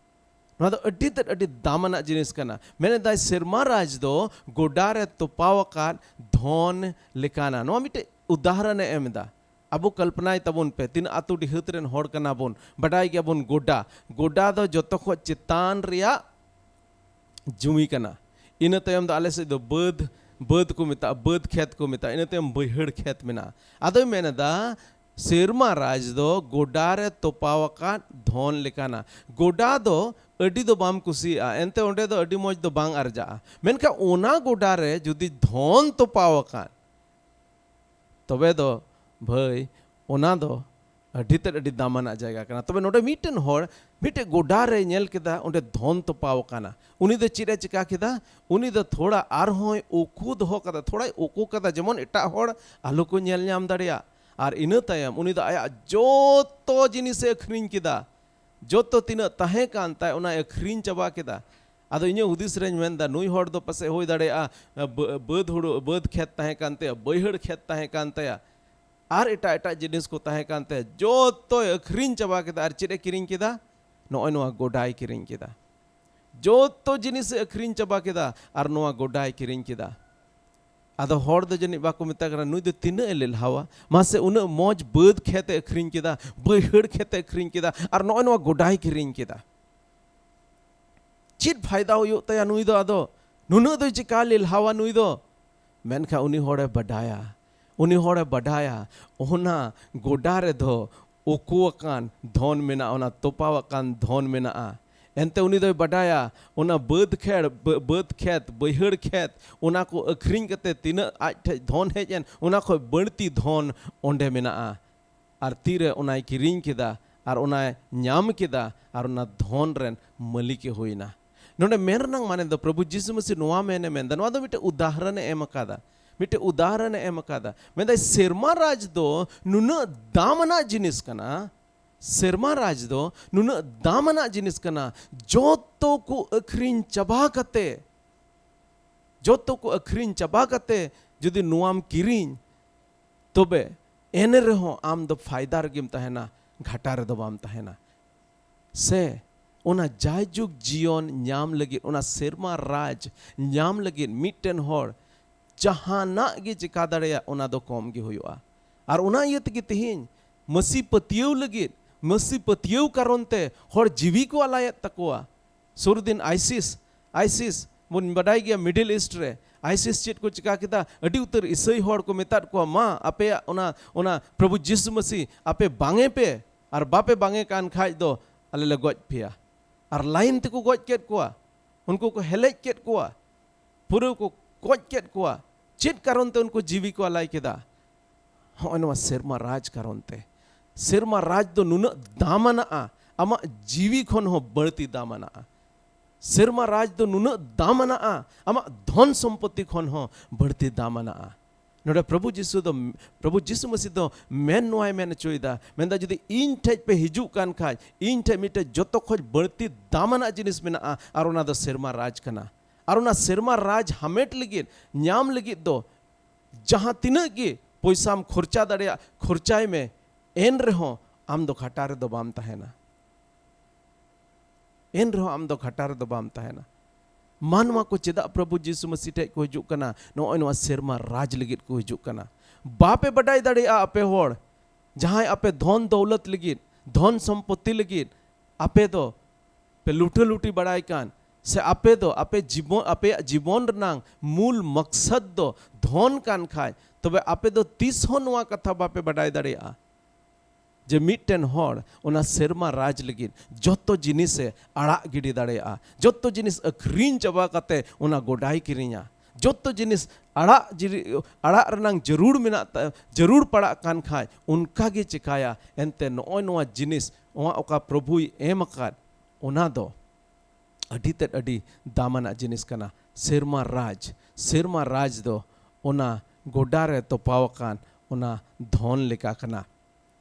ᱱᱚᱣᱟ ᱫᱚ ᱟᱹᱰᱤ ᱛᱮᱫ ᱟᱹᱰᱤ ᱫᱟᱢ ᱟᱱᱟᱜ ᱡᱤᱱᱤᱥ ᱠᱟᱱᱟ᱾ ᱢᱮᱱᱮᱫᱟᱭ, ᱥᱮᱨᱢᱟ ᱨᱟᱡᱽ ᱫᱚ ᱜᱚᱰᱟ ᱨᱮ ᱛᱚᱯᱟᱣ ᱟᱠᱟᱫ ᱫᱷᱚᱱ ᱞᱮᱠᱟᱱᱟ᱾ ᱱᱚᱣᱟ ᱢᱤᱫᱴᱮᱡ ᱩᱫᱟᱦᱚᱨᱚᱱ ᱮ ᱮᱢ ᱮᱫᱟ᱾ ᱟᱵᱚ ᱠᱚᱞᱯᱚᱱᱟᱭ ᱛᱟᱵᱚᱱ ᱯᱮ, ᱛᱤᱱᱟᱹᱜ ᱟᱹᱛᱩ ᱰᱤᱦᱟᱹᱛ ᱨᱮᱱ ᱦᱚᱲ ᱠᱟᱱᱟ ᱵᱚᱱ, ᱵᱟᱰᱟᱭ ᱜᱮᱭᱟᱵᱚᱱ ᱜᱚᱰᱟ᱾ ᱜᱚᱰᱟ ᱫᱚ ᱡᱚᱛᱚ ᱠᱷᱚᱡ ᱪᱮᱛᱟᱱ ᱨᱮᱭᱟᱜ ᱡᱩᱢᱤ ᱠᱟᱱᱟ᱾ ᱤᱱᱟᱹ ᱛᱟᱭᱚᱢ ᱫᱚ ᱟᱞᱮ ᱥᱮᱫ ᱫᱚ ᱵᱟᱹᱫᱽ, ᱵᱟᱹᱫᱽ ᱠᱚ ᱢᱮᱛᱟᱜᱼᱟ, ᱵᱟᱹᱫᱽ ᱠᱷᱮᱛ ᱠᱚ ᱢᱮᱛᱟᱜᱼᱟ᱾ ᱤᱱᱟᱹ ᱛᱟᱭᱚᱢ ᱵᱟᱹᱭᱦᱟᱹᱲ ᱠᱷᱮᱛ ᱢᱮᱱᱟᱜᱼᱟ᱾ ᱟᱫᱚᱭ ᱢᱮᱱ ᱮᱫᱟ, ᱥᱮᱨᱢᱟ ᱨᱟᱡᱽ ᱫᱚ ᱜᱚᱰᱟ ᱨᱮ ᱛᱚᱯᱟᱣ ᱟᱠᱟᱫ ᱫᱷᱚᱱ ᱞᱮᱠᱟᱱᱟ᱾ ᱜᱚᱰᱟ ᱫᱚ ᱟᱹᱰᱤ ᱫᱚ ᱵᱟᱢ ᱠᱩᱥᱤᱭᱟᱜᱼᱟ, ᱮᱱᱛᱮ ᱚᱸᱰᱮ ᱫᱚ ᱟᱹᱰᱤ ᱢᱚᱡᱽ ᱫᱚ ᱵᱟᱝ ᱟᱨᱡᱟᱜᱼᱟ᱾ ᱢᱮᱱᱠᱷᱟᱱ ᱚᱱᱟ ᱜᱚᱰᱟ ᱨᱮ ᱡᱩᱫᱤ ᱫᱷᱚᱱ ᱛᱚᱯᱟᱣ ᱟᱠᱟᱱ, ᱛᱚᱵᱮ ᱫᱚ ᱵᱷᱟᱹᱭ, ᱚᱱᱟ ᱫᱚ ᱟᱹᱰᱤ ᱛᱮᱫ ᱟᱹᱰᱤ ᱫᱟᱢᱟᱱᱟᱜ ᱡᱟᱭᱜᱟ ᱠᱟᱱᱟ᱾ ᱛᱚᱵᱮ ᱱᱚᱰᱮ ᱢᱤᱫᱴᱮᱱ ᱦᱚᱲ ᱢᱤᱫᱴᱮᱡ ᱜᱚᱰᱟ ᱨᱮᱭ ᱧᱮᱞ ᱠᱮᱫᱟ, ᱚᱸᱰᱮ ᱫᱷᱚᱱ ᱛᱚᱯᱟᱣ ᱟᱠᱟᱱᱟ᱾ ᱩᱱᱤ ᱫᱚ ᱪᱮᱫ ᱮ ᱪᱤᱠᱟ ᱠᱮᱫᱟ? ᱩᱱᱤ ᱫᱚ ᱛᱷᱚᱲᱟ ᱟᱨᱦᱚᱸᱭ ᱩᱠᱩ ᱫᱚᱦᱚ ᱠᱟᱫᱟ, ᱛᱷᱚᱲᱟᱭ ᱩᱠᱩ ᱠᱟᱫᱟ, ᱡᱮᱢᱚᱱ ᱮᱴᱟᱜ ᱦᱚᱲ ᱟᱞᱚ ᱠᱚ ᱧᱮᱞ ᱧᱟᱢ ᱫᱟᱲᱮᱭᱟᱜ᱾ ᱟᱨ ᱤᱱᱟᱹ ᱛᱟᱭᱚᱢ ᱩᱱᱤ ᱫᱚ ᱟᱭᱟᱜ ᱡᱚᱛᱚ ᱡᱤᱱᱤᱥᱮ ᱟᱹᱠᱷᱨᱤᱧ ᱠᱮᱫᱟ, ᱡᱚᱛᱚ ᱛᱤᱱᱟᱹᱜ ᱛᱟᱦᱮᱸ ᱠᱟᱱ ᱛᱟᱭ ᱚᱱᱟᱭ ᱟᱹᱠᱷᱨᱤᱧ ᱪᱟᱵᱟ ᱠᱮᱫᱟ᱾ ᱟᱫᱚ ᱤᱧᱟᱹᱜ ᱦᱩᱫᱤᱥ ᱨᱮᱧ ᱢᱮᱱᱫᱟ, ᱱᱩᱭ ᱦᱚᱲ ᱫᱚ ᱯᱟᱥᱮᱡ ᱦᱩᱭ ᱫᱟᱲᱮᱭᱟᱜᱼᱟ, ᱵᱟᱹ-, ᱵᱟᱹᱫᱽ ᱦᱩᱲᱩ, ᱵᱟᱹᱫᱽ ᱠᱷᱮᱛ ᱛᱟᱦᱮᱸ ᱠᱟᱱ ᱛᱟᱭᱟ, ᱵᱟᱹᱭᱦᱟᱹᱲ ᱠᱷᱮᱛ ᱛᱟᱦᱮᱸ ᱠᱟᱱ ᱛᱟᱭᱟ, ᱟᱨ ᱮᱴᱟᱜ ᱮᱴᱟᱜ ᱡᱤᱱᱤᱥ ᱠᱚ ᱛᱟᱦᱮᱸ ᱠᱟᱱ ᱛᱟᱭᱟ, ᱡᱚᱛᱚᱭ ᱟᱹᱠᱷᱨᱤᱧ ᱪᱟᱵᱟ ᱠᱮᱫᱟ᱾ ᱟᱨ ᱪᱮᱫ ᱮ ᱠᱤᱨᱤᱧ ᱠᱮᱫᱟ? ᱱᱚᱜᱼᱚᱭ ᱱᱚᱣᱟ ᱜᱚᱰᱟᱭ ᱠᱤᱨᱤᱧ ᱠᱮᱫᱟ᱾ ᱡᱚᱛᱚ ᱡᱤᱱᱤᱥ ᱮ ᱟᱹᱠᱷᱨᱤᱧ ᱪᱟᱵᱟ ᱠᱮᱫᱟ ᱟᱨ ᱱᱚᱣᱟ ᱜᱚᱰᱟᱭ ᱠᱤᱨᱤᱧ ᱠᱮᱫᱟ᱾ ᱟᱫᱚ ᱦᱚᱲ ᱫᱚ ᱡᱟᱹᱱᱤᱡ ᱵᱟᱠᱚ ᱢᱮᱛᱟ ᱠᱟᱱᱟ, ᱱᱩᱭ ᱫᱚ ᱛᱤᱱᱟᱹᱜ ᱮ ᱞᱮᱞᱦᱟᱣᱟ? ᱢᱟᱥᱮ, ᱩᱱᱟᱹᱜ ᱢᱚᱡᱽ ᱵᱟᱹᱫᱽ ᱠᱷᱮᱛ ᱮ ᱟᱹᱠᱷᱨᱤᱧ ᱠᱮᱫᱟ, ᱵᱟᱹᱭᱦᱟᱹᱲ ᱠᱷᱮᱛ ᱮ ᱟᱹᱠᱷᱨᱤᱧ ᱠᱮᱫᱟ, ᱟᱨ ᱱᱚᱜᱼᱚᱭ ᱱᱚᱣᱟ ᱜᱚᱰᱟᱭ ᱠᱤᱨᱤᱧ ᱠᱮᱫᱟ᱾ ᱪᱮᱫ ᱯᱷᱟᱭᱫᱟ ᱦᱩᱭᱩᱜ ᱛᱟᱭᱟ ᱱᱩᱭ ᱫᱚ? ᱟᱫᱚ ᱱᱩᱱᱟᱹᱜ ᱫᱚᱭ ᱪᱤᱠᱟ ᱞᱮᱞᱦᱟᱣᱟ ᱱᱩᱭ ᱫᱚ? ᱢᱮᱱᱠᱷᱟᱱ ᱩᱱᱤ ᱦᱚᱲᱮ ᱵᱟᱰᱟᱭᱟ, ᱩᱱᱤ ᱦᱚᱲᱮ ᱵᱟᱰᱟᱭᱟ, ᱚᱱᱟ ᱜᱚᱰᱟ ᱨᱮᱫᱚ ᱩᱠᱩ ᱟᱠᱟᱱ ᱫᱷᱚᱱ ᱢᱮᱱᱟᱜᱼᱟ, ᱚᱱᱟ ᱛᱚᱯᱟᱣ ᱟᱠᱟᱱ ᱫᱷᱚᱱ ᱢᱮᱱᱟᱜᱼᱟ᱾ ᱮᱱᱛᱮ ᱩᱱᱤ ᱫᱚᱭ ᱵᱟᱰᱟᱭᱟ, ᱚᱱᱟ ᱵᱟᱹᱫᱽ ᱠᱷᱮᱲ, ᱵᱟᱹ-, ᱵᱟᱹᱫᱽ ᱠᱷᱮᱛ, ᱵᱟᱹᱭᱦᱟᱹᱲ ᱠᱷᱮᱛ, ᱚᱱᱟ ᱠᱚ ᱟᱹᱠᱷᱨᱤᱧ ᱠᱟᱛᱮ ᱛᱤᱱᱟᱹᱜ ᱟᱡ ᱴᱷᱮᱡ ᱫᱷᱚᱱ ᱦᱮᱡ ᱮᱱ, ᱚᱱᱟ ᱠᱷᱚᱡ ᱵᱟᱹᱲᱛᱤ ᱫᱷᱚᱱ ᱚᱸᱰᱮ ᱢᱮᱱᱟᱜᱼᱟ᱾ ᱟᱨ ᱛᱤᱨᱮ ᱚᱱᱟᱭ ᱠᱤᱨᱤᱧ ᱠᱮᱫᱟ, ᱟᱨ ᱚᱱᱟᱭ ᱧᱟᱢ ᱠᱮᱫᱟ, ᱟᱨ ᱚᱱᱟ ᱫᱷᱚᱱ ᱨᱮᱱ ᱢᱟᱹᱞᱤᱠ ᱮ ᱦᱩᱭᱱᱟ᱾ ᱱᱚᱰᱮ ᱢᱮᱱ ᱨᱮᱱᱟᱜ ᱢᱟᱱᱮ ᱫᱚ, ᱯᱨᱚᱵᱷᱩ ᱡᱤᱥᱩ ᱢᱟᱹᱥᱤ ᱱᱚᱣᱟ ᱢᱮᱱᱮ ᱢᱮᱱᱫᱟ, ᱱᱚᱣᱟ ᱫᱚ ᱢᱤᱫᱴᱮᱡ ᱩᱫᱟᱦᱚᱨᱚᱱ ᱮ ᱮᱢ ᱟᱠᱟᱫᱟ, ᱢᱤᱫᱴᱮᱡ ᱩᱫᱟᱦᱚᱨᱚᱱ ᱮ ᱮᱢ ᱟᱠᱟᱫᱟ᱾ ᱢᱮᱱᱫᱟᱭ, ᱥᱮᱨᱢᱟ ᱨᱟᱡᱽ ᱫᱚ ᱱᱩᱱᱟᱹᱜ ᱫᱟᱢ ᱟᱱᱟᱜ ᱡᱤᱱᱤᱥ ᱠᱟᱱᱟ, ᱥᱮᱨᱢᱟ ᱨᱟᱡᱽ ᱫᱚ ᱱᱩᱱᱟᱹᱜ ᱫᱟᱢ ᱟᱱᱟᱜ ᱡᱤᱱᱤᱥ ᱠᱟᱱᱟ, ᱡᱚᱛᱚ ᱠᱚ ᱟᱹᱠᱷᱨᱤᱧ ᱪᱟᱵᱟ ᱠᱟᱛᱮ, ᱡᱚᱛᱚ ᱠᱚ ᱟᱹᱠᱷᱨᱤᱧ ᱪᱟᱵᱟ ᱠᱟᱛᱮ ᱡᱩᱫᱤ ᱱᱚᱣᱟᱢ ᱠᱤᱨᱤᱧ, ᱛᱚᱵᱮ ᱮᱱ ᱨᱮᱦᱚᱸ ᱟᱢ ᱫᱚ ᱯᱷᱟᱭᱫᱟ ᱨᱮᱜᱮᱢ ᱛᱟᱦᱮᱱᱟ, ᱜᱷᱟᱴᱟ ᱨᱮᱫᱚ ᱵᱟᱢ ᱛᱟᱦᱮᱱᱟ᱾ ᱥᱮ ᱚᱱᱟ ᱡᱟᱭᱡᱩᱜᱽ ᱡᱤᱭᱚᱱ ᱧᱟᱢ ᱞᱟᱹᱜᱤᱫ, ᱚᱱᱟ ᱥᱮᱨᱢᱟ ᱨᱟᱡᱽ ᱧᱟᱢ ᱞᱟᱹᱜᱤᱫ ᱢᱤᱫᱴᱮᱱ ᱦᱚᱲ ᱡᱟᱦᱟᱱᱟᱜ ᱜᱮ ᱪᱮᱠᱟ ᱫᱟᱲᱮᱭᱟᱜ, ᱚᱱᱟ ᱫᱚ ᱠᱚᱢ ᱜᱮ ᱦᱩᱭᱩᱜᱼᱟ᱾ ᱟᱨ ᱚᱱᱟ ᱤᱭᱟᱹ ᱛᱮᱜᱮ ᱛᱮᱦᱮᱧ ᱢᱟᱹᱥᱤ ᱯᱟᱹᱛᱭᱟᱹᱣ ᱞᱟᱹᱜᱤᱫ, ᱢᱟᱹᱥᱤ ᱯᱟᱹᱛᱭᱟᱹᱣ ᱠᱟᱨᱚᱱ ᱛᱮ ᱦᱚᱲ ᱡᱤᱣᱤ ᱠᱚ ᱟᱞᱟᱭᱮᱫ ᱛᱟᱠᱚᱣᱟ᱾ ᱥᱩᱨ ᱫᱤᱱ ᱟᱭᱥᱤᱥ, ᱟᱭᱥᱤᱥ ᱵᱚᱱ ᱵᱟᱰᱟᱭ ᱜᱮᱭᱟ, ᱢᱤᱰᱤᱞ ᱤᱥᱴ ᱨᱮ ᱟᱭᱥᱤᱥ ᱪᱮᱫ ᱠᱚ ᱪᱤᱠᱟ ᱠᱮᱫᱟ? ᱟᱹᱰᱤ ᱩᱛᱟᱹᱨ ᱤᱥᱟᱹᱭ ᱦᱚᱲ ᱠᱚ ᱢᱮᱛᱟᱫ ᱠᱚᱣᱟ, "ᱢᱟ, ᱟᱯᱮᱭᱟᱜ ᱚᱱᱟ, ᱚᱱᱟ ᱯᱨᱚᱵᱷᱩ ᱡᱤᱥᱩ ᱢᱟᱹᱥᱤ ᱟᱯᱮ ᱵᱟᱝᱮ ᱯᱮ, ᱟᱨ ᱵᱟᱯᱮ ᱵᱟᱝᱮ ᱠᱟᱱ ᱠᱷᱟᱡ ᱫᱚ ᱟᱞᱮ ᱞᱮ ᱜᱚᱡ ᱯᱮᱭᱟ᱾" ᱟᱨ ᱞᱟᱭᱤᱱ ᱛᱮᱠᱚ ᱜᱚᱡ ᱠᱮᱫ ᱠᱚᱣᱟ, ᱩᱱᱠᱩ ᱠᱚ ᱦᱮᱞᱮᱡ ᱠᱮᱫ ᱠᱚᱣᱟ, ᱯᱩᱨᱟᱹ ᱠᱚ ᱜᱚᱡ ᱠᱮᱫ ᱠᱚᱣᱟ᱾ ᱪᱮᱫ ᱠᱟᱨᱚᱱ ᱛᱮ ᱩᱱᱠᱩ ᱡᱤᱣᱤ ᱠᱚ ᱟᱞᱟᱭ ᱠᱮᱫᱟ? ᱦᱚᱸᱜᱼᱚᱭ ᱱᱚᱣᱟ ᱥᱮᱨᱢᱟ ᱨᱟᱡᱽ ᱠᱟᱨᱚᱱ ᱛᱮ᱾ ᱥᱮᱨᱢᱟ ᱨᱟᱡᱽ ᱫᱚ ᱱᱩᱱᱟᱹᱜ ᱫᱟᱢᱟᱱᱟᱜᱼᱟ, ᱟᱢᱟᱜ ᱡᱤᱣᱤ ᱠᱷᱚᱱ ᱦᱚᱸ ᱵᱟᱹᱲᱛᱤ ᱫᱟᱢᱟᱱᱟᱜᱼᱟ᱾ ᱥᱮᱨᱢᱟ ᱨᱟᱡᱽ ᱫᱚ ᱱᱩᱱᱟᱹᱜ ᱫᱟᱢᱟᱱᱟᱜᱼᱟ, ᱟᱢᱟᱜ ᱫᱷᱚᱱ ᱥᱚᱢᱯᱚᱛᱤ ᱠᱷᱚᱱ ᱦᱚᱸ ᱵᱟᱹᱲᱛᱤ ᱫᱟᱢᱟᱱᱟᱜᱼᱟ᱾ ᱱᱚᱰᱮ ᱯᱨᱚᱵᱷᱩ ᱡᱤᱥᱩ ᱫᱚ, ᱯᱨᱚᱵᱷᱩ ᱡᱤᱥᱩ ᱢᱟᱹᱥᱤ ᱫᱚ ᱢᱮᱱ, ᱱᱚᱣᱟᱭ ᱢᱮᱱ ᱦᱚᱪᱚᱭᱮᱫᱟ, ᱢᱮᱱᱫᱟ, "ᱡᱩᱫᱤ ᱤᱧ ᱴᱷᱮᱡ ᱯᱮ ᱦᱤᱡᱩᱜ ᱠᱟᱱ ᱠᱷᱟᱡ, ᱤᱧ ᱴᱷᱮᱡ ᱢᱤᱫᱴᱮᱡ ᱡᱚᱛᱚ ᱠᱷᱚᱡ ᱵᱟᱹᱲᱛᱤ ᱫᱟᱢᱟᱱᱟᱜ ᱡᱤᱱᱤᱥ ᱢᱮᱱᱟᱜᱼᱟ, ᱟᱨ ᱚᱱᱟ ᱫᱚ ᱥᱮᱨᱢᱟ ᱨᱟᱡᱽ ᱠᱟᱱᱟ᱾ ᱟᱨ ᱚᱱᱟ ᱥᱮᱨᱢᱟ ᱨᱟᱡᱽ ᱦᱟᱢᱮᱴ ᱞᱟᱹᱜᱤᱫ, ᱧᱟᱢ ᱞᱟᱹᱜᱤᱫ ᱫᱚ ᱡᱟᱦᱟᱸ ᱛᱤᱱᱟᱹᱜ ᱜᱮ ᱯᱚᱭᱥᱟᱢ ᱠᱷᱚᱨᱪᱟ ᱫᱟᱲᱮᱭᱟᱜ, ᱠᱷᱚᱨᱪᱟᱭ ᱢᱮ, ᱮᱱ ᱨᱮᱦᱚᱸ ᱟᱢ ᱫᱚ ᱜᱷᱟᱴᱟ ᱨᱮᱫᱚ ᱵᱟᱢ ᱛᱟᱦᱮᱱᱟ, ᱮᱱ ᱨᱮᱦᱚᱸ ᱟᱢ ᱫᱚ ᱜᱷᱟᱴᱟ ᱨᱮᱫᱚ ᱵᱟᱢ ᱛᱟᱦᱮᱱᱟ᱾" ᱢᱟᱱᱣᱟ ᱠᱚ ᱪᱮᱫᱟᱜ ᱯᱨᱚᱵᱷᱩ ᱡᱤᱥᱩ ᱢᱟᱹᱥᱤ ᱴᱷᱮᱡ ᱠᱚ ᱦᱤᱡᱩᱜ ᱠᱟᱱᱟ? ᱱᱚᱜᱼᱚᱭ ᱱᱚᱣᱟ ᱥᱮᱨᱢᱟ ᱨᱟᱡᱽ ᱞᱟᱹᱜᱤᱫ ᱠᱚ ᱦᱤᱡᱩᱜ ᱠᱟᱱᱟ᱾ ᱵᱟᱯᱮ ᱵᱟᱰᱟᱭ ᱫᱟᱲᱮᱭᱟᱜᱼᱟ ᱟᱯᱮ ᱦᱚᱲ, ᱡᱟᱦᱟᱸᱭ ᱟᱯᱮ ᱫᱷᱚᱱ ᱫᱚᱣᱞᱚᱛ ᱞᱟᱹᱜᱤᱫ, ᱫᱷᱚᱱ ᱥᱚᱢᱯᱚᱛᱤ ᱞᱟᱹᱜᱤᱫ ᱟᱯᱮ ᱫᱚ ᱯᱮ ᱞᱩᱴᱟᱹ ᱞᱩᱴᱤ ᱵᱟᱲᱟᱭ ᱠᱟᱱ, ᱥᱮ ᱟᱯᱮ ᱫᱚ ᱟᱯᱮ ᱡᱤᱵᱚᱱ, ᱟᱯᱮᱭᱟᱜ ᱡᱤᱵᱚᱱ ᱨᱮᱱᱟᱝ ᱢᱩᱞ ᱢᱚᱠᱥᱚᱫ ᱫᱚ ᱫᱷᱚᱱ ᱠᱟᱱ ᱠᱷᱟᱡ, ᱛᱚᱵᱮ ᱟᱯᱮ ᱫᱚ ᱛᱤᱥ ᱦᱚᱸ ᱱᱚᱣᱟ ᱠᱟᱛᱷᱟ ᱵᱟᱯᱮ ᱵᱟᱰᱟᱭ ᱫᱟᱲᱮᱭᱟᱜᱼᱟ ᱡᱮ ᱢᱤᱫᱴᱮᱱ ᱦᱚᱲ ᱚᱱᱟ ᱥᱮᱨᱢᱟ ᱨᱟᱡᱽ ᱞᱟᱹᱜᱤᱫ ᱡᱚᱛᱚ ᱡᱤᱱᱤᱥᱮ ᱟᱲᱟᱜ ᱜᱤᱰᱤ ᱫᱟᱲᱮᱭᱟᱜᱼᱟ, ᱡᱚᱛᱚ ᱡᱤᱱᱤᱥ ᱟᱹᱠᱷᱨᱤᱧ ᱪᱟᱵᱟ ᱠᱟᱛᱮ ᱚᱱᱟ ᱜᱚᱰᱟᱭ ᱠᱤᱨᱤᱧᱟ, ᱡᱚᱛᱚ ᱡᱤᱱᱤᱥ ᱟᱲᱟᱜ ᱡᱤᱨᱤ-, ᱟᱲᱟᱜ ᱨᱮᱱᱟᱝ ᱡᱟᱹᱨᱩᱲ ᱢᱮᱱᱟᱜ ᱛᱟ-, ᱡᱟᱹᱨᱩᱲ ᱯᱟᱲᱟᱜ ᱠᱟᱱ ᱠᱷᱟᱡ ᱚᱱᱠᱟ ᱜᱮ ᱪᱮᱠᱟᱭᱟ᱾ ᱮᱱᱛᱮ ᱱᱚᱜᱼᱚᱭ ᱱᱚᱣᱟ ᱡᱤᱱᱤᱥ, ᱱᱚᱣᱟ ᱚᱠᱟ ᱯᱨᱚᱵᱷᱩᱭ ᱮᱢ ᱟᱠᱟᱫ, ᱚᱱᱟ ᱫᱚ ᱟᱹᱰᱤ ᱛᱮᱫ ᱟᱹᱰᱤ ᱫᱟᱢᱟᱱᱟᱜ ᱡᱤᱱᱤᱥ ᱠᱟᱱᱟ᱾ ᱥᱮᱨᱢᱟ ᱨᱟᱡᱽ, ᱥᱮᱨᱢᱟ ᱨᱟᱡᱽ ᱫᱚ ᱚᱱᱟ ᱜᱚᱰᱟ ᱨᱮ ᱛᱚᱯᱟᱣ ᱟᱠᱟᱱ ᱚᱱᱟ ᱫᱷᱚᱱ ᱞᱮᱠᱟ ᱠᱟᱱᱟ᱾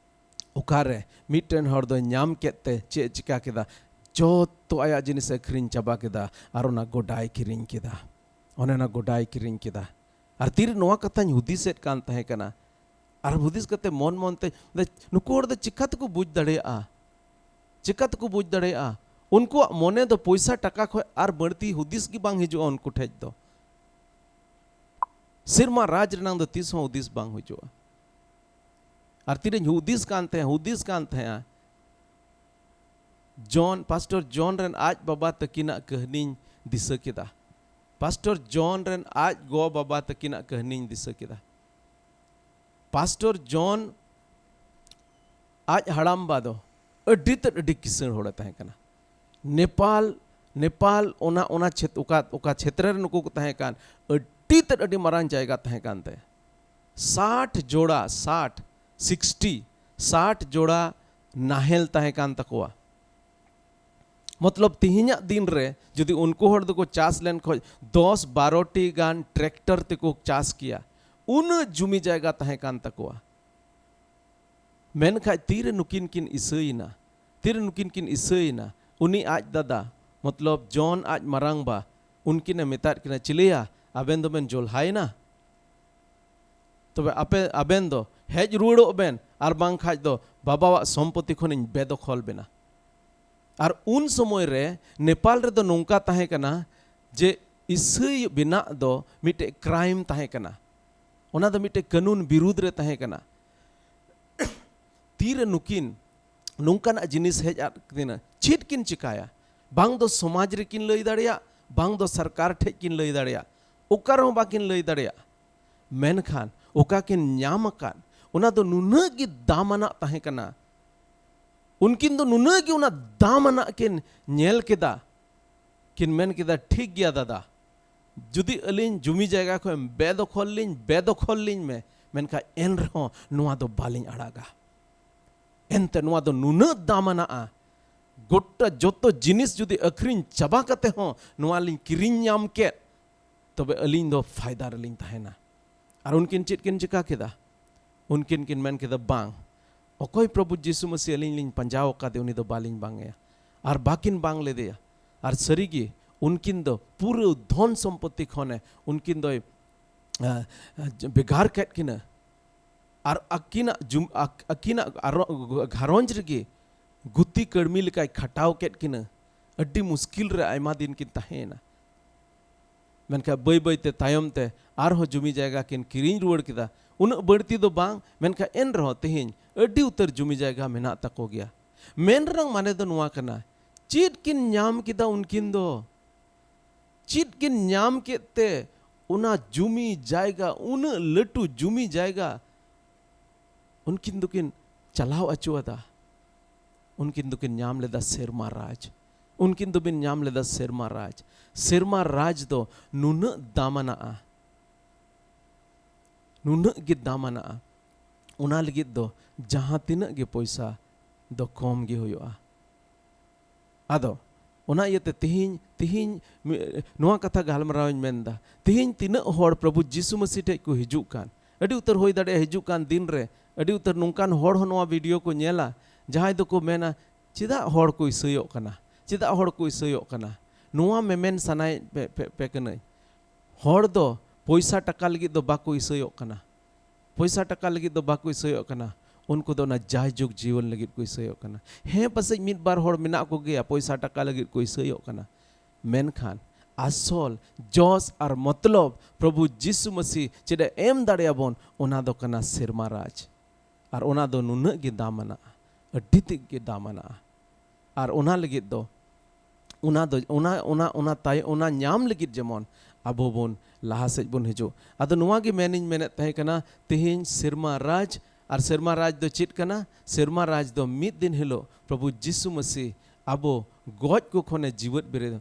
ᱚᱠᱟᱨᱮ ᱢᱤᱫᱴᱮᱱ ᱦᱚᱲ ᱫᱚᱭ ᱧᱟᱢ ᱠᱮᱫ ᱛᱮ ᱪᱮᱫ ᱮ ᱪᱤᱠᱟ ᱠᱮᱫᱟ? ᱡᱚᱛᱚ ᱟᱭᱟᱜ ᱡᱤᱱᱤᱥ ᱮ ᱟᱹᱠᱷᱨᱤᱧ ᱪᱟᱵᱟ ᱠᱮᱫᱟ ᱟᱨ ᱚᱱᱟ ᱜᱚᱰᱟᱭ ᱠᱤᱨᱤᱧ ᱠᱮᱫᱟ᱾ ᱚᱱᱮ ᱚᱱᱟ ᱜᱚᱰᱟᱭ ᱠᱤᱨᱤᱧ ᱠᱮᱫᱟ᱾ ᱟᱨ ᱛᱤᱨᱮ ᱱᱚᱣᱟ ᱠᱟᱛᱷᱟᱧ ᱦᱩᱫᱤᱥᱮᱫ ᱠᱟᱱ ᱛᱟᱦᱮᱸ ᱠᱟᱱᱟ, ᱟᱨ ᱦᱩᱫᱤᱥ ᱠᱟᱛᱮ ᱢᱚᱱ ᱢᱚᱱᱛᱮ, ᱱᱩᱠᱩ ᱦᱚᱲ ᱫᱚ ᱪᱤᱠᱟ ᱛᱮᱠᱚ ᱵᱩᱡᱽ ᱫᱟᱲᱮᱭᱟᱜᱼᱟ? ᱪᱤᱠᱟ ᱛᱮᱠᱚ ᱵᱩᱡᱽ ᱫᱟᱲᱮᱭᱟᱜᱼᱟ? ᱩᱱᱠᱩᱣᱟᱜ ᱢᱚᱱᱮ ᱫᱚ ᱯᱚᱭᱥᱟ ᱴᱟᱠᱟ ᱠᱷᱚᱡ ᱟᱨ ᱵᱟᱹᱲᱛᱤ ᱦᱩᱫᱤᱥ ᱜᱮ ᱵᱟᱝ ᱦᱤᱡᱩᱜᱼᱟ ᱩᱱᱠᱩ ᱴᱷᱮᱡ ᱫᱚ᱾ ᱥᱮᱨᱢᱟ ᱨᱟᱡᱽ ᱨᱮᱱᱟᱝ ᱫᱚ ᱛᱤᱥ ᱦᱚᱸ ᱦᱩᱫᱤᱥ ᱵᱟᱝ ᱦᱤᱡᱩᱜᱼᱟ᱾ ᱟᱨ ᱛᱤᱨᱮᱧ ᱦᱩᱫᱤᱥ ᱠᱟᱱ ᱛᱟᱦᱮᱸ, ᱦᱩᱫᱤᱥ ᱠᱟᱱ ᱛᱟᱦᱮᱸᱜᱼᱟ, ᱡᱚᱱ, ᱯᱟᱥᱴᱚᱨ ᱡᱚᱱ ᱨᱮᱱ ᱟᱡ ᱵᱟᱵᱟ ᱛᱟᱹᱠᱤᱱᱟᱜ ᱠᱟᱹᱦᱱᱤᱧ ᱫᱤᱥᱟᱹ ᱠᱮᱫᱟ᱾ ᱯᱟᱥᱴᱚᱨ ᱡᱚᱱ ᱨᱮᱱ ᱟᱡ ᱜᱚ ᱵᱟᱵᱟ ᱛᱟᱹᱠᱤᱱᱟᱜ ᱠᱟᱹᱦᱱᱤᱧ ᱫᱤᱥᱟᱹ ᱠᱮᱫᱟ᱾ ᱯᱟᱥᱴᱚᱨ ᱡᱚᱱ ᱟᱡ ᱦᱟᱲᱟᱢᱵᱟ ᱫᱚ ᱟᱹᱰᱤ ᱛᱮᱫ ᱟᱹᱰᱤ ᱠᱤᱥᱟᱹᱬ ᱦᱚᱲᱮ ᱛᱟᱦᱮᱸ ᱠᱟᱱᱟ᱾ ᱱᱮᱯᱟᱞ, ᱱᱮᱯᱟᱞ ᱚᱱᱟ, ᱚᱱᱟ ᱪᱷᱮᱛ-, ᱚᱠᱟ, ᱚᱠᱟ ᱪᱷᱮᱛᱨᱚ ᱨᱮ ᱱᱩᱠᱩ ᱠᱚ ᱛᱟᱦᱮᱸ ᱠᱟᱱ, ᱟᱹᱰᱤ ᱛᱮᱫ ᱟᱹᱰᱤ ᱢᱟᱨᱟᱝ ᱡᱟᱭᱜᱟ ᱛᱟᱦᱮᱸ ᱠᱟᱱ ᱛᱟᱭᱟ᱾ ᱥᱟᱴ ᱡᱳᱲᱟ, ᱥᱟᱴ, ᱥᱤᱠᱥᱴᱤ, ᱥᱟᱴ ᱡᱳᱲᱟ ᱱᱟᱦᱮᱞ ᱛᱟᱦᱮᱸ ᱠᱟᱱ ᱛᱟᱠᱚᱣᱟ᱾ ᱢᱚᱛᱞᱚᱵ, ᱛᱤᱦᱤᱧᱟᱜ ᱫᱤᱱ ᱨᱮ ᱡᱩᱫᱤ ᱩᱱᱠᱩ ᱦᱚᱲ ᱫᱚᱠᱚ ᱪᱟᱥ ᱞᱮᱱ ᱠᱷᱚᱡ, ᱫᱚᱥ ᱵᱟᱨᱚ ᱴᱤ ᱜᱟᱱ ᱴᱨᱟᱠᱴᱚᱨ ᱛᱮᱠᱚ ᱪᱟᱥ ᱠᱮᱭᱟ᱾ ᱩᱱᱟᱹᱜ ᱡᱩᱢᱤ ᱡᱟᱭᱜᱟ ᱛᱟᱦᱮᱸ ᱠᱟᱱ ᱛᱟᱠᱚᱣᱟ᱾ ᱢᱮᱱᱠᱷᱟᱡ ᱛᱤᱨᱮ ᱱᱩᱠᱤᱱ ᱠᱤᱱ ᱤᱥᱟᱹᱭᱮᱱᱟ? ᱛᱤᱨᱮ ᱱᱩᱠᱤᱱ ᱠᱤᱱ ᱤᱥᱟᱹᱭᱮᱱᱟ? ᱩᱱᱤ ᱟᱡ ᱫᱟᱫᱟ, ᱢᱚᱛᱞᱚᱵ ᱡᱚᱱ ᱟᱡ ᱢᱟᱨᱟᱝᱵᱟ, ᱩᱱᱠᱤᱱᱮ ᱢᱮᱛᱟᱫ ᱠᱤᱱᱟ, "ᱪᱤᱞᱤᱭᱟ, ᱟᱵᱮᱱ ᱫᱚᱵᱮᱱ ᱡᱚᱞᱦᱟᱭᱮᱱᱟ? ᱛᱚᱵᱮ ᱟᱯᱮ, ᱟᱵᱮᱱ ᱫᱚ ᱦᱮᱡ ᱨᱩᱣᱟᱹᱲᱚᱜ ᱵᱮᱱ, ᱟᱨ ᱵᱟᱝᱠᱷᱟᱡ ᱫᱚ ᱵᱟᱵᱟᱣᱟᱜ ᱥᱚᱢᱯᱚᱛᱤ ᱠᱷᱚᱱᱤᱧ ᱵᱮᱫᱚᱠᱷᱚᱞ ᱵᱮᱱᱟ᱾" ᱟᱨ ᱩᱱ ᱥᱚᱢᱚᱭ ᱨᱮ ᱱᱮᱯᱟᱞ ᱨᱮᱫᱚ ᱱᱚᱝᱠᱟ ᱛᱟᱦᱮᱸ ᱠᱟᱱᱟ ᱡᱮ ᱤᱥᱟᱹᱭ ᱵᱮᱱᱟᱜ ᱫᱚ ᱢᱤᱫᱴᱮᱡ ᱠᱨᱟᱭᱤᱢ ᱛᱟᱦᱮᱸ ᱠᱟᱱᱟ᱾ ᱚᱱᱟ ᱫᱚ ᱢᱤᱫᱴᱮᱡ ᱠᱟᱹᱱᱩᱱ ᱵᱤᱨᱩᱫᱽ ᱨᱮ ᱛᱟᱦᱮᱸ ᱠᱟᱱᱟ᱾ ᱛᱤᱨᱮ ᱱᱩᱠᱤᱱ ᱱᱚᱝᱠᱟᱱᱟᱜ ᱡᱤᱱᱤᱥ ᱦᱮᱡ ᱟᱫ ᱠᱤᱱᱟ, ᱪᱮᱫ ᱠᱤᱱ ᱪᱤᱠᱟᱭᱟ? ᱵᱟᱝ ᱫᱚ ᱥᱚᱢᱟᱡᱽ ᱨᱮᱠᱤᱱ ᱞᱟᱹᱭ ᱫᱟᱲᱮᱭᱟᱜ, ᱵᱟᱝ ᱫᱚ ᱥᱚᱨᱠᱟᱨ ᱴᱷᱮᱡ ᱠᱤᱱ ᱞᱟᱹᱭ ᱫᱟᱲᱮᱭᱟᱜ, ᱚᱠᱟ ᱨᱮᱦᱚᱸ ᱵᱟᱠᱤᱱ ᱞᱟᱹᱭ ᱫᱟᱲᱮᱭᱟᱜ᱾ ᱢᱮᱱᱠᱷᱟᱱ ᱚᱠᱟ ᱠᱤᱱ ᱧᱟᱢ ᱟᱠᱟᱫ, ᱚᱱᱟ ᱫᱚ ᱱᱩᱱᱟᱹᱜ ᱜᱮ ᱫᱟᱢᱟᱱᱟᱜ ᱛᱟᱦᱮᱸ ᱠᱟᱱᱟ᱾ ᱩᱱᱠᱤᱱ ᱫᱚ ᱱᱩᱱᱟᱹᱜ ᱜᱮ ᱚᱱᱟ ᱫᱟᱢ ᱟᱱᱟᱜ ᱠᱤᱱ ᱧᱮᱞ ᱠᱮᱫᱟ, ᱠᱤᱱ ᱢᱮᱱ ᱠᱮᱫᱟ, "ᱴᱷᱤᱠ ᱜᱮᱭᱟ ᱫᱟᱫᱟ, ᱡᱩᱫᱤ ᱟᱹᱞᱤᱧ ᱡᱩᱢᱤ ᱡᱟᱭᱜᱟ ᱠᱷᱚᱱ ᱵᱮᱫᱚᱠᱷᱚᱞ ᱞᱤᱧ, ᱵᱮᱫᱚᱠᱷᱚᱞ ᱞᱤᱧ ᱢᱮ, ᱢᱮᱱᱠᱷᱟᱱ ᱮᱱ ᱨᱮᱦᱚᱸ ᱱᱚᱣᱟ ᱫᱚ ᱵᱟᱞᱤᱧ ᱟᱲᱟᱜᱟ᱾ ᱮᱱᱛᱮ ᱱᱚᱣᱟ ᱫᱚ ᱱᱩᱱᱟᱹᱜ ᱫᱟᱢ ᱟᱱᱟᱜᱼᱟ, ᱜᱚᱴᱟ ᱡᱚᱛᱚ ᱡᱤᱱᱤᱥ ᱡᱩᱫᱤ ᱟᱹᱠᱷᱨᱤᱧ ᱪᱟᱵᱟ ᱠᱟᱛᱮ ᱦᱚᱸ ᱱᱚᱣᱟ ᱞᱤᱧ ᱠᱤᱨᱤᱧ ᱧᱟᱢ ᱠᱮᱫ, ᱛᱚᱵᱮ ᱟᱹᱞᱤᱧ ᱫᱚ ᱯᱷᱟᱭᱫᱟ ᱨᱮᱞᱤᱧ ᱛᱟᱦᱮᱱᱟ᱾" ᱟᱨ ᱩᱱᱠᱤᱱ ᱪᱮᱫ ᱠᱤᱱ ᱪᱤᱠᱟ ᱠᱮᱫᱟ? ᱩᱱᱠᱤᱱ ᱠᱤᱱ ᱢᱮᱱ ᱠᱮᱫᱟ, "ᱵᱟᱝ, ᱚᱠᱚᱭ ᱯᱨᱚᱵᱷᱩ ᱡᱤᱥᱩ ᱢᱟᱹᱥᱤ ᱟᱹᱞᱤᱧ ᱞᱤᱧ ᱯᱟᱸᱡᱟᱣ ᱟᱠᱟᱫᱮ, ᱩᱱᱤ ᱫᱚ ᱵᱟᱞᱤᱧ ᱵᱟᱝ ᱮᱭᱟ᱾" ᱟᱨ ᱵᱟᱠᱤᱱ ᱵᱟᱝ ᱞᱮᱫᱮᱭᱟ᱾ ᱟᱨ ᱥᱟᱹᱨᱤᱜᱮ ᱩᱱᱠᱤᱱ ᱫᱚ ᱯᱩᱨᱟᱹ ᱫᱷᱚᱱ ᱥᱚᱢᱯᱚᱛᱤ ᱠᱷᱚᱱᱮ ᱩᱱᱠᱤᱱ ᱫᱚᱭ, ᱟ, ᱟ, ᱵᱷᱮᱜᱟᱨ ᱠᱮᱫ ᱠᱤᱱᱟᱹ᱾ ᱟᱨ ᱟᱹᱠᱤᱱᱟᱜ ᱡᱩᱢ-, ᱟᱠ-, ᱟᱹᱠᱤᱱᱟᱜ ᱟᱨᱚ-, ᱜᱷᱟᱨᱚᱸᱡᱽ ᱨᱮᱜᱮ ᱜᱩᱛᱤ ᱠᱟᱹᱲᱢᱤ ᱞᱮᱠᱟᱭ ᱠᱷᱟᱴᱟᱣ ᱠᱮᱫ ᱠᱤᱱᱟᱹ᱾ ᱟᱹᱰᱤ ᱢᱩᱥᱠᱤᱞ ᱨᱮ ᱟᱭᱢᱟ ᱫᱤᱱ ᱠᱤᱱ ᱛᱟᱦᱮᱸᱭᱮᱱᱟ᱾ ᱢᱮᱱᱠᱷᱟᱱ ᱵᱟᱹᱭ ᱵᱟᱹᱭ ᱛᱮ ᱛᱟᱭᱚᱢ ᱛᱮ ᱟᱨᱦᱚᱸ ᱡᱩᱢᱤ ᱡᱟᱭᱜᱟ ᱠᱤᱱ ᱠᱤᱨᱤᱧ ᱨᱩᱣᱟᱹᱲ ᱠᱮᱫᱟ᱾ ᱩᱱᱟᱹᱜ ᱵᱟᱹᱲᱛᱤ ᱫᱚ ᱵᱟᱝ, ᱢᱮᱱᱠᱷᱟᱱ ᱮᱱ ᱨᱮᱦᱚᱸ ᱛᱮᱦᱮᱧ ᱟᱹᱰᱤ ᱩᱛᱟᱹᱨ ᱡᱩᱢᱤ ᱡᱟᱭᱜᱟ ᱢᱮᱱᱟᱜ ᱛᱟᱠᱚ ᱜᱮᱭᱟ᱾ ᱢᱮᱱ ᱨᱮᱱᱟᱜ ᱢᱟᱱᱮ ᱫᱚ ᱱᱚᱣᱟ ᱠᱟᱱᱟ, ᱪᱮᱫ ᱠᱤᱱ ᱧᱟᱢ ᱠᱮᱫᱟ ᱩᱱᱠᱤᱱ ᱫᱚ? ᱪᱮᱫ ᱠᱤᱱ ᱧᱟᱢ ᱠᱮᱫ ᱛᱮ ᱚᱱᱟ ᱡᱩᱢᱤ ᱡᱟᱭᱜᱟ, ᱩᱱᱟᱹᱜ ᱞᱟᱹᱴᱩ ᱡᱩᱢᱤ ᱡᱟᱭᱜᱟ ᱩᱱᱠᱤᱱ ᱫᱚᱠᱤᱱ ᱪᱟᱞᱟᱣ ᱚᱪᱚ ᱟᱫᱟ? ᱩᱱᱠᱤᱱ ᱫᱚᱠᱤᱱ ᱧᱟᱢ ᱞᱮᱫᱟ ᱥᱮᱨᱢᱟ ᱨᱟᱡᱽ᱾ ᱩᱱᱠᱤᱱ ᱫᱚᱵᱤᱱ ᱧᱟᱢ ᱞᱮᱫᱟ ᱥᱮᱨᱢᱟ ᱨᱟᱡᱽ᱾ ᱥᱮᱨᱢᱟ ᱨᱟᱡᱽ ᱫᱚ ᱱᱩᱱᱟᱹᱜ ᱫᱟᱢᱟᱱᱟᱜᱼᱟ, ᱱᱩᱱᱟᱹᱜ ᱜᱮ ᱫᱟᱢᱟᱱᱟᱜᱼᱟ, ᱚᱱᱟ ᱞᱟᱹᱜᱤᱫ ᱫᱚ ᱡᱟᱦᱟᱸ ᱛᱤᱱᱟᱹᱜ ᱜᱮ ᱯᱚᱭᱥᱟ ᱫᱚ ᱠᱚᱢ ᱜᱮ ᱦᱩᱭᱩᱜᱼᱟ᱾ ᱟᱫᱚ ᱚᱱᱟ ᱤᱭᱟᱹᱛᱮ ᱛᱤᱦᱤᱧ, ᱛᱤᱦᱤᱧ ᱢᱤ-, ᱱᱚᱣᱟ ᱠᱟᱛᱷᱟ ᱜᱟᱞᱢᱟᱨᱟᱣ ᱤᱧ ᱢᱮᱱᱫᱟ, ᱛᱤᱦᱤᱧ ᱛᱤᱱᱟᱹᱜ ᱦᱚᱲ ᱯᱨᱚᱵᱷᱩ ᱡᱤᱥᱩ ᱢᱟᱹᱥᱤ ᱴᱷᱮᱡ ᱠᱚ ᱦᱤᱡᱩᱜ ᱠᱟᱱ? ᱟᱹᱰᱤ ᱩᱛᱟᱹᱨ ᱦᱩᱭ ᱫᱟᱲᱮᱭᱟᱜᱼᱟ, ᱦᱤᱡᱩᱜ ᱠᱟᱱ ᱫᱤᱱ ᱨᱮ ᱟᱹᱰᱤ ᱩᱛᱟᱹᱨ ᱱᱚᱝᱠᱟᱱ ᱦᱚᱲ ᱦᱚᱸ ᱱᱚᱣᱟ ᱵᱷᱤᱰᱤᱭᱳ ᱠᱚ ᱧᱮᱞᱟ, ᱡᱟᱦᱟᱸᱭ ᱫᱚᱠᱚ ᱢᱮᱱᱟ, "ᱪᱮᱫᱟᱜ ᱦᱚᱲ ᱠᱚ ᱤᱥᱟᱹᱭᱚᱜ ᱠᱟᱱᱟ? ᱪᱮᱫᱟᱜ ᱦᱚᱲ ᱠᱚ ᱤᱥᱟᱹᱭᱚᱜ ᱠᱟᱱᱟ?" ᱱᱚᱣᱟ ᱢᱮᱢᱮᱱ ᱥᱟᱱᱟᱭᱮᱫ ᱯᱮ, ᱯᱮ, ᱯᱮ ᱠᱟᱹᱱᱟᱹᱧ᱾ ᱦᱚᱲ ᱫᱚ ᱯᱚᱭᱥᱟ ᱴᱟᱠᱟ ᱞᱟᱹᱜᱤᱫ ᱫᱚ ᱵᱟᱠᱚ ᱤᱥᱟᱹᱭᱚᱜ ᱠᱟᱱᱟ᱾ ᱯᱚᱭᱥᱟ ᱴᱟᱠᱟ ᱞᱟᱹᱜᱤᱫ ᱫᱚ ᱵᱟᱠᱚ ᱤᱥᱟᱹᱭᱚᱜ ᱠᱟᱱᱟ᱾ ᱩᱱᱠᱩ ᱫᱚ ᱚᱱᱟ ᱡᱟᱭᱡᱩᱜᱽ ᱡᱤᱭᱚᱱ ᱞᱟᱹᱜᱤᱫ ᱠᱚ ᱤᱥᱟᱹᱭᱚᱜ ᱠᱟᱱᱟ᱾ ᱦᱮᱸ, ᱯᱟᱥᱮᱡ ᱢᱤᱫ ᱵᱟᱨ ᱦᱚᱲ ᱢᱮᱱᱟᱜ ᱠᱚᱜᱮᱭᱟ ᱯᱚᱭᱥᱟ ᱴᱟᱠᱟ ᱞᱟᱹᱜᱤᱫ ᱠᱚ ᱤᱥᱟᱹᱭᱚᱜ ᱠᱟᱱᱟ, ᱢᱮᱱᱠᱷᱟᱱ ᱟᱥᱚᱞ ᱡᱚᱥ ᱟᱨ ᱢᱚᱛᱞᱚᱵ ᱯᱨᱚᱵᱷᱩ ᱡᱤᱥᱩ ᱢᱟᱹᱥᱤ ᱪᱮᱫ ᱮ ᱮᱢ ᱫᱟᱲᱮᱭᱟᱵᱚᱱ, ᱚᱱᱟ ᱫᱚ ᱠᱟᱱᱟ ᱥᱮᱨᱢᱟ ᱨᱟᱡᱽ᱾ ᱟᱨ ᱚᱱᱟ ᱫᱚ ᱱᱩᱱᱟᱹᱜ ᱜᱮ ᱫᱟᱢ ᱟᱱᱟᱜᱼᱟ, ᱟᱹᱰᱤ ᱛᱮᱫ ᱜᱮ ᱫᱟᱢ ᱟᱱᱟᱜᱼᱟ᱾ ᱟᱨ ᱚᱱᱟ ᱞᱟᱹᱜᱤᱫ ᱫᱚ, ᱚᱱᱟ ᱫᱚ, ᱚᱱᱟ, ᱚᱱᱟ, ᱚᱱᱟ ᱛᱟᱭ-, ᱚᱱᱟ ᱧᱟᱢ ᱞᱟᱹᱜᱤᱫ ᱡᱮᱢᱚᱱ ᱟᱵᱚ ᱵᱚᱱ ᱞᱟᱦᱟ ᱥᱮᱫ ᱵᱚᱱ ᱦᱤᱡᱩᱜ᱾ ᱟᱫᱚ ᱱᱚᱣᱟ ᱜᱮ ᱢᱮᱱᱤᱧ ᱢᱮᱱᱮᱫ ᱛᱟᱦᱮᱸ ᱠᱟᱱᱟ, ᱛᱮᱦᱮᱧ ᱥᱮᱨᱢᱟ ᱨᱟᱡᱽ ᱟᱨ ᱥᱮᱨᱢᱟ ᱨᱟᱡᱽ ᱫᱚ ᱪᱮᱫ ᱠᱟᱱᱟ? ᱥᱮᱨᱢᱟ ᱨᱟᱡᱽ ᱫᱚ ᱢᱤᱫ ᱫᱤᱱ ᱦᱤᱞᱳᱜ ᱯᱨᱚᱵᱷᱩ ᱡᱤᱥᱩ ᱢᱟᱹᱥᱤ ᱟᱵᱚ ᱜᱚᱡ ᱠᱚ ᱠᱷᱚᱱᱮ ᱡᱤᱣᱮᱫ ᱵᱮᱨᱮᱫ᱾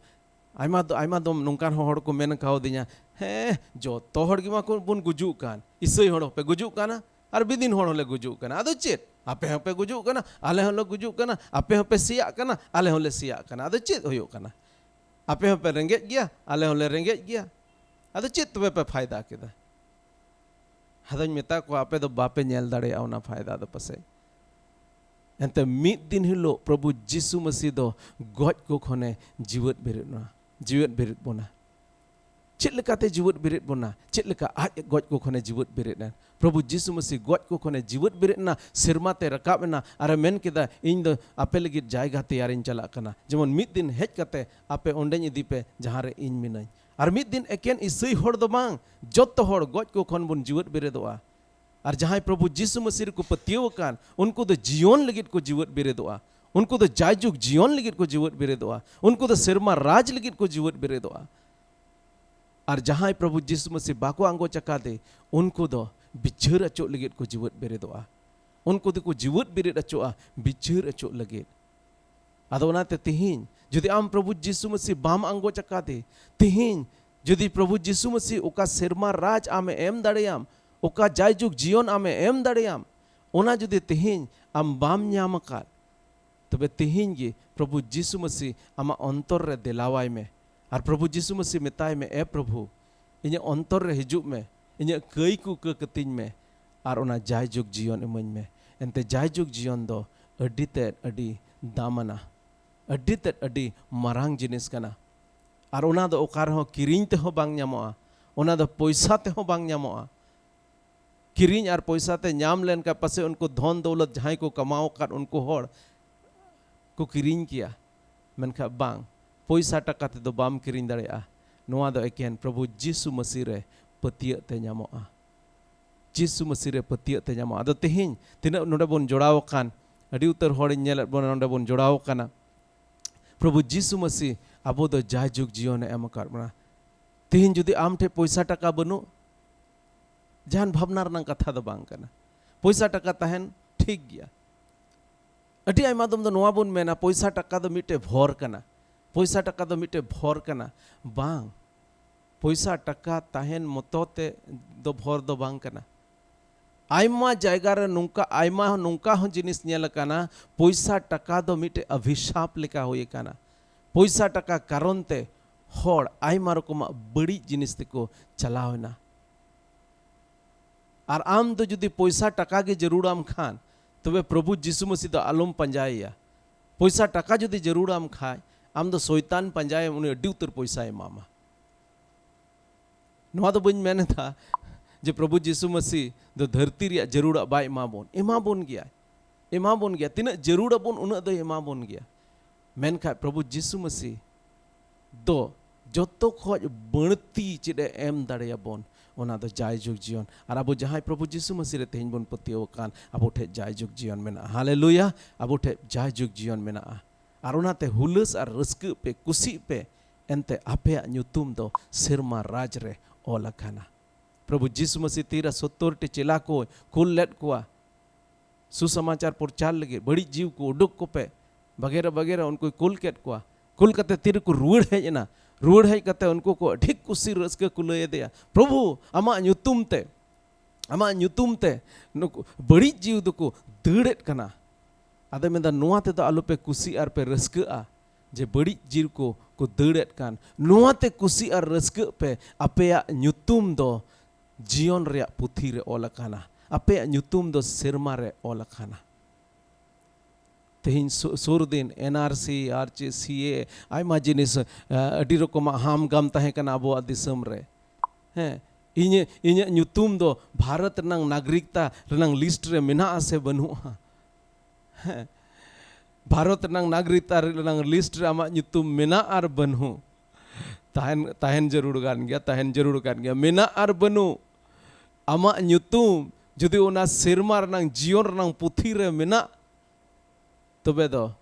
ᱟᱭᱢᱟ ᱫᱚ, ᱟᱭᱢᱟ ᱫᱚᱢ ᱱᱚᱝᱠᱟᱱ ᱦᱚᱸ ᱦᱚᱲ ᱠᱚ ᱢᱮᱱ ᱠᱟᱣᱫᱤᱧᱟ, "ᱦᱮᱸ, ᱡᱚᱛᱚ ᱦᱚᱲ ᱜᱮᱢᱟ ᱠᱚ ᱵᱚᱱ ᱜᱩᱡᱩᱜ ᱠᱟᱱ, ᱤᱥᱟᱹᱭ ᱦᱚᱲ ᱦᱚᱸᱯᱮ ᱜᱩᱡᱩᱜ ᱠᱟᱱᱟ, ᱟᱨ ᱵᱤᱫᱤᱱ ᱦᱚᱲ ᱦᱚᱸᱞᱮ ᱜᱩᱡᱩᱜ ᱠᱟᱱᱟ᱾ ᱟᱫᱚ ᱪᱮᱫ? ᱟᱯᱮ ᱦᱚᱸᱯᱮ ᱜᱩᱡᱩᱜ ᱠᱟᱱᱟ, ᱟᱞᱮ ᱦᱚᱸᱞᱮ ᱜᱩᱡᱩᱜ ᱠᱟᱱᱟ, ᱟᱯᱮ ᱦᱚᱸᱯᱮ ᱥᱮᱭᱟᱜ ᱠᱟᱱᱟ, ᱟᱞᱮ ᱦᱚᱸᱞᱮ ᱥᱮᱭᱟᱜ ᱠᱟᱱᱟ᱾ ᱟᱫᱚ ᱪᱮᱫ ᱦᱩᱭᱩᱜ ᱠᱟᱱᱟ? ᱟᱯᱮ ᱦᱚᱸᱯᱮ ᱨᱮᱸᱜᱮᱡ ᱜᱮᱭᱟ, ᱟᱞᱮ ᱦᱚᱸᱞᱮ ᱨᱮᱸᱜᱮᱡ ᱜᱮᱭᱟ᱾ ᱟᱫᱚ ᱪᱮᱫ ᱛᱚᱵᱮ ᱯᱮ ᱯᱷᱟᱭᱫᱟ ᱠᱮᱫᱟ?" ᱟᱫᱚᱧ ᱢᱮᱛᱟ ᱠᱚᱣᱟ, "ᱟᱯᱮ ᱫᱚ ᱵᱟᱯᱮ ᱧᱮᱞ ᱫᱟᱲᱮᱭᱟᱜᱼᱟ ᱚᱱᱟ ᱯᱷᱟᱭᱫᱟ ᱫᱚ ᱯᱟᱥᱮᱡ᱾" ᱮᱱᱛᱮ ᱢᱤᱫ ᱫᱤᱱ ᱦᱤᱞᱳᱜ ᱯᱨᱚᱵᱷᱩ ᱡᱤᱥᱩ ᱢᱟᱹᱥᱤ ᱫᱚ ᱜᱚᱡ ᱠᱚ ᱠᱷᱚᱱᱮ ᱡᱤᱣᱮᱫ ᱵᱮᱨᱮᱫ ᱱᱟ, ᱡᱤᱣᱮᱫ ᱵᱮᱨᱮᱫ ᱵᱚᱱᱟ᱾ ᱪᱮᱫ ᱞᱮᱠᱟᱛᱮ ᱡᱤᱣᱮᱫ ᱵᱮᱨᱮᱫ ᱵᱚᱱᱟ? ᱪᱮᱫ ᱞᱮᱠᱟ ᱟᱡ ᱜᱚᱡ ᱠᱚ ᱠᱷᱚᱱᱮ ᱡᱤᱣᱮᱫ ᱵᱮᱨᱮᱫ ᱮᱱ? ᱯᱨᱚᱵᱷᱩ ᱡᱤᱥᱩ ᱢᱟᱹᱥᱤ ᱜᱚᱡ ᱠᱚ ᱠᱷᱚᱱᱮ ᱡᱤᱣᱮᱫ ᱵᱮᱨᱮᱫ ᱮᱱᱟ, ᱥᱮᱨᱢᱟ ᱛᱮ ᱨᱟᱠᱟᱵ ᱮᱱᱟ, ᱟᱨᱮ ᱢᱮᱱ ᱠᱮᱫᱟ, "ᱤᱧ ᱫᱚ ᱟᱯᱮ ᱞᱟᱹᱜᱤᱫ ᱡᱟᱭᱜᱟ ᱛᱮᱭᱟᱨᱤᱧ ᱪᱟᱞᱟᱜ ᱠᱟᱱᱟ᱾ ᱡᱮᱢᱚᱱ ᱢᱤᱫ ᱫᱤᱱ ᱦᱮᱡ ᱠᱟᱛᱮ ᱟᱯᱮ ᱚᱸᱰᱮᱧ ᱤᱫᱤ ᱯᱮ, ᱡᱟᱦᱟᱸ ᱨᱮ ᱤᱧ ᱢᱤᱱᱟᱹᱧ᱾" ᱟᱨ ᱢᱤᱫ ᱫᱤᱱ ᱮᱠᱮᱱ ᱤᱥᱟᱹᱭ ᱦᱚᱲ ᱫᱚ ᱵᱟᱝ, ᱡᱚᱛᱚ ᱦᱚᱲ ᱜᱚᱡ ᱠᱚ ᱠᱷᱚᱱ ᱵᱚᱱ ᱡᱤᱣᱮᱫ ᱵᱮᱨᱮᱫᱚᱜᱼᱟ᱾ ᱟᱨ ᱡᱟᱦᱟᱸᱭ ᱯᱨᱚᱵᱷᱩ ᱡᱤᱥᱩ ᱢᱟᱹᱥᱤ ᱨᱮᱠᱚ ᱯᱟᱹᱛᱭᱟᱹᱣ ᱟᱠᱟᱱ, ᱩᱱᱠᱩ ᱫᱚ ᱡᱤᱭᱚᱱ ᱞᱟᱹᱜᱤᱫ ᱠᱚ ᱡᱤᱣᱮᱫ ᱵᱮᱨᱮᱫᱚᱜᱼᱟ᱾ ᱩᱱᱠᱩ ᱫᱚ ᱡᱟᱭᱡᱩᱜᱽ ᱡᱤᱭᱚᱱ ᱞᱟᱹᱜᱤᱫ ᱠᱚ ᱡᱤᱣᱮᱫ ᱵᱮᱨᱮᱫᱚᱜᱼᱟ᱾ ᱩᱱᱠᱩ ᱫᱚ ᱥᱮᱨᱢᱟ ᱨᱟᱡᱽ ᱞᱟᱹᱜᱤᱫ ᱠᱚ ᱡᱤᱣᱮᱫ ᱵᱮᱨᱮᱫᱚᱜᱼᱟ᱾ ᱟᱨ ᱡᱟᱦᱟᱸᱭ ᱯᱨᱚᱵᱷᱩ ᱡᱤᱥᱩ ᱢᱟᱹᱥᱤ ᱵᱟᱠᱚ ᱟᱸᱜᱚᱪ ᱟᱠᱟᱫᱮ, ᱩᱱᱠᱩ ᱫᱚ ᱵᱤᱪᱟᱹᱨ ᱚᱪᱚᱜ ᱞᱟᱹᱜᱤᱫ ᱠᱚ ᱡᱤᱣᱮᱫ ᱵᱮᱨᱮᱫᱚᱜᱼᱟ᱾ ᱩᱱᱠᱩ ᱫᱚᱠᱚ ᱡᱤᱣᱮᱫ ᱵᱮᱨᱮᱫ ᱚᱪᱚᱜᱼᱟ ᱵᱤᱪᱟᱹᱨ ᱚᱪᱚᱜ ᱞᱟᱹᱜᱤᱫ᱾ ᱟᱫᱚ ᱚᱱᱟᱛᱮ ᱛᱮᱦᱮᱧ ᱡᱩᱫᱤ ᱟᱢ ᱯᱨᱚᱵᱷᱩ ᱡᱤᱥᱩ ᱢᱟᱹᱥᱤ ᱵᱟᱢ ᱟᱸᱜᱚᱪ ᱟᱠᱟᱫᱮ, ᱛᱮᱦᱮᱧ ᱡᱩᱫᱤ ᱯᱨᱚᱵᱷᱩ ᱡᱤᱥᱩ ᱢᱟᱹᱥᱤ ᱚᱠᱟ ᱥᱮᱨᱢᱟ ᱨᱟᱡᱽ ᱟᱢᱮ ᱮᱢ ᱫᱟᱲᱮᱭᱟᱢ, ᱚᱠᱟ ᱡᱟᱭᱡᱩᱜᱽ ᱡᱤᱭᱚᱱ ᱟᱢᱮ ᱮᱢ ᱫᱟᱲᱮᱭᱟᱢ, ᱚᱱᱟ ᱡᱩᱫᱤ ᱛᱮᱦᱮᱧ ᱟᱢ ᱵᱟᱢ ᱧᱟᱢ ᱟᱠᱟᱫ, ᱛᱚᱵᱮ ᱛᱮᱦᱮᱧ ᱜᱮ ᱯᱨᱚᱵᱷᱩ ᱡᱤᱥᱩ ᱢᱟᱹᱥᱤ ᱟᱢᱟᱜ ᱚᱱᱛᱚᱨ ᱨᱮ ᱫᱮᱞᱟᱣᱟᱭ ᱢᱮ᱾ ᱟᱨ ᱯᱨᱚᱵᱷᱩ ᱡᱤᱥᱩ ᱢᱟᱹᱥᱤ ᱢᱮᱛᱟᱭ ᱢᱮ, "ᱮ ᱯᱨᱚᱵᱷᱩ, ᱤᱧᱟᱹᱜ ᱚᱱᱛᱚᱨ ᱨᱮ ᱦᱤᱡᱩᱜ ᱢᱮ, ᱤᱧᱟᱹᱜ ᱠᱟᱹᱭ ᱠᱚ ᱠᱟᱹ ᱠᱟᱹᱛᱤᱧ ᱢᱮ, ᱟᱨ ᱚᱱᱟ ᱡᱟᱭᱡᱩᱜᱽ ᱡᱤᱭᱚᱱ ᱤᱢᱟᱹᱧ ᱢᱮ᱾" ᱮᱱᱛᱮ ᱡᱟᱭᱡᱩᱜᱽ ᱡᱤᱭᱚᱱ ᱫᱚ ᱟᱹᱰᱤ ᱛᱮᱫ ᱟᱹᱰᱤ ᱫᱟᱢᱟᱱᱟ, ᱟᱹᱰᱤ ᱛᱮᱫ ᱟᱹᱰᱤ ᱢᱟᱨᱟᱝ ᱡᱤᱱᱤᱥ ᱠᱟᱱᱟ᱾ ᱟᱨ ᱚᱱᱟ ᱫᱚ ᱚᱠᱟ ᱨᱮᱦᱚᱸ ᱠᱤᱨᱤᱧ ᱛᱮᱦᱚᱸ ᱵᱟᱝ ᱧᱟᱢᱚᱜᱼᱟ, ᱚᱱᱟ ᱫᱚ ᱯᱚᱭᱥᱟ ᱛᱮᱦᱚᱸ ᱵᱟᱝ ᱧᱟᱢᱚᱜᱼᱟ᱾ ᱠᱤᱨᱤᱧ ᱟᱨ ᱯᱚᱭᱥᱟ ᱛᱮ ᱧᱟᱢ ᱞᱮᱱᱠᱷᱟᱱ ᱯᱟᱥᱮᱡ ᱩᱱᱠᱩ ᱫᱷᱚᱱ ᱫᱚᱣᱞᱚᱛ ᱡᱟᱦᱟᱸᱭ ᱠᱚ ᱠᱟᱢᱟᱣ ᱟᱠᱟᱫ ᱩᱱᱠᱩ ᱦᱚᱲ ᱠᱚ ᱠᱤᱨᱤᱧ ᱠᱮᱭᱟ, ᱢᱮᱱᱠᱷᱟᱱ ᱵᱟᱝ, ᱯᱚᱭᱥᱟ ᱴᱟᱠᱟ ᱛᱮᱫᱚ ᱵᱟᱢ ᱠᱤᱨᱤᱧ ᱫᱟᱲᱮᱭᱟᱜᱼᱟ᱾ ᱱᱚᱣᱟ ᱫᱚ ᱮᱠᱮᱱ ᱯᱨᱚᱵᱷᱩ ᱡᱤᱥᱩ ᱢᱟᱹᱥᱤ ᱨᱮ ᱯᱟᱹᱛᱭᱟᱹᱜ ᱛᱮ ᱧᱟᱢᱚᱜᱼᱟ᱾ ᱡᱤᱥᱩ ᱢᱟᱹᱥᱤ ᱨᱮ ᱯᱟᱹᱛᱭᱟᱹᱜ ᱛᱮ ᱧᱟᱢᱚᱜᱼᱟ᱾ ᱟᱫᱚ ᱛᱮᱦᱮᱧ ᱛᱤᱱᱟᱹᱜ ᱱᱚᱰᱮ ᱵᱚᱱ ᱡᱚᱲᱟᱣ ᱟᱠᱟᱱ, ᱟᱹᱰᱤ ᱩᱛᱟᱹᱨ ᱦᱚᱲᱤᱧ ᱧᱮᱞᱮᱫ ᱵᱚᱱᱟ ᱱᱚᱰᱮ ᱵᱚᱱ ᱡᱚᱲᱟᱣ ᱟᱠᱟᱱᱟ᱾ ᱯᱨᱚᱵᱷᱩ ᱡᱤᱥᱩ ᱢᱟᱹᱥᱤ ᱟᱵᱚ ᱫᱚ ᱡᱟᱭᱡᱩᱜᱽ ᱡᱤᱭᱚᱱᱮ ᱮᱢ ᱟᱠᱟᱫ ᱵᱚᱱᱟ᱾ ᱛᱮᱦᱮᱧ ᱡᱩᱫᱤ ᱟᱢ ᱴᱷᱮᱱ ᱯᱚᱭᱥᱟ ᱴᱟᱠᱟ ᱵᱟᱹᱱᱩᱜ, ᱡᱟᱦᱟᱱ ᱵᱷᱟᱵᱽᱱᱟ ᱨᱮᱱᱟᱜ ᱠᱟᱛᱷᱟ ᱫᱚ ᱵᱟᱝ ᱠᱟᱱᱟ᱾ ᱯᱚᱭᱥᱟ ᱴᱟᱠᱟ ᱛᱟᱦᱮᱱ ᱴᱷᱤᱠ ᱜᱮᱭᱟ᱾ ᱟᱹᱰᱤ ᱟᱭᱢᱟ ᱫᱚᱢ ᱫᱚ ᱱᱚᱣᱟ ᱵᱚᱱ ᱢᱮᱱᱟ, ᱯᱚᱭᱥᱟ ᱴᱟᱠᱟ ᱫᱚ ᱢᱤᱫᱴᱮᱡ ᱵᱷᱚᱨ ᱠᱟᱱᱟ, ᱯᱚᱭᱥᱟ ᱴᱟᱠᱟ ᱫᱚ ᱢᱤᱫᱴᱮᱡ ᱵᱷᱚᱨ ᱠᱟᱱᱟ᱾ ᱵᱟᱝ, ᱯᱚᱭᱥᱟ ᱴᱟᱠᱟ ᱛᱟᱦᱮᱱ ᱢᱚᱛᱚ ᱛᱮ ᱫᱚ ᱵᱷᱚᱨ ᱫᱚ ᱵᱟᱝ ᱠᱟᱱᱟ᱾ ᱟᱭᱢᱟ ᱡᱟᱭᱜᱟ ᱨᱮ ᱱᱚᱝᱠᱟ, ᱟᱭᱢᱟ ᱱᱚᱝᱠᱟ ᱦᱚᱸ ᱡᱤᱱᱤᱥ ᱧᱮᱞ ᱟᱠᱟᱱᱟ, ᱯᱚᱭᱥᱟ ᱴᱟᱠᱟ ᱫᱚ ᱢᱤᱫᱴᱮᱡ ᱚᱵᱷᱤᱥᱟᱯ ᱞᱮᱠᱟ ᱦᱩᱭ ᱟᱠᱟᱱᱟ᱾ ᱯᱚᱭᱥᱟ ᱴᱟᱠᱟ ᱠᱟᱨᱚᱱ ᱛᱮ ᱦᱚᱲ ᱟᱭᱢᱟ ᱨᱚᱠᱚᱢᱟᱜ ᱵᱟᱹᱲᱤᱡ ᱡᱤᱱᱤᱥ ᱛᱮᱠᱚ ᱪᱟᱞᱟᱣ ᱮᱱᱟ᱾ ᱟᱨ ᱟᱢ ᱫᱚ ᱡᱩᱫᱤ ᱯᱚᱭᱥᱟ ᱴᱟᱠᱟ ᱜᱮ ᱡᱟᱹᱨᱩᱲᱟᱢ ᱠᱷᱟᱱ, ᱛᱚᱵᱮ ᱯᱨᱚᱵᱷᱩ ᱡᱤᱥᱩ ᱢᱟᱹᱥᱤ ᱫᱚ ᱟᱞᱚᱢ ᱯᱟᱸᱡᱟᱭᱮᱭᱟ᱾ ᱯᱚᱭᱥᱟ ᱴᱟᱠᱟ ᱡᱩᱫᱤ ᱡᱟᱹᱨᱩᱲᱟᱢ ᱠᱷᱟᱱ, ᱟᱢ ᱫᱚ ᱥᱚᱭᱛᱟᱱ ᱯᱟᱸᱡᱟᱭᱮᱢ, ᱩᱱᱤ ᱟᱹᱰᱤ ᱩᱛᱟᱹᱨ ᱯᱚᱭᱥᱟᱭ ᱮᱢᱟᱢᱟ᱾ ᱱᱚᱣᱟ ᱫᱚ ᱵᱟᱹᱧ ᱢᱮᱱ ᱮᱫᱟ ᱡᱮ ᱯᱨᱚᱵᱷᱩ ᱡᱤᱥᱩ ᱢᱟᱹᱥᱤ ᱫᱚ ᱫᱷᱟᱹᱨᱛᱤ ᱨᱮᱭᱟᱜ ᱡᱟᱹᱨᱩᱲᱟᱜ ᱵᱟᱭ ᱮᱢᱟ ᱵᱚᱱ᱾ ᱮᱢᱟ ᱵᱚᱱ ᱜᱮᱭᱟᱭ, ᱮᱢᱟ ᱵᱚᱱ ᱜᱮᱭᱟ᱾ ᱛᱤᱱᱟᱹᱜ ᱡᱟᱹᱨᱩᱲ ᱟᱵᱚᱱ, ᱩᱱᱟᱹᱜ ᱫᱚᱭ ᱮᱢᱟ ᱵᱚᱱ ᱜᱮᱭᱟ᱾ ᱢᱮᱱᱠᱷᱟᱱ ᱯᱨᱚᱵᱷᱩ ᱡᱤᱥᱩ ᱢᱟᱹᱥᱤ ᱫᱚ ᱡᱚᱛᱚ ᱠᱷᱚᱡ ᱵᱟᱹᱲᱛᱤ ᱪᱮᱫ ᱮ ᱮᱢ ᱫᱟᱲᱮᱭᱟᱵᱚᱱ, ᱚᱱᱟ ᱫᱚ ᱡᱟᱭᱡᱩᱜᱽ ᱡᱤᱭᱚᱱ᱾ ᱟᱨ ᱟᱵᱚ ᱡᱟᱦᱟᱸᱭ ᱯᱨᱚᱵᱷᱩ ᱡᱤᱥᱩ ᱢᱟᱹᱥᱤ ᱨᱮ ᱛᱮᱦᱮᱧ ᱵᱚᱱ ᱯᱟᱹᱛᱭᱟᱹᱣ ᱟᱠᱟᱱ, ᱟᱵᱚ ᱴᱷᱮᱡ ᱡᱟᱭᱡᱩᱜᱽ ᱡᱤᱭᱚᱱ ᱢᱮᱱᱟᱜᱼᱟ᱾ ᱦᱟᱞᱮᱞᱩᱭᱟ! ᱟᱵᱚ ᱴᱷᱮᱡ ᱡᱟᱭᱡᱩᱜᱽ ᱡᱤᱭᱚᱱ ᱢᱮᱱᱟᱜᱼᱟ᱾ ᱟᱨ ᱚᱱᱟᱛᱮ ᱦᱩᱞᱟᱹᱥ ᱟᱨ ᱨᱟᱹᱥᱠᱟᱹᱜ ᱯᱮ, ᱠᱩᱥᱤᱜ ᱯᱮ, ᱮᱱᱛᱮ ᱟᱯᱮᱭᱟᱜ ᱧᱩᱛᱩᱢ ᱫᱚ ᱥᱮᱨᱢᱟ ᱨᱟᱡᱽ ᱨᱮ ᱚᱞ ᱟᱠᱟᱱᱟ᱾ ᱯᱨᱚᱵᱷᱩ ᱡᱤᱥᱩ ᱢᱟᱹᱥᱤ ᱛᱤᱱᱨᱮ ᱥᱚᱛᱛᱚᱨ ᱴᱤ ᱪᱮᱞᱟ ᱠᱚ ᱠᱩᱞ ᱞᱮᱫ ᱠᱚᱣᱟ, ᱥᱩᱥᱚᱢᱟᱪᱟᱨ ᱯᱨᱚᱪᱟᱨ ᱞᱟᱹᱜᱤᱫ, ᱵᱟᱹᱲᱤᱡ ᱡᱤᱣᱤ ᱠᱚ ᱩᱰᱩᱠ ᱠᱚᱯᱮ, ᱵᱟᱜᱮᱨᱟ ᱵᱟᱜᱮᱨᱟ ᱩᱱᱠᱩᱭ ᱠᱩᱞ ᱠᱮᱫ ᱠᱚᱣᱟ᱾ ᱠᱩᱞ ᱠᱟᱛᱮ ᱛᱤᱨᱮᱠᱚ ᱨᱩᱣᱟᱹᱲ ᱦᱮᱡ ᱮᱱᱟ, ᱨᱩᱣᱟᱹᱲ ᱦᱮᱡ ᱠᱟᱛᱮ ᱩᱱᱠᱩ ᱠᱚ ᱟᱹᱰᱤ ᱠᱩᱥᱤ ᱨᱟᱹᱥᱠᱟᱹ ᱠᱚ ᱞᱟᱹᱭ ᱟᱫᱮᱭᱟ, "ᱯᱨᱚᱵᱷᱩ, ᱟᱢᱟᱜ ᱧᱩᱛᱩᱢ ᱛᱮ, ᱟᱢᱟᱜ ᱧᱩᱛᱩᱢ ᱛᱮ ᱱᱩᱠᱩ ᱵᱟᱹᱲᱤᱡ ᱡᱤᱣᱤ ᱫᱚᱠᱚ ᱫᱟᱹᱲᱮᱫ ᱠᱟᱱᱟ᱾" ᱟᱫᱚᱭ ᱢᱮᱱᱫᱟ, "ᱱᱚᱣᱟ ᱛᱮᱫᱚ ᱟᱞᱚᱯᱮ ᱠᱩᱥᱤ ᱟᱨ ᱯᱮ ᱨᱟᱹᱥᱠᱟᱹᱜᱼᱟ ᱡᱮ ᱵᱟᱹᱲᱤᱡ ᱡᱤᱣᱤ ᱠᱚ ᱠᱚ ᱫᱟᱹᱲᱮᱫ ᱠᱟᱱ᱾ ᱱᱚᱣᱟ ᱛᱮ ᱠᱩᱥᱤ ᱟᱨ ᱨᱟᱹᱥᱠᱟᱹᱜ ᱯᱮ, ᱟᱯᱮᱭᱟᱜ ᱧᱩᱛᱩᱢ ᱫᱚ ᱡᱤᱭᱚᱱ ᱨᱮᱭᱟᱜ ᱯᱩᱛᱷᱤ ᱨᱮ ᱚᱞ ᱟᱠᱟᱱᱟ, ᱟᱯᱮᱭᱟᱜ ᱧᱩᱛᱩᱢ ᱫᱚ ᱥᱮᱨᱢᱟ ᱨᱮ ᱚᱞ ᱟᱠᱟᱱᱟ᱾" ᱛᱮᱦᱮᱧ ᱥᱩ-, ᱥᱩᱨ ᱫᱤᱱ ᱮᱱ ᱟᱨ ᱥᱤ ᱟᱨ ᱪᱮᱫ ᱥᱤ ᱮ, ᱟᱭᱢᱟ ᱡᱤᱱᱤᱥ, ᱟ, ᱟᱹᱰᱤ ᱨᱚᱠᱚᱢᱟᱜ ᱦᱟᱢ ᱜᱟᱢ ᱛᱟᱦᱮᱸ ᱠᱟᱱᱟ ᱟᱵᱚᱣᱟᱜ ᱫᱤᱥᱚᱢ ᱨᱮ᱾ ᱦᱮᱸ, ᱤᱧᱟᱹᱜ, ᱤᱧᱟᱹᱜ ᱧᱩᱛᱩᱢ ᱫᱚ ᱵᱷᱟᱨᱚᱛ ᱨᱮᱱᱟᱝ ᱱᱟᱜᱚᱨᱤᱠᱛᱟ ᱨᱮᱱᱟᱝ ᱞᱤᱥᱴ ᱨᱮ ᱢᱮᱱᱟᱜᱼᱟ ᱥᱮ ᱵᱟᱹᱱᱩᱜᱼᱟ? ᱦᱮᱸ, ᱵᱷᱟᱨᱚᱛ ᱨᱮᱱᱟᱝ ᱱᱟᱜᱚᱨᱤᱠᱛᱟ ᱨᱮᱱᱟᱝ ᱞᱤᱥᱴ ᱨᱮ ᱟᱢᱟᱜ ᱧᱩᱛᱩᱢ ᱢᱮᱱᱟᱜ ᱟᱨ ᱵᱟᱹᱱᱩᱜ, ᱛᱟᱦᱮᱱ, ᱛᱟᱦᱮᱱ ᱡᱟᱹᱨᱩᱲ ᱠᱟᱱ ᱜᱮᱭᱟ, ᱛᱟᱦᱮᱱ ᱡᱟᱹᱨᱩᱲ ᱠᱟᱱ ᱜᱮᱭᱟ᱾ ᱢᱮᱱᱟᱜ ᱟᱨ ᱵᱟᱹᱱᱩᱜ, ᱟᱢᱟᱜ ᱧᱩᱛᱩᱢ ᱡᱩᱫᱤ ᱚᱱᱟ ᱥᱮᱨᱢᱟ ᱨᱮᱱᱟᱝ ᱡᱤᱭᱚᱱ ᱨᱮᱱᱟᱝ ᱯᱩᱛᱷᱤ ᱨᱮ ᱢᱮᱱᱟᱜ, ᱛᱚᱵᱮ ᱫᱚ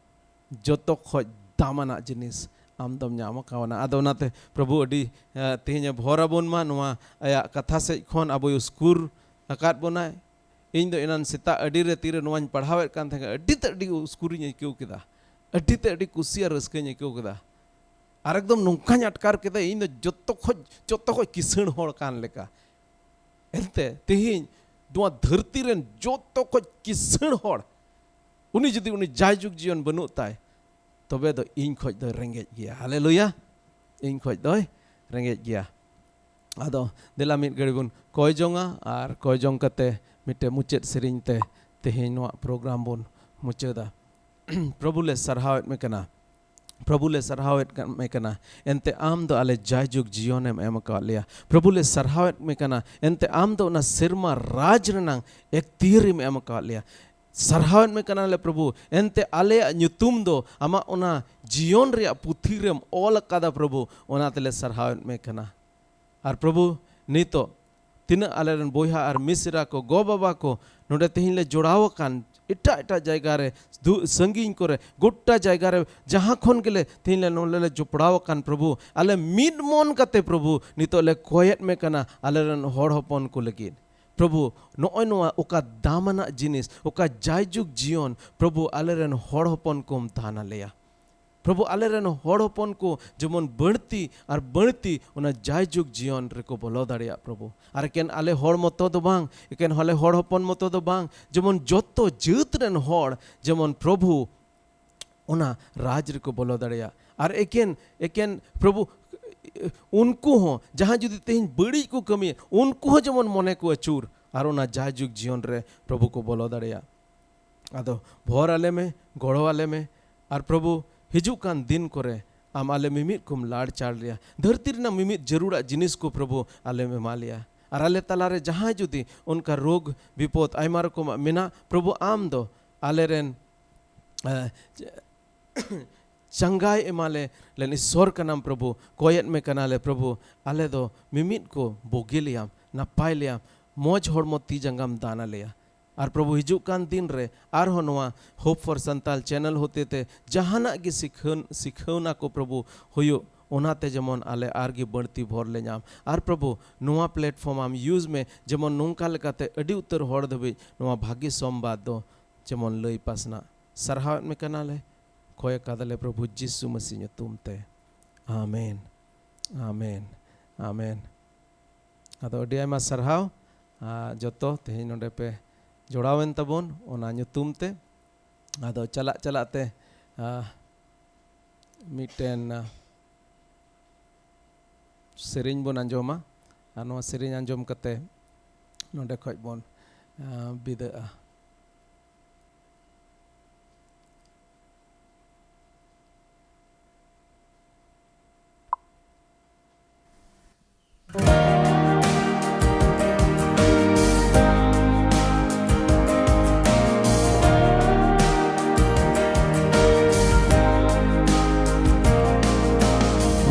ᱡᱚᱛᱚ ᱠᱷᱚᱡ ᱫᱟᱢᱟᱱᱟᱜ ᱡᱤᱱᱤᱥ ᱟᱢ ᱫᱚᱢ ᱧᱟᱢ ᱠᱟᱣᱱᱟ᱾ ᱟᱫᱚ ᱚᱱᱟᱛᱮ ᱯᱨᱚᱵᱷᱩ ᱟᱹᱰᱤ, ᱮ, ᱛᱮᱦᱮᱧ ᱮ ᱵᱷᱚᱨ ᱟᱵᱚᱱ ᱢᱟ, ᱱᱚᱣᱟ ᱟᱭᱟᱜ ᱠᱟᱛᱷᱟ ᱥᱮᱡ ᱠᱷᱚᱱ ᱟᱵᱚᱭ ᱩᱥᱠᱩᱨ ᱟᱠᱟᱫ ᱵᱚᱱᱟᱭ᱾ ᱤᱧ ᱫᱚ ᱮᱱᱟᱱ ᱥᱮᱛᱟᱜ ᱟᱹᱰᱤ ᱨᱮ ᱛᱤᱨᱮ ᱱᱚᱣᱟᱧ ᱯᱟᱲᱦᱟᱣᱮᱫ ᱠᱟᱱ ᱛᱟᱦᱮᱸ ᱠᱟᱱᱟ, ᱟᱹᱰᱤ ᱛᱮᱫ ᱟᱹᱰᱤ ᱩᱥᱠᱩᱨᱤᱧ ᱟᱹᱭᱠᱟᱹᱣ ᱠᱮᱫᱟ, ᱟᱹᱰᱤ ᱛᱮᱫ ᱟᱹᱰᱤ ᱠᱩᱥᱤ ᱟᱨ ᱨᱟᱹᱥᱠᱟᱹᱧ ᱟᱹᱭᱠᱟᱹᱣ ᱠᱮᱫᱟ᱾ ᱟᱨ ᱮᱠᱫᱚᱢ ᱱᱚᱝᱠᱟᱧ ᱟᱴᱠᱟᱨ ᱠᱮᱫᱟ, ᱤᱧ ᱫᱚ ᱡᱚᱛᱚ ᱠᱷᱚᱡ ᱡᱚᱛᱚ ᱠᱷᱚᱡ ᱠᱤᱥᱟᱹᱬ ᱦᱚᱲ ᱠᱟᱱ ᱞᱮᱠᱟ᱾ ᱮᱱᱛᱮ ᱛᱮᱦᱮᱧ ᱱᱚᱣᱟ ᱫᱷᱟᱹᱨᱛᱤ ᱨᱮᱱ ᱡᱚᱛᱚ ᱠᱷᱚᱡ ᱠᱤᱥᱟᱹᱬ ᱦᱚᱲ, ᱩᱱᱤ ᱡᱩᱫᱤ ᱩᱱᱤ ᱡᱟᱭᱡᱩᱜᱽ ᱡᱤᱭᱚᱱ ᱵᱟᱹᱱᱩᱜ ᱛᱟᱭ, ᱛᱚᱵᱮ ᱫᱚ ᱤᱧ ᱠᱷᱚᱡ ᱫᱚᱭ ᱨᱮᱸᱜᱮᱡ ᱜᱮᱭᱟ᱾ ᱦᱟᱞᱮᱞᱩᱭᱟ! ᱤᱧ ᱠᱷᱚᱡ ᱫᱚᱭ ᱨᱮᱸᱜᱮᱡ ᱜᱮᱭᱟ᱾ ᱟᱫᱚ ᱫᱮᱞᱟ ᱢᱤᱫ ᱜᱷᱟᱹᱲᱤ ᱵᱚᱱ ᱠᱚᱭ ᱡᱚᱝᱟ, ᱟᱨ ᱠᱚᱭ ᱡᱚᱝ ᱠᱟᱛᱮ ᱢᱤᱫᱴᱮᱡ ᱢᱩᱪᱟᱹᱫ ᱥᱮᱨᱮᱧ ᱛᱮ ᱛᱮᱦᱮᱧ ᱱᱚᱣᱟ ᱯᱨᱳᱜᱨᱟᱢ ᱵᱚᱱ ᱢᱩᱪᱟᱹᱫᱟ᱾ ᱯᱨᱚᱵᱷᱩ ᱞᱮ ᱥᱟᱨᱦᱟᱣᱮᱫ ᱢᱮ ᱠᱟᱱᱟ, ᱯᱨᱚᱵᱷᱩ ᱞᱮ ᱥᱟᱨᱦᱟᱣᱮᱫ ᱠᱟᱱ ᱢᱮ ᱠᱟᱱᱟ, ᱮᱱᱛᱮ ᱟᱢ ᱫᱚ ᱟᱞᱮ ᱡᱟᱭᱡᱩᱜᱽ ᱡᱤᱭᱚᱱᱮᱢ ᱮᱢ ᱟᱠᱟᱫ ᱞᱮᱭᱟ᱾ ᱯᱨᱚᱵᱷᱩ ᱞᱮ ᱥᱟᱨᱦᱟᱣᱮᱫ ᱢᱮ ᱠᱟᱱᱟ, ᱮᱱᱛᱮ ᱟᱢ ᱫᱚ ᱚᱱᱟ ᱥᱮᱨᱢᱟ ᱨᱟᱡᱽ ᱨᱮᱱᱟᱝ ᱮᱠᱛᱤᱭᱟᱹᱨᱮᱢ ᱮᱢ ᱟᱠᱟᱫ ᱞᱮᱭᱟ᱾ ᱥᱟᱨᱦᱟᱣᱮᱫ ᱢᱮ ᱠᱟᱱᱟᱞᱮ ᱯᱨᱚᱵᱷᱩ, ᱮᱱᱛᱮ ᱟᱞᱮᱭᱟᱜ ᱧᱩᱛᱩᱢ ᱫᱚ ᱟᱢᱟᱜ ᱚᱱᱟ ᱡᱤᱭᱚᱱ ᱨᱮᱭᱟᱜ ᱯᱩᱛᱷᱤ ᱨᱮᱢ ᱚᱞ ᱟᱠᱟᱫᱟ ᱯᱨᱚᱵᱷᱩ, ᱚᱱᱟ ᱛᱮᱞᱮ ᱥᱟᱨᱦᱟᱣᱮᱫ ᱢᱮ ᱠᱟᱱᱟ᱾ ᱟᱨ ᱯᱨᱚᱵᱷᱩ, ᱱᱤᱛᱚᱜ ᱛᱤᱱᱟᱹᱜ ᱟᱞᱮᱨᱮᱱ ᱵᱚᱭᱦᱟ ᱟᱨ ᱢᱤᱥᱨᱟ ᱠᱚ, ᱜᱚ ᱵᱟᱵᱟ ᱠᱚ ᱱᱚᱰᱮ ᱛᱮᱦᱮᱧ ᱞᱮ ᱡᱚᱲᱟᱣ ᱟᱠᱟᱱ, ᱮᱴᱟᱜ ᱮᱴᱟᱜ ᱡᱟᱭᱜᱟ ᱨᱮ, ᱫᱩ-, ᱥᱟᱺᱜᱤᱧ ᱠᱚᱨᱮ, ᱜᱚᱴᱟ ᱡᱟᱭᱜᱟ ᱨᱮ, ᱡᱟᱦᱟᱸ ᱠᱷᱚᱱ ᱜᱮᱞᱮ ᱛᱮᱦᱮᱧ ᱞᱮ ᱱᱚᱰᱮ ᱞᱮ ᱡᱚᱯᱲᱟᱣ ᱟᱠᱟᱱ ᱯᱨᱚᱵᱷᱩ, ᱟᱞᱮ ᱢᱤᱫ ᱢᱚᱱ ᱠᱟᱛᱮ ᱯᱨᱚᱵᱷᱩ ᱱᱤᱛᱚᱜ ᱞᱮ ᱠᱚᱭᱮᱫ ᱢᱮ ᱠᱟᱱᱟ ᱟᱞᱮᱨᱮᱱ ᱦᱚᱲ ᱦᱚᱯᱚᱱ ᱠᱚ ᱞᱟᱹᱜᱤᱫ᱾ ᱯᱨᱚᱵᱷᱩ, ᱱᱚᱜᱼᱚᱭ ᱱᱚᱣᱟ ᱚᱠᱟ ᱫᱟᱢᱟᱱᱟᱜ ᱡᱤᱱᱤᱥ, ᱚᱠᱟ ᱡᱟᱭᱡᱩᱜᱽ ᱡᱤᱭᱚᱱ, ᱯᱨᱚᱵᱷᱩ, ᱟᱞᱮᱨᱮᱱ ᱦᱚᱲ ᱦᱚᱯᱚᱱ ᱠᱚᱢ ᱫᱟᱱ ᱟᱞᱮᱭᱟ᱾ ᱯᱨᱚᱵᱷᱩ, ᱟᱞᱮᱨᱮᱱ ᱦᱚᱲ ᱦᱚᱯᱚᱱ ᱠᱚ ᱡᱮᱢᱚᱱ ᱵᱟᱹᱲᱛᱤ ᱟᱨ ᱵᱟᱹᱲᱛᱤ ᱚᱱᱟ ᱡᱟᱭᱡᱩᱜᱽ ᱡᱤᱭᱚᱱ ᱨᱮᱠᱚ ᱵᱚᱞᱚ ᱫᱟᱲᱮᱭᱟᱜ, ᱯᱨᱚᱵᱷᱩ᱾ ᱟᱨ ᱮᱠᱮᱱ ᱟᱞᱮ ᱦᱚᱲ ᱢᱚᱛᱚ ᱫᱚ ᱵᱟᱝ, ᱮᱠᱮᱱ ᱟᱞᱮ ᱦᱚᱲ ᱦᱚᱯᱚᱱ ᱢᱚᱛᱚ ᱫᱚ ᱵᱟᱝ, ᱡᱮᱢᱚᱱ ᱡᱚᱛᱚ ᱡᱟᱹᱛ ᱨᱮᱱ ᱦᱚᱲ ᱡᱮᱢᱚᱱ, ᱯᱨᱚᱵᱷᱩ, ᱚᱱᱟ ᱨᱟᱡᱽ ᱨᱮᱠᱚ ᱵᱚᱞᱚ ᱫᱟᱲᱮᱭᱟᱜ᱾ ᱟᱨ ᱮᱠᱮᱱ, ᱮᱠᱮᱱ, ᱯᱨᱚᱵᱷᱩ, ᱩᱱᱠᱩ ᱦᱚᱸ ᱡᱟᱦᱟᱸ ᱡᱩᱫᱤ ᱛᱮᱦᱮᱧ ᱵᱟᱹᱲᱤᱡ ᱠᱚ ᱠᱟᱹᱢᱤᱭᱟ, ᱩᱱᱠᱩ ᱦᱚᱸ ᱡᱮᱢᱚᱱ ᱢᱚᱱᱮ ᱠᱚ ᱟᱹᱪᱩᱨ ᱟᱨ ᱚᱱᱟ ᱡᱟᱭᱡᱩᱜᱽ ᱡᱤᱭᱚᱱ ᱨᱮ, ᱯᱨᱚᱵᱷᱩ, ᱠᱚ ᱵᱚᱞᱚ ᱫᱟᱲᱮᱭᱟᱜ᱾ ᱟᱫᱚ ᱵᱷᱚᱨ ᱟᱞᱮ ᱢᱮ, ᱜᱚᱲᱚ ᱟᱞᱮ ᱢᱮ᱾ ᱟᱨ ᱯᱨᱚᱵᱷᱩ, ᱦᱤᱡᱩᱜ ᱠᱟᱱ ᱫᱤᱱ ᱠᱚᱨᱮ ᱟᱢ ᱟᱞᱮ ᱢᱤᱢᱤᱫ ᱠᱚᱢ ᱞᱟᱲ ᱪᱟᱲ ᱞᱮᱭᱟ᱾ ᱫᱷᱟᱹᱨᱛᱤ ᱨᱮᱱᱟᱜ ᱢᱤᱢᱤᱫ ᱡᱟᱹᱨᱩᱲᱟᱜ ᱡᱤᱱᱤᱥ ᱠᱚ, ᱯᱨᱚᱵᱷᱩ, ᱟᱞᱮᱢ ᱮᱢᱟ ᱞᱮᱭᱟ᱾ ᱟᱨ ᱟᱞᱮ ᱛᱟᱞᱟᱨᱮ ᱡᱟᱦᱟᱸᱭ ᱡᱩᱫᱤ ᱚᱱᱠᱟ ᱨᱳᱜᱽ ᱵᱤᱯᱚᱫ ᱟᱭᱢᱟ ᱨᱚᱠᱚᱢᱟᱜ ᱢᱮᱱᱟᱜ, ᱯᱨᱚᱵᱷᱩ, ᱟᱢ ᱫᱚ ᱟᱞᱮᱨᱮᱱ, ᱮ, ᱪᱟᱸᱜᱟᱭ ᱮᱢᱟᱞᱮ ᱞᱮᱱ ᱤᱥᱥᱚᱨ ᱠᱟᱱᱟᱢ, ᱯᱨᱚᱵᱷᱩ᱾ ᱠᱚᱭᱮᱫ ᱢᱮ ᱠᱟᱱᱟᱞᱮ, ᱯᱨᱚᱵᱷᱩ, ᱟᱞᱮ ᱫᱚ ᱢᱤᱢᱤᱫ ᱠᱚ ᱵᱩᱜᱤ ᱞᱮᱭᱟᱢ, ᱱᱟᱯᱟᱭ ᱞᱮᱭᱟᱢ, ᱢᱚᱡᱽ ᱦᱚᱲᱢᱚ ᱛᱤ ᱡᱟᱸᱜᱟᱢ ᱫᱟᱱ ᱟᱞᱮᱭᱟ᱾ ᱟᱨ ᱯᱨᱚᱵᱷᱩ, ᱦᱤᱡᱩᱜ ᱠᱟᱱ ᱫᱤᱱ ᱨᱮ ᱟᱨᱦᱚᱸ ᱱᱚᱣᱟ Hope for Santal channel ᱦᱚᱛᱮᱛᱮ ᱡᱟᱦᱟᱱᱟᱜ ᱜᱮ ᱥᱤᱠᱷᱟᱹᱱ-, ᱥᱤᱠᱷᱟᱹᱣᱱᱟ ᱠᱚ, ᱯᱨᱚᱵᱷᱩ, ᱦᱩᱭᱩᱜ, ᱚᱱᱟᱛᱮ ᱡᱮᱢᱚᱱ ᱟᱞᱮ ᱟᱨᱜᱮ ᱵᱟᱹᱲᱛᱤ ᱵᱷᱚᱨ ᱞᱮ ᱧᱟᱢ᱾ ᱟᱨ ᱯᱨᱚᱵᱷᱩ, ᱱᱚᱣᱟ platform ᱟᱢ use ᱢᱮ, ᱡᱮᱢᱚᱱ ᱱᱚᱝᱠᱟ ᱞᱮᱠᱟᱛᱮ ᱟᱹᱰᱤ ᱩᱛᱟᱹᱨ ᱦᱚᱲ ᱫᱷᱟᱹᱵᱤᱡ ᱱᱚᱣᱟ ᱵᱷᱟᱹᱜᱤ ᱥᱚᱢᱵᱟᱫ ᱫᱚ ᱡᱮᱢᱚᱱ ᱞᱟᱹᱭ ᱯᱟᱥᱱᱟᱜ᱾ ᱥᱟᱨᱦᱟᱣᱮᱫ ᱢᱮ ᱠᱟᱱᱟᱞᱮ, ᱠᱚᱭ ᱠᱟᱫᱟᱞᱮ ᱯᱨᱚᱵᱷᱩ ᱡᱤᱥᱩ ᱢᱟᱹᱥᱤ ᱧᱩᱛᱩᱢ ᱛᱮ᱾ ᱟᱢᱮᱱ, ᱟᱢᱮᱱ, ᱟᱢᱮᱱ᱾ ᱟᱫᱚ ᱟᱹᱰᱤ ᱟᱭᱢᱟ ᱥᱟᱨᱦᱟᱣ, ᱟ, ᱡᱚᱛᱚ ᱛᱮᱦᱮᱧ ᱱᱚᱰᱮ ᱯᱮ ᱡᱚᱲᱟᱣᱮᱱ ᱛᱟᱵᱚᱱ ᱚᱱᱟ ᱧᱩᱛᱩᱢ ᱛᱮ᱾ ᱟᱫᱚ ᱪᱟᱞᱟᱜ ᱪᱟᱞᱟᱜ ᱛᱮ, ᱟ, ᱢᱤᱫᱴᱮᱱ, ᱟ, ᱥᱮᱨᱮᱧ ᱵᱚᱱ ᱟᱸᱡᱚᱢᱟ, ᱟᱨ ᱱᱚᱣᱟ ᱥᱮᱨᱮᱧ ᱟᱸᱡᱚᱢ ᱠᱟᱛᱮ ᱱᱚᱰᱮ ᱠᱷᱚᱡ ᱵᱚᱱ, ᱟ, ᱵᱤᱫᱟᱹᱜᱼᱟ᱾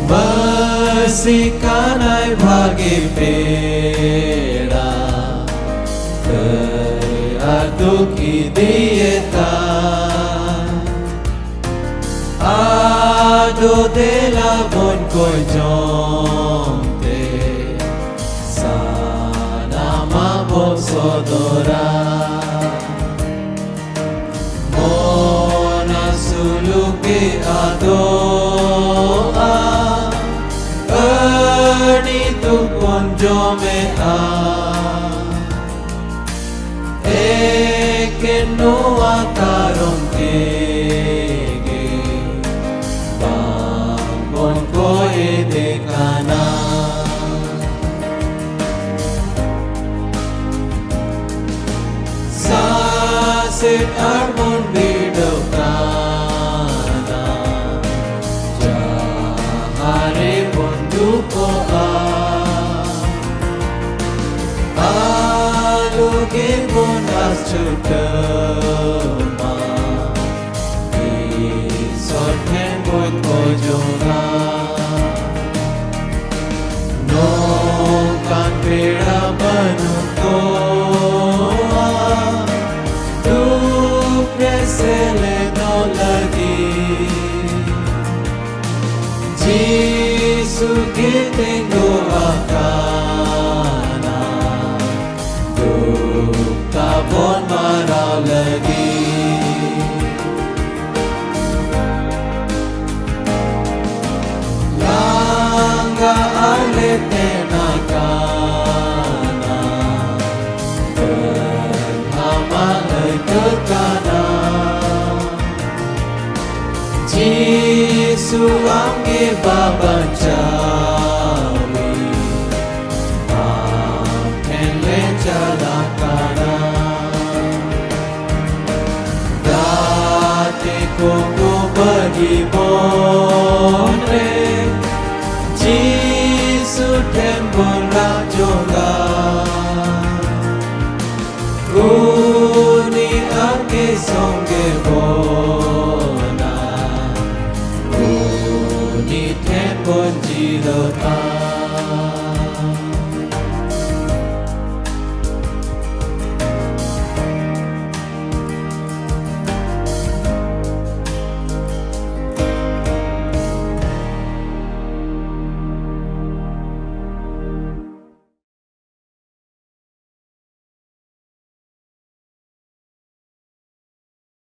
ᱢᱟᱹᱥᱤ ᱠᱟᱱᱟᱭ ᱵᱷᱟᱜᱮ ᱯᱮᱲᱟ, ᱫᱟᱹᱭ ᱟᱨ ᱫᱩᱠ ᱤᱫᱤᱭᱮ ᱛᱟᱭ᱾ ᱟᱫᱚ ᱫᱮᱞᱟ ᱵᱚᱱ ᱠᱚᱭ ᱡᱚᱝ ᱛᱮ, ᱥᱟᱱᱟᱢᱟᱜ ᱵᱚ ᱥᱚᱫᱚᱨᱟ᱾ ᱢᱚᱱᱟ ᱥᱩᱞᱩᱠᱮ ᱟᱫᱚᱜᱼᱟ, ᱟᱹᱰᱤ ᱫᱩᱠ ᱵᱚᱱ ᱡᱚᱢᱮᱜᱼᱟ᱾ ᱮᱠᱮᱱ ᱱᱚᱣᱟ ᱠᱟᱨᱚᱱ ᱛᱮᱜᱮ ᱵᱟᱝ ᱵᱚᱱ ᱠᱚᱭᱮᱫᱮ ᱠᱟᱱᱟ᱾ ᱥᱟᱥᱮᱛ ᱟᱨ ᱵᱚᱱ ᱵᱤᱰᱟᱹᱣ ᱠᱟᱱᱟ, ᱡᱟᱦᱟᱸ ᱨᱮ ᱵᱚᱱ ᱫᱩᱠᱚᱜᱼᱟ᱾ ᱟᱞᱚ ᱜᱮ ᱵᱚᱱ ᱟᱥ ᱪᱷᱩᱴᱟᱹᱣ ᱢᱟ, ᱤᱥᱚᱨ ᱴᱷᱮᱱ ᱵᱚᱱ ᱠᱷᱚᱡᱚᱜᱼᱟ᱾ ᱱᱚᱝᱠᱟᱱ ᱯᱮᱲᱟ ᱵᱟᱹᱱᱩᱜ ᱠᱚᱣᱟ, ᱫᱩᱠ ᱨᱮ ᱥᱮᱞᱮᱫᱚᱜ ᱞᱟᱹᱜᱤᱫ᱾ ᱡᱤᱣᱤ ᱛᱤᱸᱜᱩ ᱟᱠᱟᱱᱟ, ᱫᱩᱠ ᱛᱟᱵᱚᱱ ᱢᱟᱨᱟᱣ ᱞᱟᱹᱜᱤᱫ᱾ ᱞᱟᱸᱜᱟ ᱟᱨ ᱞᱮ ᱛᱮᱱ ᱟᱠᱟᱱᱟ, ᱛᱟᱹᱦᱟᱢᱟᱞ ᱟᱹᱭᱠᱟᱹᱜ ᱠᱟᱱᱟ᱾ ᱡᱤᱥᱩ ᱟᱢᱜᱮ ᱵᱟᱵᱟᱧᱪᱟᱣᱤᱡ, ᱟᱢ ᱴᱷᱮᱱ ᱞᱮ ᱪᱟᱞᱟᱜ ᱠᱟᱱᱟ᱾ ᱜᱟᱛᱮ ᱠᱚᱠᱚ ᱵᱟᱹᱜᱤ